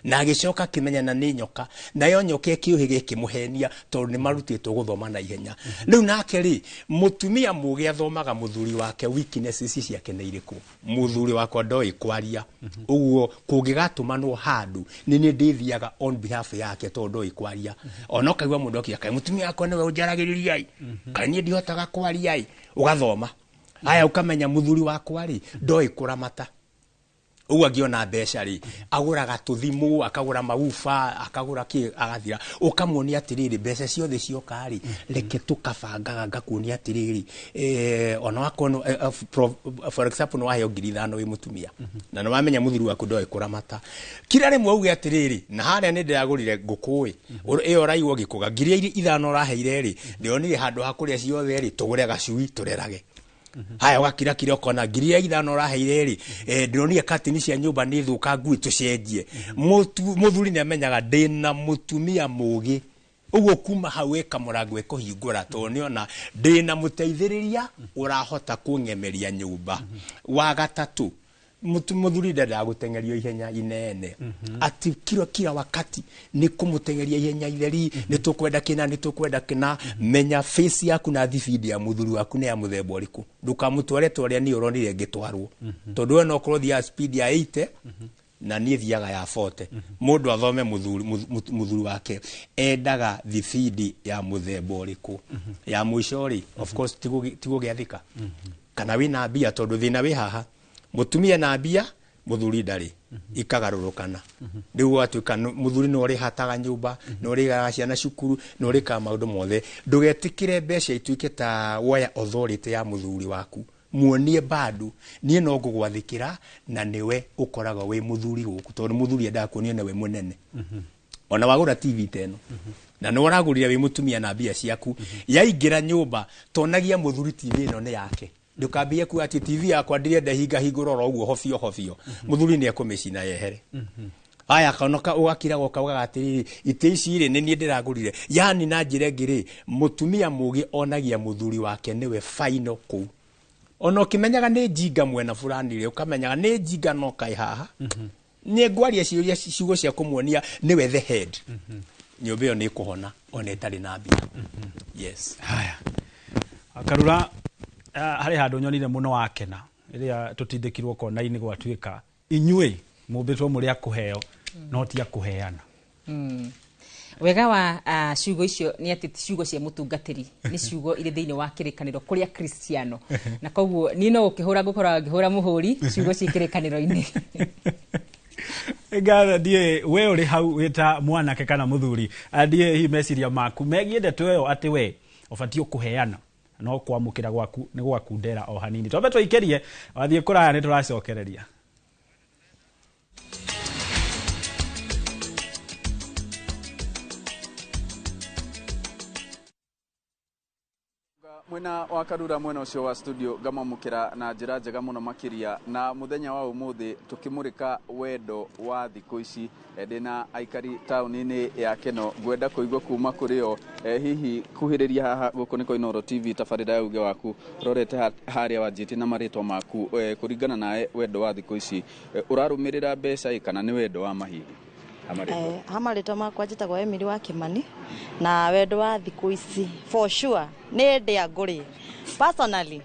na agĩcoka akĩmenya na nĩ nyoka, nayo nyoka ĩkĩũhĩga ĩkĩmũhenia, tondũ nĩ marutĩtwo gũthoma na ihenya. Rĩu nake rĩ, mũtumia mũgĩ athomaga mũthuri wake weaknesses ciake nĩ irĩkũ. Mũthuri wakwa ndoĩ kwaria, ũguo kũngĩgatũmanwo handũ nĩ niĩ ndĩthiaga on behalf yake, tondũ ndoĩ kwaria. Ona ũkaigua mũndũ akiuga, kaĩ mũtumia wakwa nĩwe ũnjaragĩrĩria ĩ, kaĩ niĩ ndihotaga kwaria ĩ. Ũgathoma aya ũkamenya mũthuri wakwa rĩ ndoĩ kũramata. Ũguo angĩona mbeca rĩ, agũraga tũthimũ, akagũra mauba, akagũra kĩ, agathira. Ũkamuonia atĩrĩrĩ, mbeca ciothe cioka rĩ, reke tũkabangaga, ngakuonia atĩrĩrĩ, ona wakorwo for example nĩ waheo 5,000 wĩ mũtumia na nĩ wamenya mũthuri waku ndoĩ kũramata, kira rĩmwe uge atĩrĩrĩ, na harĩa nĩ ndĩragũrire ngũkũ ĩ, ĩyo ũraigua ũgĩkũga 5,000 ũraheire rĩ, ndĩronire handũ ha kũrĩa ciothe rĩ, tũgũre gacui tũrerage. Haya, ũgakirakira ũkona 5,000 ũraheire rĩ, ndĩronire katini cia nyũmba nĩ thũkangu, tũcenjie. Mũthuri nĩ amenyaga ndĩna mũtumia mũgĩ. Ũguo kuma hau ĩka mũrango ĩkũhingũra, tondũ nĩona ndĩna mũteithĩrĩria ũrahota kũng'emeria nyũmba. Wa gatatũ, mũthuri ndendaga gũteng'erio ihenya inene, ati kila kila wakati nĩ kũmũteng'eria ihenya itheri, nĩ tũkwenda kĩna, nĩ tũkwenda kĩna. Menya face yaku na thibindi ya mũthuri waku nĩ ya mũthemba ũrĩkũ. Ndũkamũtware ta ũrĩa niĩ ũronire ngĩtwarwo, tondũ we no ũkorwo thiaga speed ya 80 na niĩ thiaga ya 40. Mũndũ athome mũthuri wake endaga thibindi ya mũthemba ũrĩkũ. Ya mũico rĩ, of course tigũgĩathĩka kana wĩna mbia, tondũ thĩna wĩ haha, mũtumia na mbia, mũthuri ndarĩ, ikagarũrũkana. Rĩu ũgatuĩka mũthuri nĩ ũrĩhataga nyũmba, nĩ ũrĩgaga ciana cukuru, nĩ ũrĩkaga maũndũ mothe. Ndũgetĩkĩre mbeca ituĩke ta woya authority ya mũthuri waku. Muonie bado niĩ no ngũgwathĩkĩra na nĩwe ũkoragwo wĩ mũthuri gũkũ, tondũ mũthuri endaga kuonio nĩwe mũnene. Ona wagũra TV ta ĩno na nĩ ũragũrire wĩ mũtumia na mbia ciaku, yaingĩra nyũmba tonagia mũthuri TV ĩno nĩ yake. Ndũkambie kuga atĩ TV yakwa ndirenda hinga hingũra oro ũguo hobio hobio. Mũthuri nĩ ekũmĩcina yehere. Aya, kanoka ũgakira goka ugaga atĩrĩrĩ, itĩ ici rĩ, nĩ niĩ ndĩragũrire. Yani na njĩra ĩngĩ rĩ, mũtumia mũgĩ onagia mũthuri wake nĩwe final kũu. Ona ũkĩmenyaga nĩ njinga mwena fulani rĩ, ũkamenyaga nĩ njinga no kaĩ haha nĩ ngwaria ciũria, ciugo cia kũmuonia nĩwe the head. Nyũmba ĩyo nĩ ĩkũhona ona ĩtarĩ na mbia. Yes. Haya, Karura, harĩ handũ nyonire mũno wakena rĩrĩa tũtindĩkirwo kona-inĩ, gwatuĩka inyuĩ mũmbĩtwo mũrĩ a kũheo no ti a kũheana. Wega wa ciugo icio nĩ atĩ ti ciugo cia mũtungatĩri, nĩ ciugo irĩ thĩinĩ wa kĩrĩkanĩro kũrĩa Kristiano, na koguo niĩ no gũkĩhũra ngũkoragwo ngĩhũra mũhũri ciugo ciĩ kĩrĩkanĩro-inĩ. Ngatho. Ndiĩ we ũrĩ hau wĩ ta mwanake kana mũthuri, ndiĩ hihi meciria maku megiĩ ndeto ĩyo atĩ we ũbatiĩ kũheana no kwamũkĩra gwaku nĩ gwakundera o hanini. Twambe tũikĩrie wathiĩ kũraya, nĩ tũracokereria. Mwena wa Karura, mwena ũcio wa studio, ngamamũkĩra na njĩra njega mũno makĩria na mũthenya wa ũmũthĩ tũkĩmũrĩka wendo wa thikũ ici. Ndĩna aikari taũni-inĩ ya Keno, ngwenda kũigua kuma kũrĩ o. Hihi kuhĩrĩria haha, gũkũ nĩ kwa Inooro TV, tabarĩra ya uge waku, rorete harĩa wanjĩtie na marĩtwa maku. Kũringana nawe, wendo wa thikũ ici ũrarũmĩrĩra mbeca ĩ kana nĩ wendo wa mahihi? Ha marĩtwa makwa njĩtagwo Emily wa Kimani, na wendo wa thikũ ici for sure nĩ ndĩa ngũrĩ. Personally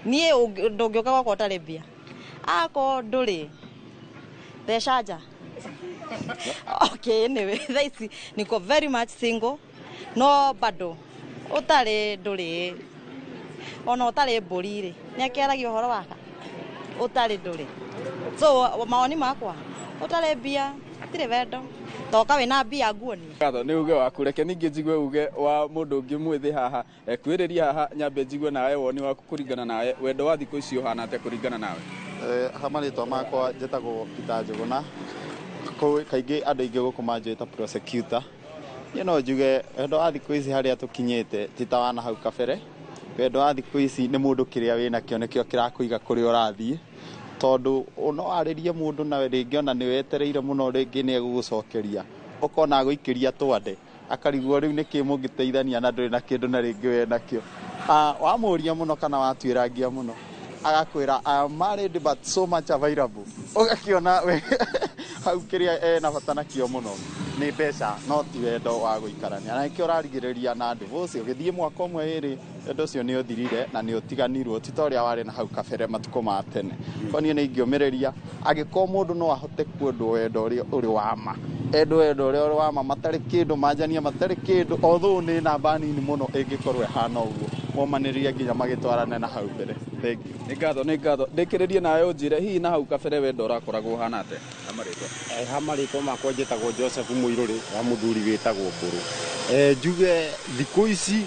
niĩ ndũngĩũka gwakwa ũtarĩ mbia, akorwo ndũrĩ theca nja. Okay, anyway, thaa ici niko very much single, no bado ũtarĩ ndũrĩ, ona ũtarĩ mbũri rĩ, nĩ akĩaragia ũhoro waka ũtarĩ ndũrĩ. So mawoni makwa, ũtarĩ mbia hatirĩ wendo, toka wĩna mbia nguonie. Ngatho nĩ uge waku. Reke ningĩ njigue uge wa mũndũ ũngĩ mwĩthĩ haha. Kwĩrĩria haha, nyambe njigue nawe woni waku, kũringana nawe wendo wa thikũ ici ũhana atĩa kũringana nawe? Ha marĩtwa makwa njĩtagwo Peter Njũgũna. Kaingĩ andũ aingĩ gũkũ manjũĩ ta prosecutor. Niĩ no njuge wendo wa thikũ ici harĩa tũkinyĩte ti ta wa na hau kabere. Wendo wa thikũ ici nĩ mũndũ kĩrĩa wĩnakĩo nĩkĩo kĩrakũiga kũrĩa ũrathiĩ, tondũ no warĩrie mũndũ na rĩngĩ ona nĩ wetereire mũno, rĩngĩ nĩ egũgũcokeria, ũkona agũikĩria twande, akarigwo rĩu nĩkĩ mũngĩteithania na ndũrĩ na kĩndũ na rĩngĩ we nakĩo. Wamũria mũno kana watuĩrangia mũno, agakwĩra, "I am married but so much available." Ũgakĩona we hau kĩrĩa ena bata nakĩo mũno nĩ mbeca no ti wendo wa gũikarania, na nĩkĩo ũrarigĩrĩria na divorce ũgĩthiĩ mwaka ũmwe ĩrĩ, wendo ũcio nĩ ũthirire na nĩ ũtiganirwo, ti ta ũrĩa warĩ na hau kabere matukũ ma tene. Ko niĩ nĩ ingĩũmĩrĩria, angĩkorwo mũndũ no ahote kwendwo wendo ũrĩa ũrĩ wa ma, endwo wendo ũrĩa ũrĩ wa ma, matarĩ kĩndũ, manjania matarĩ kĩndũ, although nĩ namba nini mũno ĩngĩkorwo ĩhana ũguo, momanĩrĩrie nginya magĩtwarane na hau mbere. Thank you. Nĩ ngatho, nĩ ngatho. Ndĩkĩrĩrie nawe ũnjĩre hihi na hau kabere wendo ũrakoragwo ũhana atĩa na marĩtwa? Ha marĩtwa makwa njĩtagwo Joseph Mũirũrĩ wa mũthuri wĩtagwo Mbũrũ. Njuge thikũ ici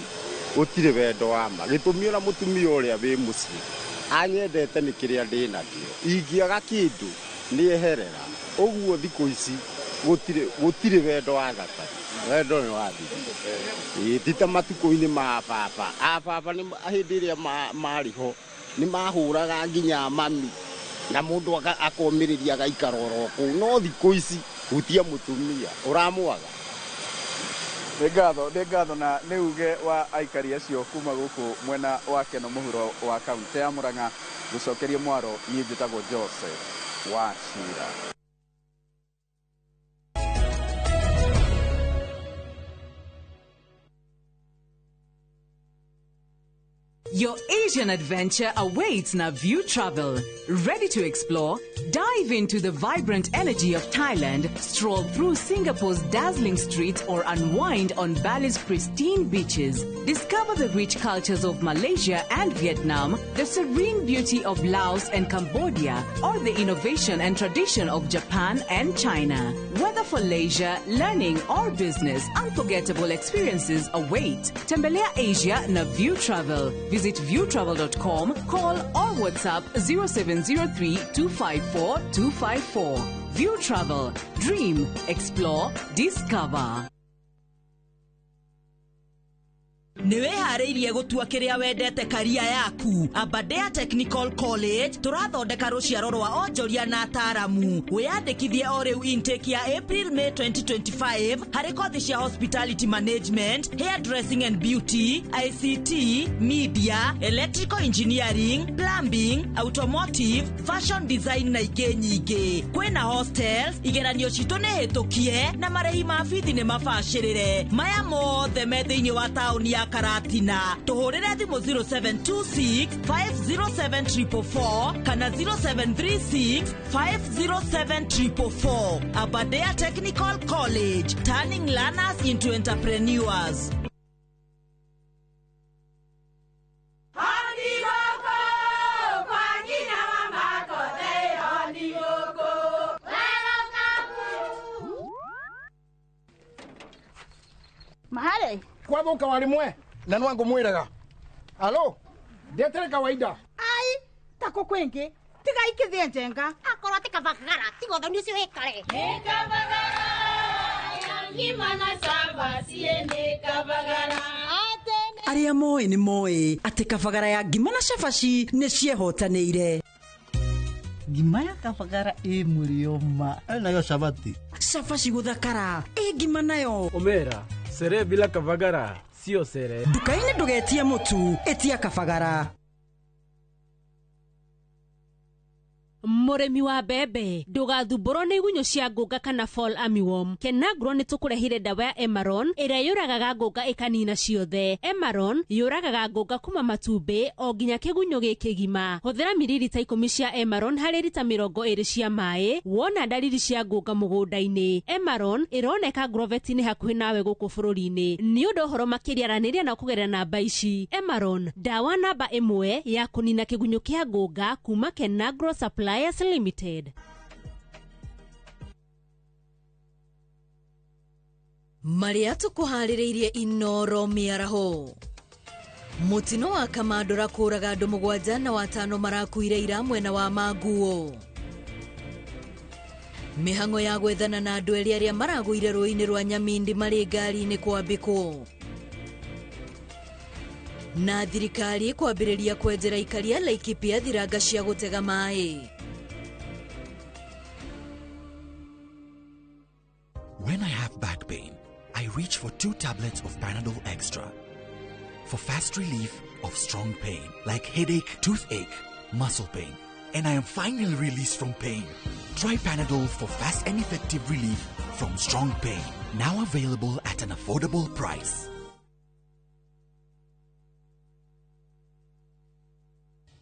gũtirĩ wendo wa ma, gĩtũmi ona mũtumia ũrĩa wĩ mũciĩ anyendete nĩ kĩrĩa ndĩ nakĩo, ingĩaga kĩndũ nĩ eherera. Ũguo thikũ ici gũtirĩ wendo wa thabarĩ, wendo nĩ wathirire. Ĩĩ, ti ta matukũ-inĩ ma baba. A baba nĩ hĩndĩ ĩrĩa marĩ ho nĩ mahũraga nginya mami na mũndũ akomĩrĩria agaikara oro kũu, no thikũ ici hutia mũtumia ũramwaga. Nĩ ngatho, nĩ ngatho. Na nĩ uge wa aikari acio kuma gũkũ mwena wa Keno mũhuro wa kaunti ya Murang'a. Gũcokeria mwaro, niĩ njĩtagwo Joseph wa Cira. Your Asian adventure awaits na View Travel. Ready to explore? Dive into the vibrant energy of Thailand, stroll through Singapore's dazzling streets, or unwind on Bali's pristine beaches. Discover the rich cultures of Malaysia and Vietnam, the serene beauty of Laos and Cambodia, or the innovation and tradition of Japan and China. Whether for leisure, learning, or business, unforgettable experiences await. Tembelea Asia na View Travel. Visit viewtravel.com, call or WhatsApp 0703 254 254. View Travel. Dream, explore, discover. Nĩ wĩharĩirie gũtua kĩrĩa wendete karia yaku? Aberdare Technical College tũrathondeka rũciaro rwa onjoria na ataramu. Wĩyandĩkithie o rĩu intake ya April May 2025 harĩ kothi cia hospitality management, hairdressing and beauty, ICT, media, electrical engineering, plumbing, automotive, fashion design na ingĩ nyingĩ. Kwĩna hostels, igeranio citũ nĩ hĩtũkie na marĩhi ma bithi nĩ mabacĩrĩre. Maya mothe me thĩinĩ wa taũni ya Karatina. Tũhũrĩre thimũ 0726 507 444 kana 0736 507 444. Aberdare Technical College, turning learners into entrepreneurs. Mahare kwathuka wari mwe na nwangu mwiraga alo ndetere kawaida ai tako kwingi tiga ikithie njenga akorwo ti kabagara tiga ũthoni ũcio wĩkare. Nĩ kabagara ya ngima na cabaci nĩ kabagara. Arĩa moĩ nĩ moĩ atĩ kabagara ya ngima na cabaci nĩ ciehotanĩire. Ngima ya kabagara ĩ mũrĩo ma. Nayo cabaci. Cabaci gũthakara ĩ ngima nayo. Omera sere bila kabagara sio sere. Nduka-inĩ ndũgetie mũtu, ĩtia kabagara. Mũrĩmi wa mbembe, ndũgathumbũrwo nĩ igunyũ cia ngũnga kana fall armyworm. Kenagro nĩ tũkũrehire ndawa ya Emaron ĩrĩa yũragaga ngũnga ĩkanina ciothe. Emaron yũragaga ngũnga kuma matumbĩ o nginya kĩgunyũ gĩ kĩgima. Hũthĩra miririta 10 cia Emaron harĩ rita 20 cia maĩ wona ndariri cia ngũnga mũgũnda-inĩ. Emaron ĩroneka Grovet-inĩ hakuhĩ nawe gũkũ bũrũri-inĩ. Nĩ ũndũ ũhoro makĩria aranĩria na kũgerera namba ici. Emaron, ndawa namba 1 ya kũnina kĩgunyũ kĩa ngũnga kuma Kenagro Supply Limited. Marĩa tũkũharĩrĩirie Inoro mĩaraho. Mũtino wa Kamandũra kũraga andũ 7 na 5 marakuire ira mwena wa Manguo. Mĩhang'o ya gwethana na andũ erĩ arĩa maragũire rũĩ-inĩ rwa Nyamindi marĩ ngari-inĩ kwambĩkwo. Na thirikari kwambĩrĩria kwenjera aikari a Laikipia thiranga cia gũtega maĩ. When I have back pain, I reach for 2 tablets of Panadol Extra for fast relief of strong pain like headache, toothache, muscle pain, and I am finally released from pain. Try Panadol for fast and effective relief from strong pain. Now available at an affordable price.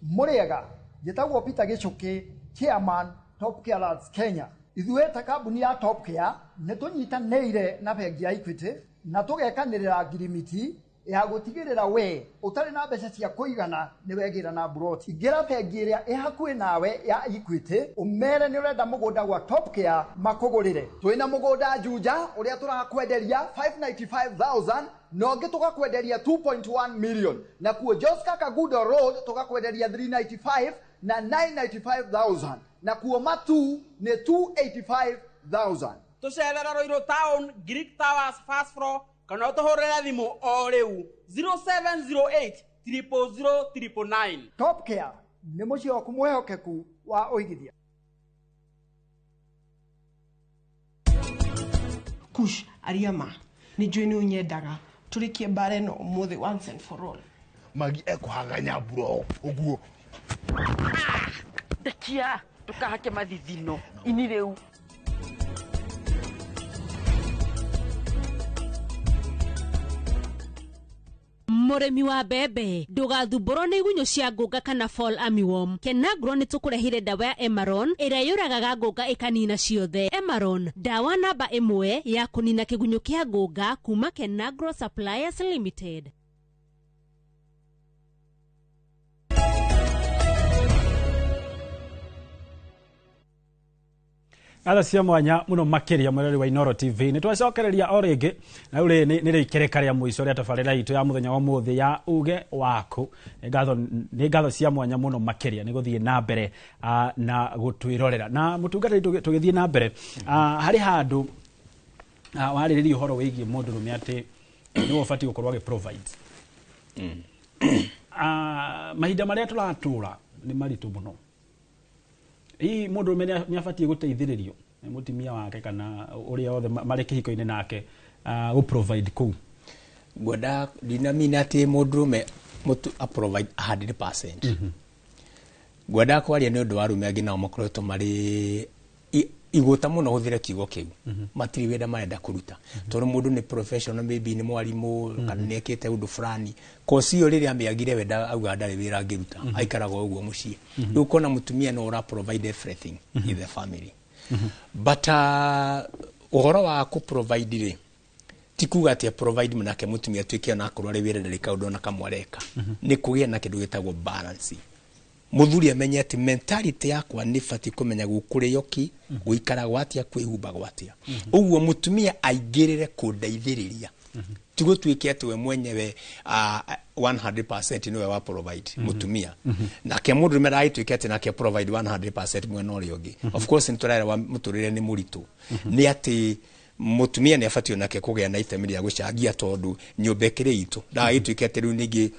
Mũrĩega, njĩtagwo Peter Gĩchũkĩ, chairman Top Care Lads Kenya. Ithuĩ ta kambuni ya Top Care nĩ tũnyitanĩire na bengi ya Equity na tũgekanĩrĩra ngirimiti Ya gũtigĩrĩra we ũtarĩ na mbeca cia kũigana nĩ wegĩra na mburoti. Ingĩra bengi ĩrĩa ĩ hakuhĩ nawe ya Equity, ũmere nĩ ũrenda mũgũnda gwa Top Care makũgũrĩre. Twĩna mũgũnda Juja ũrĩa tũrakwenderia 595,000 na ũngĩ tũgakwenderia 2.1 million, nakuo Joska Kagudo Road tũgakwenderia 395 na 995,000, nakuo Matu nĩ 285,000. Tũcerera Ruiru Town, Greek Towers first floor, kana ũtũhũrĩre thimũ o rĩu 0708 000 999. Top Care nĩ mũciĩ waku mwĩhokeku wa ũigithia. Kush, aria ma nĩ njũĩ nĩ ũnyendaga, tũrĩkie mbara ĩno ũmũthĩ once and for all. Magi ekuhaganya mburo uguo. Ndekia ndũkahake mathithino ini rĩu. Mũrĩmi wa mbembe, ndũgathumbũrwo nĩ igunyũ cia ngũnga kana fall armyworm. Kenagro nĩ tũkũrehire ndawa ya Emaron ĩrĩa yũragaga ngũnga ĩkanina ciothe. Emaron, ndawa namba 1 ya kũnina kĩgunyũ kĩa ngũnga kuma Kenagro Suppliers Limited. Ngatho cia mwanya muno makiria mwirori wa Inooro TV. Nĩ twacokereria o rĩngĩ na rĩu nĩ rĩikereka rĩa mũico rĩa tabarĩra itũ ya mũthenya wa ũmũthĩ ya uge waku. Nĩ ngatho cia mwanya mũno makĩria nĩ gũthiĩ na mbere na gũtwĩrorera. Na mũtungatĩri, tũgĩthiĩ na mbere, harĩ handũ warĩrĩria ũhoro wĩgiĩ mũndũrũme atĩ nĩwe ũbatiĩ gũkorwo agĩ provide. Mahinda marĩa tũratũra nĩ maritũ mũno. Hihi mũndũrũme nĩ abatiĩ gũteithĩrĩrio nĩ mũtumia wake kana ũrĩa othe marĩ kĩhiko-inĩ nake gũ provide kũu? Ngwenda ndinamina atĩ mũndũrũme a provide 100%. Ngwenda kwaria nĩ ũndũ wa arũme angĩ nao makoretwo marĩ igũta mũno, hũthĩre kiugo kĩu, matirĩ wĩra marenda kũruta, tondũ mũndũ nĩ professional, maybe nĩ mwarimũ kana nĩ ekĩte ũndũ fulani, kosi ĩyo rĩrĩa amĩagire we auga ndarĩ wĩra angĩruta, aikaraga o ũguo mũciĩ. Rĩu ũkona mũtumia no ũra provide everything in the family. But ũhoro wa kũ provide rĩ, ti kuga atĩ provide nake mũtumia atuĩke ona akorwo arĩ wĩra ndarĩ kaũndũ ona kamwe areka. Nĩ kũgĩa na kĩndũ gĩtagwo balance. Mũthuri amenye atĩ mentality yakwa nĩ batiĩ kũmenya gũkũrĩo ki, gũikaragwo atĩa, kwĩhumbagwo atĩa. Ũguo mũtumia aingĩrĩre kũndeithĩrĩria, ti gũtuĩke atĩ we mwenyewe 100% nĩwe wa provide mũtumia, nake mũndũrũme ndagĩtuĩke atĩ nake provide 100% mwena ũrĩa ũngĩ. Of course nĩ tũraerewa mũtũrĩre nĩ mũritũ, nĩ atĩ mũtumia nĩ abatiĩ onake kũgĩa na itemi rĩa gũcangia, tondũ nyũmba ĩkĩrĩ itũ, ndagagĩtuĩke atĩ rĩu ningĩ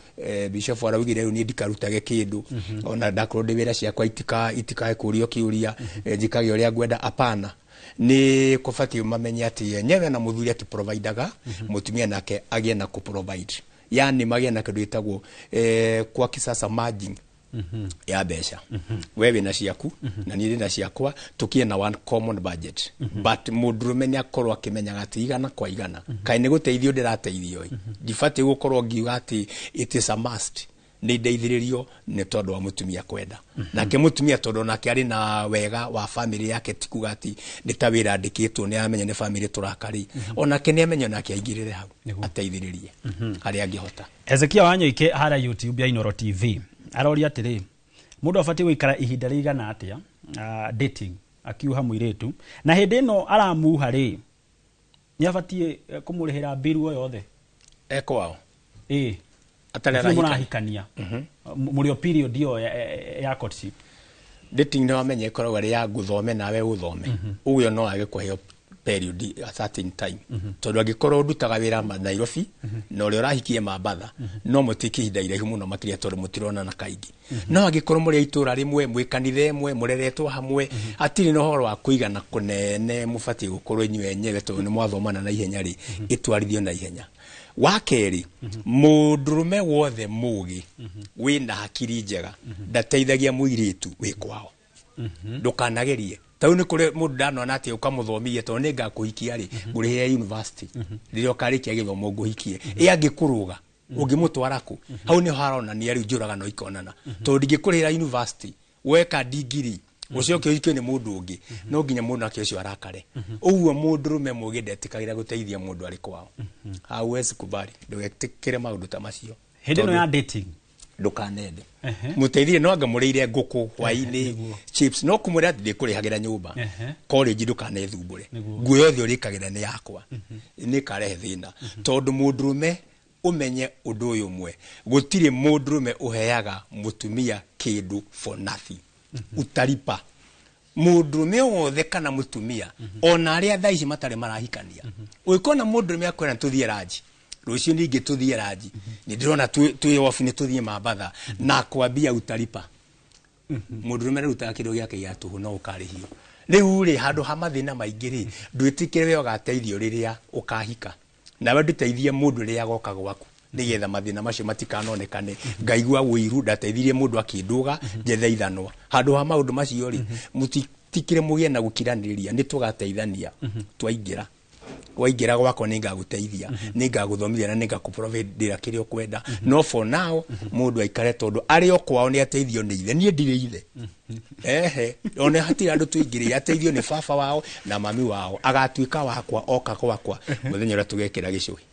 bishop araugire rĩu niĩ ndikarutage kĩndũ, ona ndakorwo ndĩ wĩra ciakwa itikae kũrio kĩũria, njikage ũrĩa ngwenda. Apana, nĩ kũbatiĩ mamenye atĩ yenyewe na mũthuri akĩprovidaga, mũtumia nake agĩe na kũ provide, yani magĩe na kĩndũ gĩtagwo kwa kisasa merging ya mbeca. We wĩna ciaku na niĩ ndĩna ciakwa, tũkie na one common budget. But mũndũrũme nĩ akorwo akĩmenyaga atĩ igana kwa igana, kaĩ nĩ gũteithio ndĩrateithio ĩ, ndibatiĩ gũkorwo ngiuga atĩ it is a must nĩ ndeithĩrĩrio nĩ tondũ wa mũtumia kwenda. Nake mũtumia tondũ nake arĩ na wega wa family yake, ti kuga atĩ nĩ ta wĩra andĩkĩtwo, nĩ aramenya nĩ family tũraka rĩ, onake nĩ amenya onake aingĩrĩre hau ateithĩrĩrie harĩa angĩhota. Hezekia Wanyoike harĩa YouTube ya Inooro TV aroria atĩrĩ, mũndũ abatiĩ gũikara ihinda rĩigana atĩa dating akiuha mũirĩtu, na hĩndĩ ĩno aramuha rĩ, nĩ abatiĩ kũmũrĩhĩra mbiru o yothe ekwao? Ĩĩ. Atarĩ Ithuĩ arahikania. Mũrahikania mũrĩ o period ĩyo ya courtship. Dating nĩ wamenya ĩkoragwo ĩrĩ ya ngũthome nawe ũthome, ũguo no age kũheo period a certain time, tondũ angĩkorwo ndutaga wĩra Nairobi na ũrĩa ũrahikie Mambatha, no mũtuĩke ihinda iraihu mũno makĩria, tondũ mũtironana kaingĩ. No angĩkorwo mũrĩ a itũra rĩmwe, mwĩ kanitha ĩmwe, mũreretwo hamwe, hatirĩ na ũhoro wa kũigana kũnene, mũbatiĩ gũkorwo inyuĩ enyewe tondũ nĩ mwathomana na ihenya rĩ, ĩtwarithio na ihenya. Wa kerĩ, mũndũrũme wothe mũgĩ wĩna hakiri njega ndateithagia mũirĩtu wĩ kwao. Ndũkanagerie tau nĩ kũrĩ mũndũ ndanona atĩ ũkamũthomithia, tondũ nĩ ngakũhikia rĩ, ngũrĩhĩre university, rĩrĩa ũkarĩkia gĩthomo ngũhikie. Ĩ angĩkũrũga ũngĩmũtwara kũ? Hau nĩho haronania rĩu njũragano ikonana, tondũ ndingĩkũrĩhĩra university weka ndigiri. Ũcoke ũhikio nĩ mũndũ ũngĩ, no nginya mũndũ nake ũcio arakare. Ũguo mũndũrũme mũgĩ ndetĩkagĩra gũteithia mũndũ arĩ kwao. Hauwezi kubali, ndũgetĩkĩre maũndũ ta macio. Hĩndĩ ĩno ya dating ndũkanende mũteithie, no angamũrĩire ngũkũ hwainĩ, chips, no kũmwĩra atĩ ndĩkũrĩhagĩra nyũmba, college ndũkanethumbũre, nguo yothe ũrĩkagĩra nĩ yakwa, nĩ ĩkarehe thĩna. Tondũ mũndũrũme, ũmenye ũndũ ũyũ ũmwe, gũtirĩ mũndũrũme ũheaga mũtumia kĩndũ for nothing. Utaripa. Mũndũrũme wothe kana mũtumia, ona arĩa thaa ici matarĩ marahikania, ũngĩkona mũndũrũme akwĩra tũthiĩ lunch rũciũ, ningĩ tũthiĩ lunch, nĩ ndĩrona twĩ off, nĩ tũthiĩ Mambatha, na kwambia utaripa. Mũndũrũme ararutaga kĩndũ gĩake gĩa tũhũ, no ũkarĩhio. Rĩu rĩ, handũ ha mathĩna maingĩ rĩ, ndwĩtĩkĩre we ũgateithio rĩrĩa ũkahika, nawe ndũteithie mũndũ rĩrĩa agoka gwaku, nĩgetha mathĩna macio matikanonekane. Ngaigua ũiru ndateithirie mũndũ akĩndũga njethe ithanwa. Handũ ha maũndũ macio rĩ, mũtitikire mũgĩe na gũkiranĩrĩria, nĩ tũgateithania. Twaingĩra, waingĩra gwakwa, nĩ ngagũteithia, nĩ ngagũthomithia na nĩ ngakũprovidĩra kĩrĩa ũkwenda. No for now mũndũ aikare, tondũ arĩ o kwao nĩ ateithio nĩ ithe. Niĩ ndirĩ ithe, ehe, ona hatirĩ andũ tũingĩrĩire. Ateithio nĩ baba wao na mami wao, agatuĩka wakwa oka gwakwa mũthenya ũrĩa tũgekĩra gĩcũhĩ.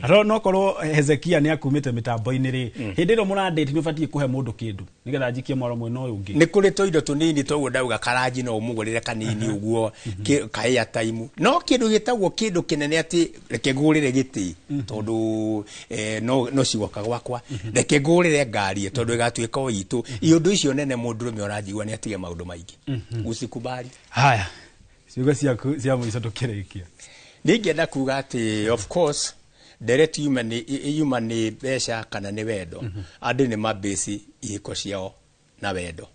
Ro no korwo Hezekia nĩ akumĩte mĩtambo-inĩ rĩ, hĩndĩ ĩno mũrandĩti nĩ ũbatiĩ kũhe mũndũ kĩndũ nĩgetha njikie mwaro mwena ũyũ ũngĩ. Nĩ kũrĩ tũindo tũnini toguo ndauga, karanji no ũmũgũrĩre kanini ũguo, ka airtime, no kĩndũ gĩtagwo kĩndũ kĩnene atĩ reke ngũrĩre gĩtĩ tondũ no cigoka gwakwa, reke ngũrĩre ngari tondũ ĩgatuĩka o itũ, iũndũ icio nene, mũndũrũme ũranjigua nĩ atige maũndũ maingĩ. Usikubali. Haya, ciugo ciaku cia mũico tũkĩrĩkia. Ningĩenda kuga atĩ of course ndereti yuma nĩ mbeca kana nĩ wendo. Andũ nĩ mabĩci ihiko ciao na wendo,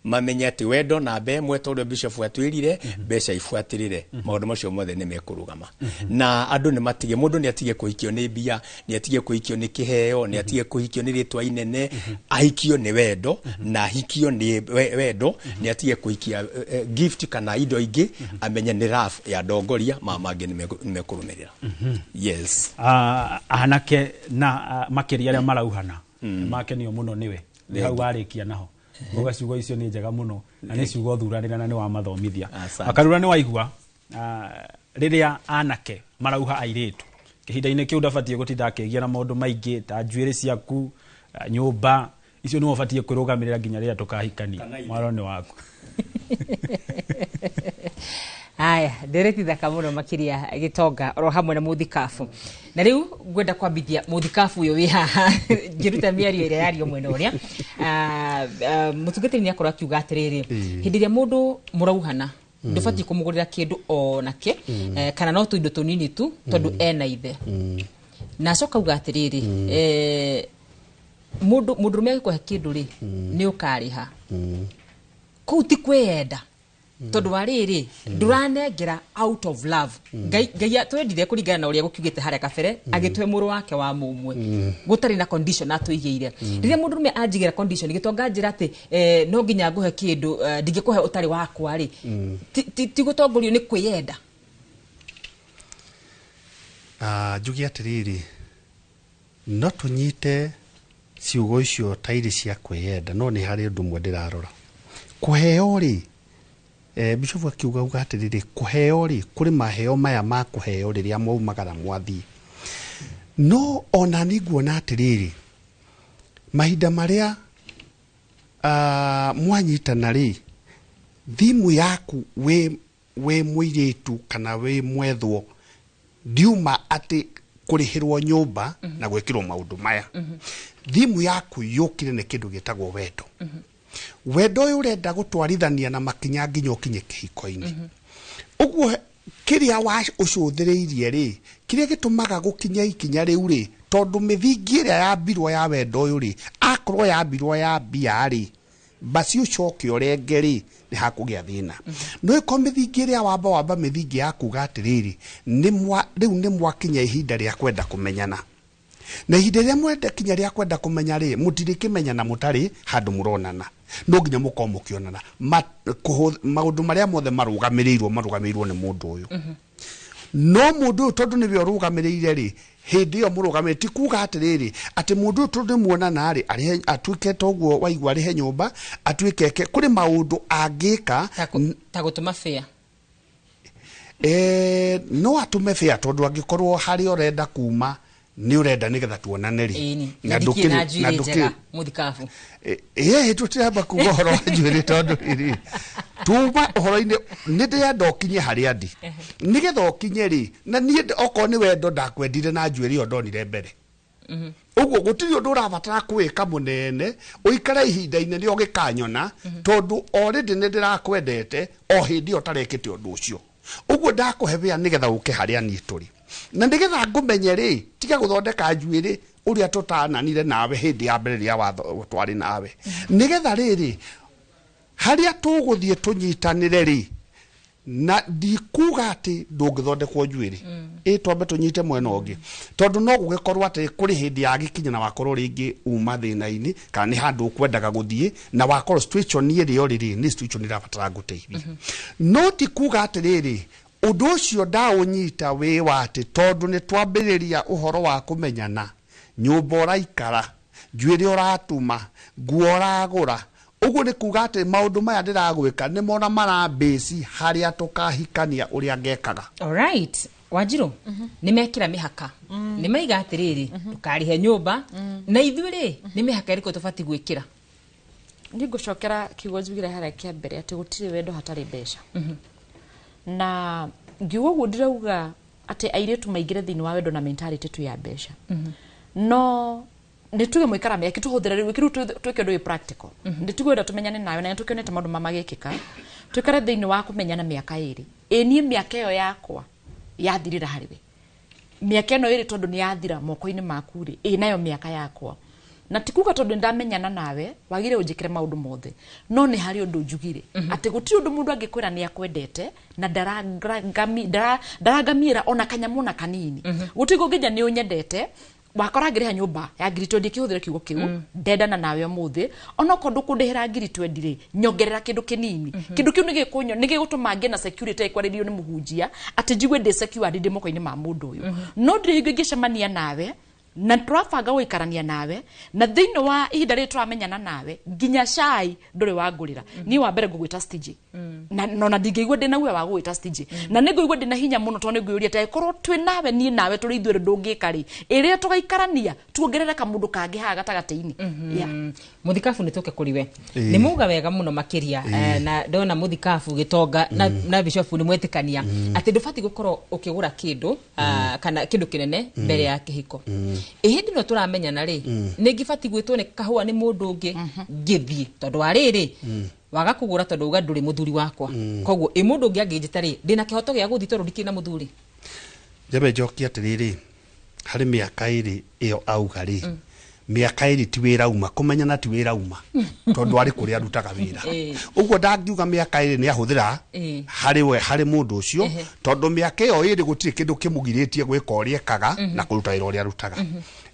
mamenye atĩ wendo namba ĩmwe, tondũ bishop atwĩrire mbeca ibuatĩrĩre, maũndũ macio mothe nĩ mekũrũgama. Na andũ nĩ matige, mũndũ nĩ atige kũhikio nĩ mbia, nĩ atige kũhikio nĩ kĩheo, nĩ atige kũhikio nĩ rĩtwa inene, ahikio nĩ wendo na ahikio nĩ wendo. Nĩ atige kũhikia gift kana indo ingĩ, amenye nĩ love ya ndongoria, ma mangĩ nĩ mekũrũmĩrĩra. Yes. Ah, anake na makĩria arĩa marauhana makenio mũno nĩwe nĩ hau warĩkia naho uga ciugo icio nĩ njega mũno na nĩ ciugo thuranĩra na nĩ wamathomithia. Asante. Makarura, nĩ waigua, rĩrĩa anake marauha airĩtu kĩhinda-inĩ kĩu ndabatiĩ gũtinda akĩgia na maũndũ maingĩ ta njuĩrĩ ciaku, nyũmba icio nĩwe ũbatiĩ kwĩrũgamĩrĩra nginya rĩrĩa tũkahikania. Mwaro nĩ waku. Aya, ndereti thaka muno makiria, Gitonga oro hamwe na Muthikabu. Na riu ngwenda kwambithia Muthikabu uyu wi haha ngiruta miario ĩrĩa yario mwena ũrĩa. Mũtungatĩri nĩ akorwo akiuga atĩrĩrĩ, hĩndĩ ĩrĩa mũndũ mũrauhana ndũbatiĩ kũmũgũrĩra kĩndũ o nakĩ, kana no tũindo tũnini tu tondũ ena ithe. Na acoka auga atĩrĩrĩ, mũndũ mũndũrũme agĩkũhe kĩndũ rĩ, nĩ ũkarĩha. Kũu ti kwĩyenda, tondũ wa rĩrĩ ndũranengera out of love. Ngai twendire kũringana na ũrĩa gũkiugĩte harĩa kabere, agĩtũhe mũrũ wake wa mũmwe gũtarĩ na condition atũigĩire. Rĩrĩa mũndũrũme anjigĩra condition, gĩtonga njĩra atĩ no nginya ngũhe kĩndũ, ndingĩkũhe ũtarĩ wakwa rĩ, ti gũtongorio nĩ kwĩyenda. Njuge atĩrĩrĩ, no tũnyite ciugo icio ta irĩ cia kwĩyenda, no nĩ harĩ ũndũ ũmwe ndĩrarora. Kũheo rĩ, bishop akiuga uga atĩrĩrĩ, kũheo rĩ, kũrĩ maheo maya ma kũheo rĩrĩa mwaumagara mwathiĩ. No ona nĩ nguona atĩrĩrĩ, mahinda marĩa mwanyitana rĩ, thimu yaku wĩ mũirĩtu kana wĩ mwethwo ndiuma atĩ kũrĩhĩrwo nyũmba na gwĩkĩrwo maũndũ maya. Thimu yaku yũkire nĩ kĩndũ gĩtagwo wendo. Wendo ũyũ ũrenda gũtwarithania na makinya nginya ũkinye kĩhiko-inĩ. Ũguo kĩrĩa wa ũcũthĩrĩirie rĩ, kĩrĩa gĩtũmaga gũkinya ikinya rĩu rĩ, tondũ mĩthingi ĩrĩa yambirwo ya wendo ũyũ rĩ, akorwo yambirwo ya mbia rĩ, basi ũcoke ũrenge rĩ, nĩ hakũgĩa thĩna. No ĩkorwo mĩthingi ĩrĩa wamba mĩthingi ya kuga atĩrĩrĩ, rĩu nĩ mwakinya ihinda rĩa kwenda kũmenyana, na ihinda rĩrĩa mwenda kinya rĩa kwenda kũmenya rĩ, mũtirĩkĩmenyana mũtarĩ handũ mũronana, no nginya mũkorwo mũkĩonana. Maũndũ marĩa mothe marũgamĩrĩirwo nĩ mũndũ ũyũ. No mũndũ ũyũ tondũ nĩwe ũrũgamĩrĩire rĩ, Hĩndĩ ĩyo mũrũgamĩrĩri ti kuga atĩrĩrĩ atĩ mũndũ ũyũ tondũ nĩmuonana rĩ arĩhe atuĩke toguo waigua arĩhe nyũmba atuĩke eke kũrĩ maũndũ angĩka ta gũtũma fare. No atũme fare tondũ angĩkorwo harĩa ũrenda kuma nĩ ũrenda nĩgetha tuonane rĩ. Ĩni. Na Na ndikĩrĩ na ndũkĩrĩ na njuĩrĩ ndũkĩrĩ njega mũthikabu. Ĩĩ tũtiramba kuga ũhoro wa njuĩrĩ tondũ rĩrĩ tuma ũhoro-inĩ nĩ ndĩrenda ũkinye harĩa ndĩ nĩgetha ũkinye rĩ na niĩ okorwo nĩ wendo ndakwendire na njuĩrĩ ĩyo ndonire mbere. Ũguo gũtirĩ ũndũ ũrabatara kwĩka mũnene ũikare ihinda inene ũgĩkanyona tondũ already nĩ ndĩrakwendete o hĩndĩ ĩyo ũtarekĩte ũndũ ũcio. Ũguo ndakũhe wĩra nĩgetha ũke harĩa niĩ tũrĩ na nĩgetha ngũmenye rĩ tiga gũthondeka njuĩrĩ ũrĩa tũtananire nawe hĩndĩ ya mbere rĩrĩa twarĩ nawe nĩgetha rĩrĩ harĩa tũgũthiĩ tũnyitanĩre rĩ na ndikuga atĩ ndũngĩthondekwo njuĩrĩ ĩ twambe tũnyite mwena ũngĩ tondũ no gũgĩkorwo atĩ kũrĩ hĩndĩ ya gĩkinya na wakorwo rĩngĩ uma thĩna-inĩ kana nĩ handũ ũkwendaga gũthiĩ na wakorwo situation ĩrĩa ũrĩ rĩ nĩ situation ĩrabatara ngũteithie. No ti kuga atĩrĩrĩ ũndũ ũcio ndaũnyita wĩ wa atĩ tondũ nĩ twambĩrĩria ũhoro wa kũmenyana nyũmba ũraikara njuĩrĩ ũratuma nguo ũragũra ũguo nĩ kuga atĩ maũndũ maya ndĩragwĩka nĩ mona marambĩci harĩa tũkahikania ũrĩa ngekaga. Alright, Wanjiru, nĩ mekĩra mĩhaka nĩ maiga atĩrĩrĩ ndũkarĩhe nyũmba na ithuĩ rĩ nĩ mĩhaka ĩrĩkũ tũbatiĩ gwĩkĩra? Niĩ ngũcokera kiugo njugire harĩa kĩa mbere atĩ gũtirĩ wendo hatarĩ mbeca. Na ngiuga ũguo ndirauga atĩ airĩtu maingĩre thĩinĩ wa wendo na mentality tu ya mbeca. No nĩ tuge mũikara mĩaka tũhũthĩre rĩu rĩu twĩke ũndũ wĩ practical. Nĩ tũkwenda tũmenyane nawe na nĩ tũkĩonete maũndũ ma magĩkĩka. Tũikare thĩinĩ wa kũmenyana mĩaka ĩrĩ. Ĩ niĩ mĩaka ĩyo yakwa yathirĩra harĩ we. Mĩaka ĩno ĩrĩ tondũ nĩ yathira moko-inĩ maku rĩ, ĩ nayo mĩaka yakwa. Na ti kuga tondũ nĩndamenyana nawe wagire ũnjĩkĩre maũndũ mothe no nĩ harĩ ũndũ njugire atĩ gũtirĩ ũndũ mũndũ angĩkwĩra nĩ akwendete na ndarangamiĩra ona kanyamũ na kanini. Gũtirĩ kũngĩnja nĩ ũnyendete wakora ngĩrĩha nyũmba ya ngiri 20 kĩhũthĩre kiugo kĩu ndendana nawe ũmũthĩ onokorwo ndũkũndĩhĩra ngiri 20 rĩ nyongerera kĩndũ kĩnini. Kĩndũ kĩu nĩgĩgũtũma ngĩe na security ĩkwarĩrio nĩ mũhunjia atĩ njigue ndĩ secure ndĩ moko-inĩ ma mũndũ ũyũ. No ndirĩ hingo ingĩcemania nawe na tũrabanga gũikarania nawe na thĩinĩ wa ihinda rĩrĩ tũramenyana nawe nginya cai ndũrĩ wangũrĩra. Niĩ wa mbere ngũgwĩta stingy na na ndingĩigua ndĩna guoya wa gũgwĩta stingy na nĩngũigua ndĩna hinya mũno tondũ nĩngwĩyũria ta ĩkorwo twĩ nawe niĩ nawe tũrĩ ithuerĩ ndũngĩka rĩ ĩrĩa tũgaikarania tuongerere kamũndũ kangĩ haha gatagatĩ-inĩ. Mũthikabu nĩ tũke kũrĩ we. Nĩ muga wega mũno makĩria na ndona mũthikabu gĩtonga na bishop nĩ mwetĩkania atĩ ndũbatiĩ gũkorwo ũkĩgũra kĩndũ kana kĩndũ kĩnene mbere ya kĩhiko. Ĩ hĩndĩ ĩno tũramenyana rĩ nĩ ngĩbatiĩ gwĩtwo nĩ kahũa nĩ mũndũ ũngĩ ngĩthiĩ tondũ wa rĩrĩ waga kũgũra tondũ uga ndũrĩ mũthuri wakwa koguo ĩ mũndũ ũngĩ angĩnjĩta rĩ ndĩna kĩhoto gĩa gũthiĩ tondũ ndikĩrĩ na mũthuri. Njambe njokie atĩrĩrĩ harĩ mĩaka ĩrĩ ĩyo auga rĩ mĩaka ĩrĩ ti wĩra uma kũmenyana ti wĩra uma tondũ arĩ kũrĩa arutaga wĩra ũguo ndangiuga mĩaka ĩrĩ nĩ ahũthĩra harĩ we harĩ mũndũ ũcio tondũ mĩaka ĩyo ĩrĩ gũtirĩ kĩndũ kĩmũgirĩtie gwĩka ũrĩa ekaga na kũruta wĩra ũrĩa arutaga.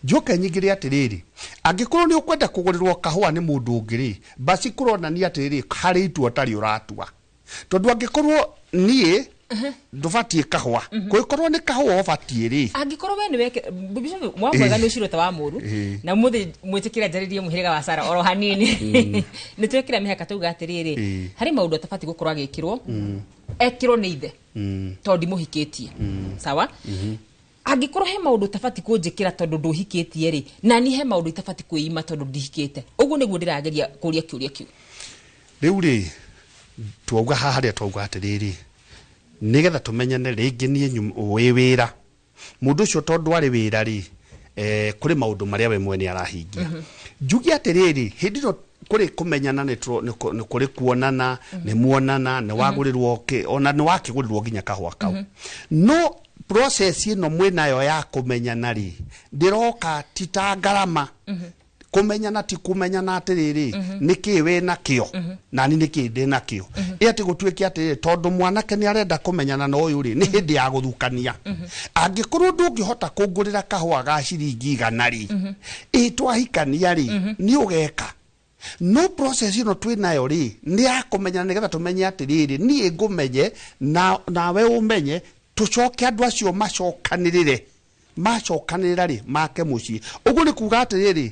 Njoke nyingĩre atĩrĩrĩ angĩkorwo nĩ ũkwenda kũgũrĩrwo kahũa nĩ mũndũ ũngĩ rĩ basi kũronania atĩrĩrĩ harĩ itua ũtarĩ ũratua tondũ angĩkorwo niĩ ndũbatiĩ kahũa kũngĩkorwo nĩ kahũa ũbatiĩ rĩ angĩkorwo we nĩweke wa mwega nĩ ũcirwo ta wa mũru na mũthĩ mwĩtĩkĩre njarĩrie mũhĩrĩga wa Sara oro hanini nĩ twekĩra mĩhaka tauga atĩrĩrĩ harĩ maũndũ atabatiĩ gũkorwo agĩkĩrwo ekĩrwo nĩ ithe tondũ ndimũhikĩtie. Sawa angĩkorwo he maũndũ ũtabatiĩ kũnjĩkĩra tondũ ndũhikĩtie rĩ na niĩ he maũndũ itabatiĩ kwĩima tondũ ndihikĩte. Ũguo nĩguo ndĩrageria kũria kĩũria kĩu. Rĩu rĩ twauga haha harĩa twauga atĩrĩrĩ nĩgetha tũmenyane rĩngĩ niĩ wĩ wĩra mũndũ ũcio tondũ arĩ wĩra rĩ kũrĩ maũndũ marĩa we mwene arahingia. Njuge atĩrĩrĩ hĩndĩ ĩno kũrĩ kũmenyana nĩ kũrĩ kuonana nĩ muonana nĩ wagũrĩrwo ona nĩ wakĩgũrĩrwo nginya kahũa kau no process ĩno mwĩnayo ya kũmenyana rĩ ndĩroka ti ta ngarama. Kũmenyana ti kũmenyana atĩrĩrĩ nĩkĩ wĩ nakĩo nani nĩkĩ ndĩ nakĩo ĩ atĩ gũtuĩke atĩrĩrĩ tondũ mwanake nĩ arenda kũmenyana na ũyũ rĩ nĩ hĩndĩ ya gũthukania. Angĩkorwo ndũngĩhota kũngũrĩra kahũa ga ciringi 100 rĩ ĩ twahikania rĩ nĩ ũgeka no process ĩno twĩ nayo rĩ nĩ ya kũmenyana nĩgetha tũmenye atĩrĩrĩ niĩ ngũmenye nawe ũmenye tũcoke andũ acio macokanĩrĩre Macokanĩrĩra rĩ, make mũciĩ. Ũguo nĩ kuga atĩrĩrĩ,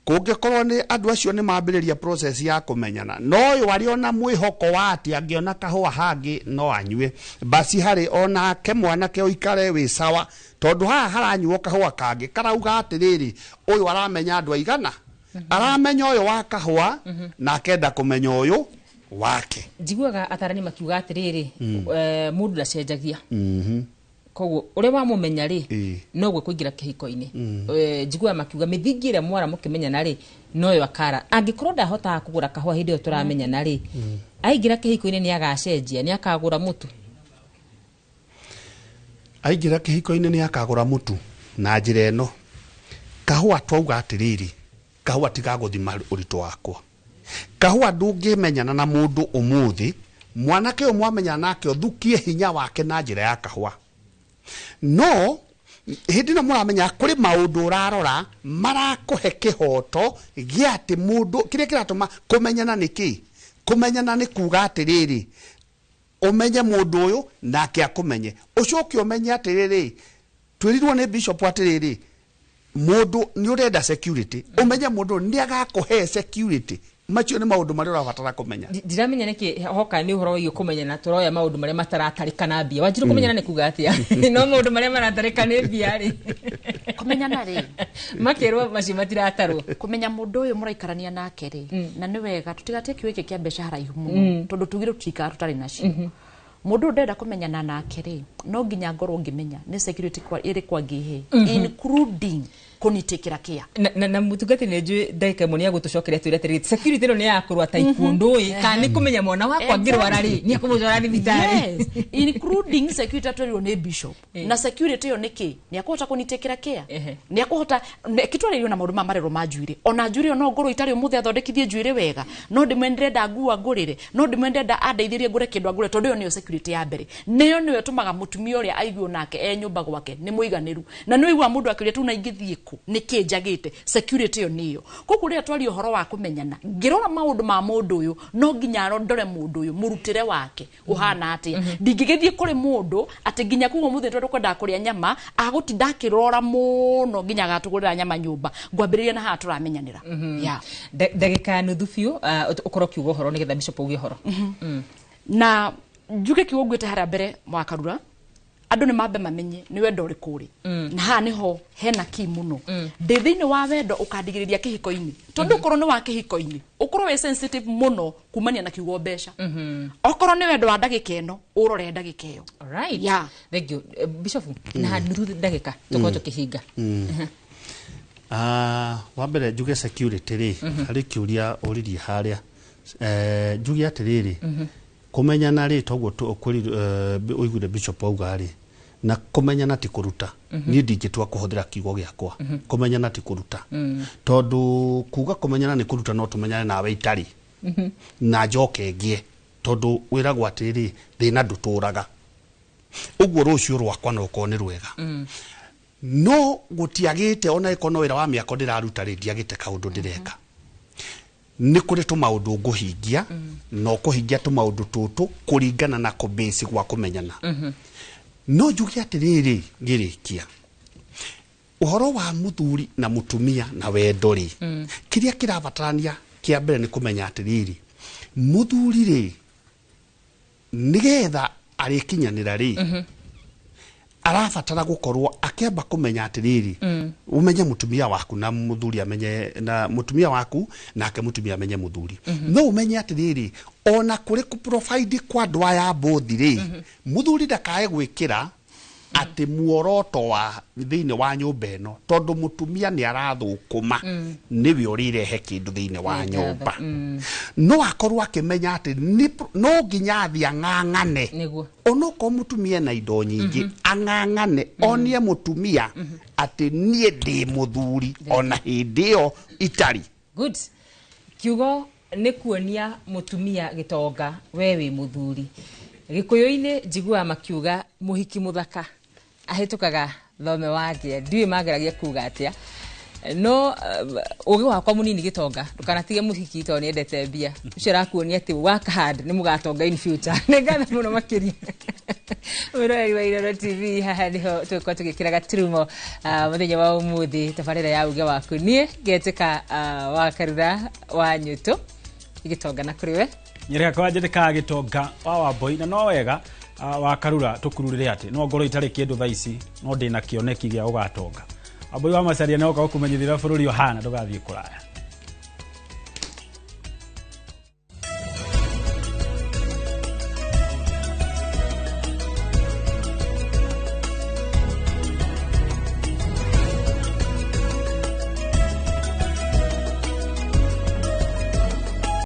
kũngĩkorwo nĩ andũ acio nĩ mambĩrĩria process ya kũmenyana, no ũyũ arĩ ona mwĩhoko wa atĩ angĩona kahũa hangĩ no anyue, basi harĩ onake mwanake ũikare wĩ sawa, tondũ haha haranyuo kahũa kangĩ karauga atĩrĩrĩ, ũyũ aramenya andũ aigana, aramenya ũyũ wa kahũa na akenda kũmenya ũyũ wake. Njiguaga atarani makiuga atĩrĩrĩ, mũndũ ndacenjagia. Koguo ũrĩa wamũmenya rĩ, noguo kũingĩra kĩhiko-inĩ. Njiguaga makiuga mĩthingi ĩrĩa mwara mũkĩmenyana rĩ, noyo akara. Angĩkorwo ndahotaga kũgũra kahũa hĩndĩ ĩyo tũramenyana rĩ, aingĩra kĩhiko-inĩ nĩ agacenjia, nĩ akagũra mũtu? Aingĩra kĩhiko-inĩ nĩ akagũra mũtu na njĩra ĩno. Kahũa twauga atĩrĩrĩ, kahũa tigagũthima ũritũ wakwa. Kahũa ndũngĩmenyana na mũndũ ũmũthĩ, mwanake ũyũ mwamenyana nake ũthukie hinya wake na njĩra ya kahũa. No hĩndĩ ĩno mũramenya kũrĩ maũndũ ũrarora marakũhe kĩhoto gĩa atĩ mũndũ, kĩrĩa kĩratũma kũmenyana nĩ kĩ? Kũmenyana nĩ kuga atĩrĩrĩ, ũmenye mũndũ ũyũ nake akũmenye, ũcoke ũmenye atĩrĩrĩ, twĩrirwo nĩ bishop atĩrĩrĩ, mũndũ nĩ ũrenda security, ũmenye mũndũ ũyũ nĩ agakũhe security. Macio nĩ maũndũ marĩa ũrabatara kũmenya. Ndiramenya nĩkĩ hoka nĩ ũhoro wĩgiĩ kũmenyana tũroya maũndũ marĩa mataratarĩka na mbia. Wanjiru, kũmenyana nĩ kuga atĩa? No maũndũ marĩa maratarĩka nĩ mbia rĩ, Kũmenyana rĩ, makerwo macio matiratarwo. Kũmenya mũndũ ũyũ mũraikarania nake rĩ, na nĩ wega tũtigatie kiugo gĩkĩ kĩa mbeca haraihu mũno, tondũ tugire tũtikara tũtarĩ nacio. Mũndũ ũyũ ndĩrenda kũmenyana nake rĩ, no nginya ngorwo ngĩmenya nĩ security ĩrĩkũ angĩhe, including kũnitikĩra kĩa. Na mũtungatĩri, nĩ njũĩ ndagĩka ĩmwe nĩ agũtũcokeria twĩre atĩrĩrĩ, security ĩno nĩ ya kũrũa taekwondo ĩ, kana nĩ kũmenya mwana wakwa angĩrwara rĩ, nĩ ekũmũtwara thibitarĩ? Yes, including security atwerirwo nĩ bishop. Na security ĩyo nĩ kĩ? Nĩ akũhota kũnitikĩra kĩa, nĩ akũhota kĩtwarĩrio na maũndũ ma marero ma njuĩrĩ. Ona njuĩrĩ ĩyo no ngorwo itarĩ ũmũthĩ athondekithie njuĩrĩ wega, no ndĩmwe ndĩrenda nguo angũrĩre, no ndĩmwe ndĩrenda andeithĩrie ngũre kĩndũ angũrĩre, tondũ ĩyo nĩyo security ya mbere. Nĩyo nĩyo ĩtũmaga mũtumia ũrĩa aigue nake e nyũmba gwake nĩ mũiganĩru, na nĩ ũiguaga mũndũ akĩũria tu na ingĩthiĩ kũ, nĩ kĩ njagĩte. Security ĩyo nĩyo. Koguo rĩrĩa twaria ũhoro wa kũmenyana, ngĩrora maũndũ ma mũndũ ũyũ, no nginya ndore mũndũ ũyũ mũrutĩre wake ũhana atĩa. Ndingĩgĩthiĩ kũrĩ mũndũ atĩ nginya kuga mũthĩ tondũ kwendaga kũrĩa nyama, agũtinda akĩrora mũno nginya agatũgũrĩra nyama nyũmba. Ngwambĩrĩria na haha tũramenyanĩra. Yeah. Ndagĩka nuthu biũ, ũkorwo ũkiuga ũhoro nĩgetha bishop auge ũhoro. Na njuge kiugo nguĩte harĩa mbere mwakarura, andũ nĩ mambe mamenye nĩ wendo ũrĩkũ ũrĩ. Na haha nĩho hena key mũno. Ndĩ thĩinĩ wa wendo ũkandigĩrĩria kĩhiko-inĩ, tondũ ũkorwo nĩ wa kĩhiko-inĩ, ũkorwo wĩ sensitive mũno kumania na kiugo mbeca. Okorwo nĩ wendo wa ndagĩka ĩno, ũrore ndagĩka ĩyo. Alright. Yeah. Thank you. Bishop, na nuthu ndagĩka tũkorwo tũkĩhinga. Wa mbere njuge security rĩ, harĩ kĩũria ũririe harĩa, njuge atĩrĩrĩ, kũmenyana rĩ, toguo ũiguire bishop auga rĩ, na kũmenyana ti kũruta. Niĩ ndingĩtua kũhũthĩra kiugo gĩakwa kũmenyana ti kũruta, tondũ kuga kũmenyana nĩ kũruta, no tũmenyane nawe itarĩ na njoke ngĩe, tondũ wĩragwo atĩrĩrĩ, thĩna ndũtũraga. Ũguo rũciũ rwakwa no ũkorwo nĩ rwega, no gũtiagĩte ona ĩkorwo no wĩra wa mĩako ndĩraruta rĩ, ndiagĩte kaũndũ ndĩreka. Nĩ kũrĩ tũmaũndũ ngũhingia, na ũkũhingia tũmaũndũ tũtũ kũringana na kũbase gwa kũmenyana. No njuge atĩrĩrĩ, ngĩrĩkia ũhoro wa mũthuri na mũtumia na wendo rĩ, kĩrĩa kĩrabatarania kĩa mbere nĩ kũmenya atĩrĩrĩ, mũthuri rĩ, nĩgetha arĩkinyanĩra rĩ, arabatara gũkorwo akĩamba kũmenya atĩrĩrĩ, ũmenye mũtumia waku na mũthuri amenye na mũtumia waku, nake mũtumia amenye mũthuri. No ũmenye atĩrĩrĩ, ona kũrĩ kũ provide kwa andũ aya bothi rĩ, mũthuri ndakae gwĩkĩra atĩ muoroto wa thĩinĩ wa nyũmba ĩno, tondũ mũtumia nĩ arathũkũma, nĩwe ũrĩrehe kĩndũ thĩinĩ wa nyũmba. No akorwo akĩmenya atĩ no nginya athiĩ ang'ang'ane, onokorwo mũtumia ena indo nyingĩ, ang'ang'ane onie mũtumia atĩ niĩ ndĩ mũthuri ona hĩndĩ ĩyo itarĩ. Good. Kiugo nĩ kuonia mũtumia gĩtonga we wĩ mũthuri. Gĩkũyũ-inĩ njiguaga makiuga mũhiki mũthaka ahĩtũkaga thome wa ngĩa. Ndiũĩ mageragia kuga atĩa, no ũgĩ wakwa mũnini, gĩtonga ndũkanatige mũhiki tondũ nĩendete mbia. Ũcio arakuonia atĩ work hard nĩ mũgatonga in future. Nĩ ngatho mũno makĩria. Mwĩroreri wa Inooro TV, haha nĩho tũgũkorwo tũgĩkĩra gaturumo mũthenya wa ũmũthĩ tabarĩra ya uge waku. Niĩ ngetĩka wa Karura wa Nyũtũ, gĩtonga na kũrĩ we. Nyereka kwa njĩtĩkaga gĩtonga wa Wamboi, na no wega wa Karura tũkururĩre atĩ no ngorwo itarĩ kĩndũ thaa ici, no ndĩna kĩoneki gĩa gũgatonga. Wamboi wa Macaria nĩ oka gũkũmenyithia ũrĩa bũrũri ũhana, ndũgathiĩ kũraya.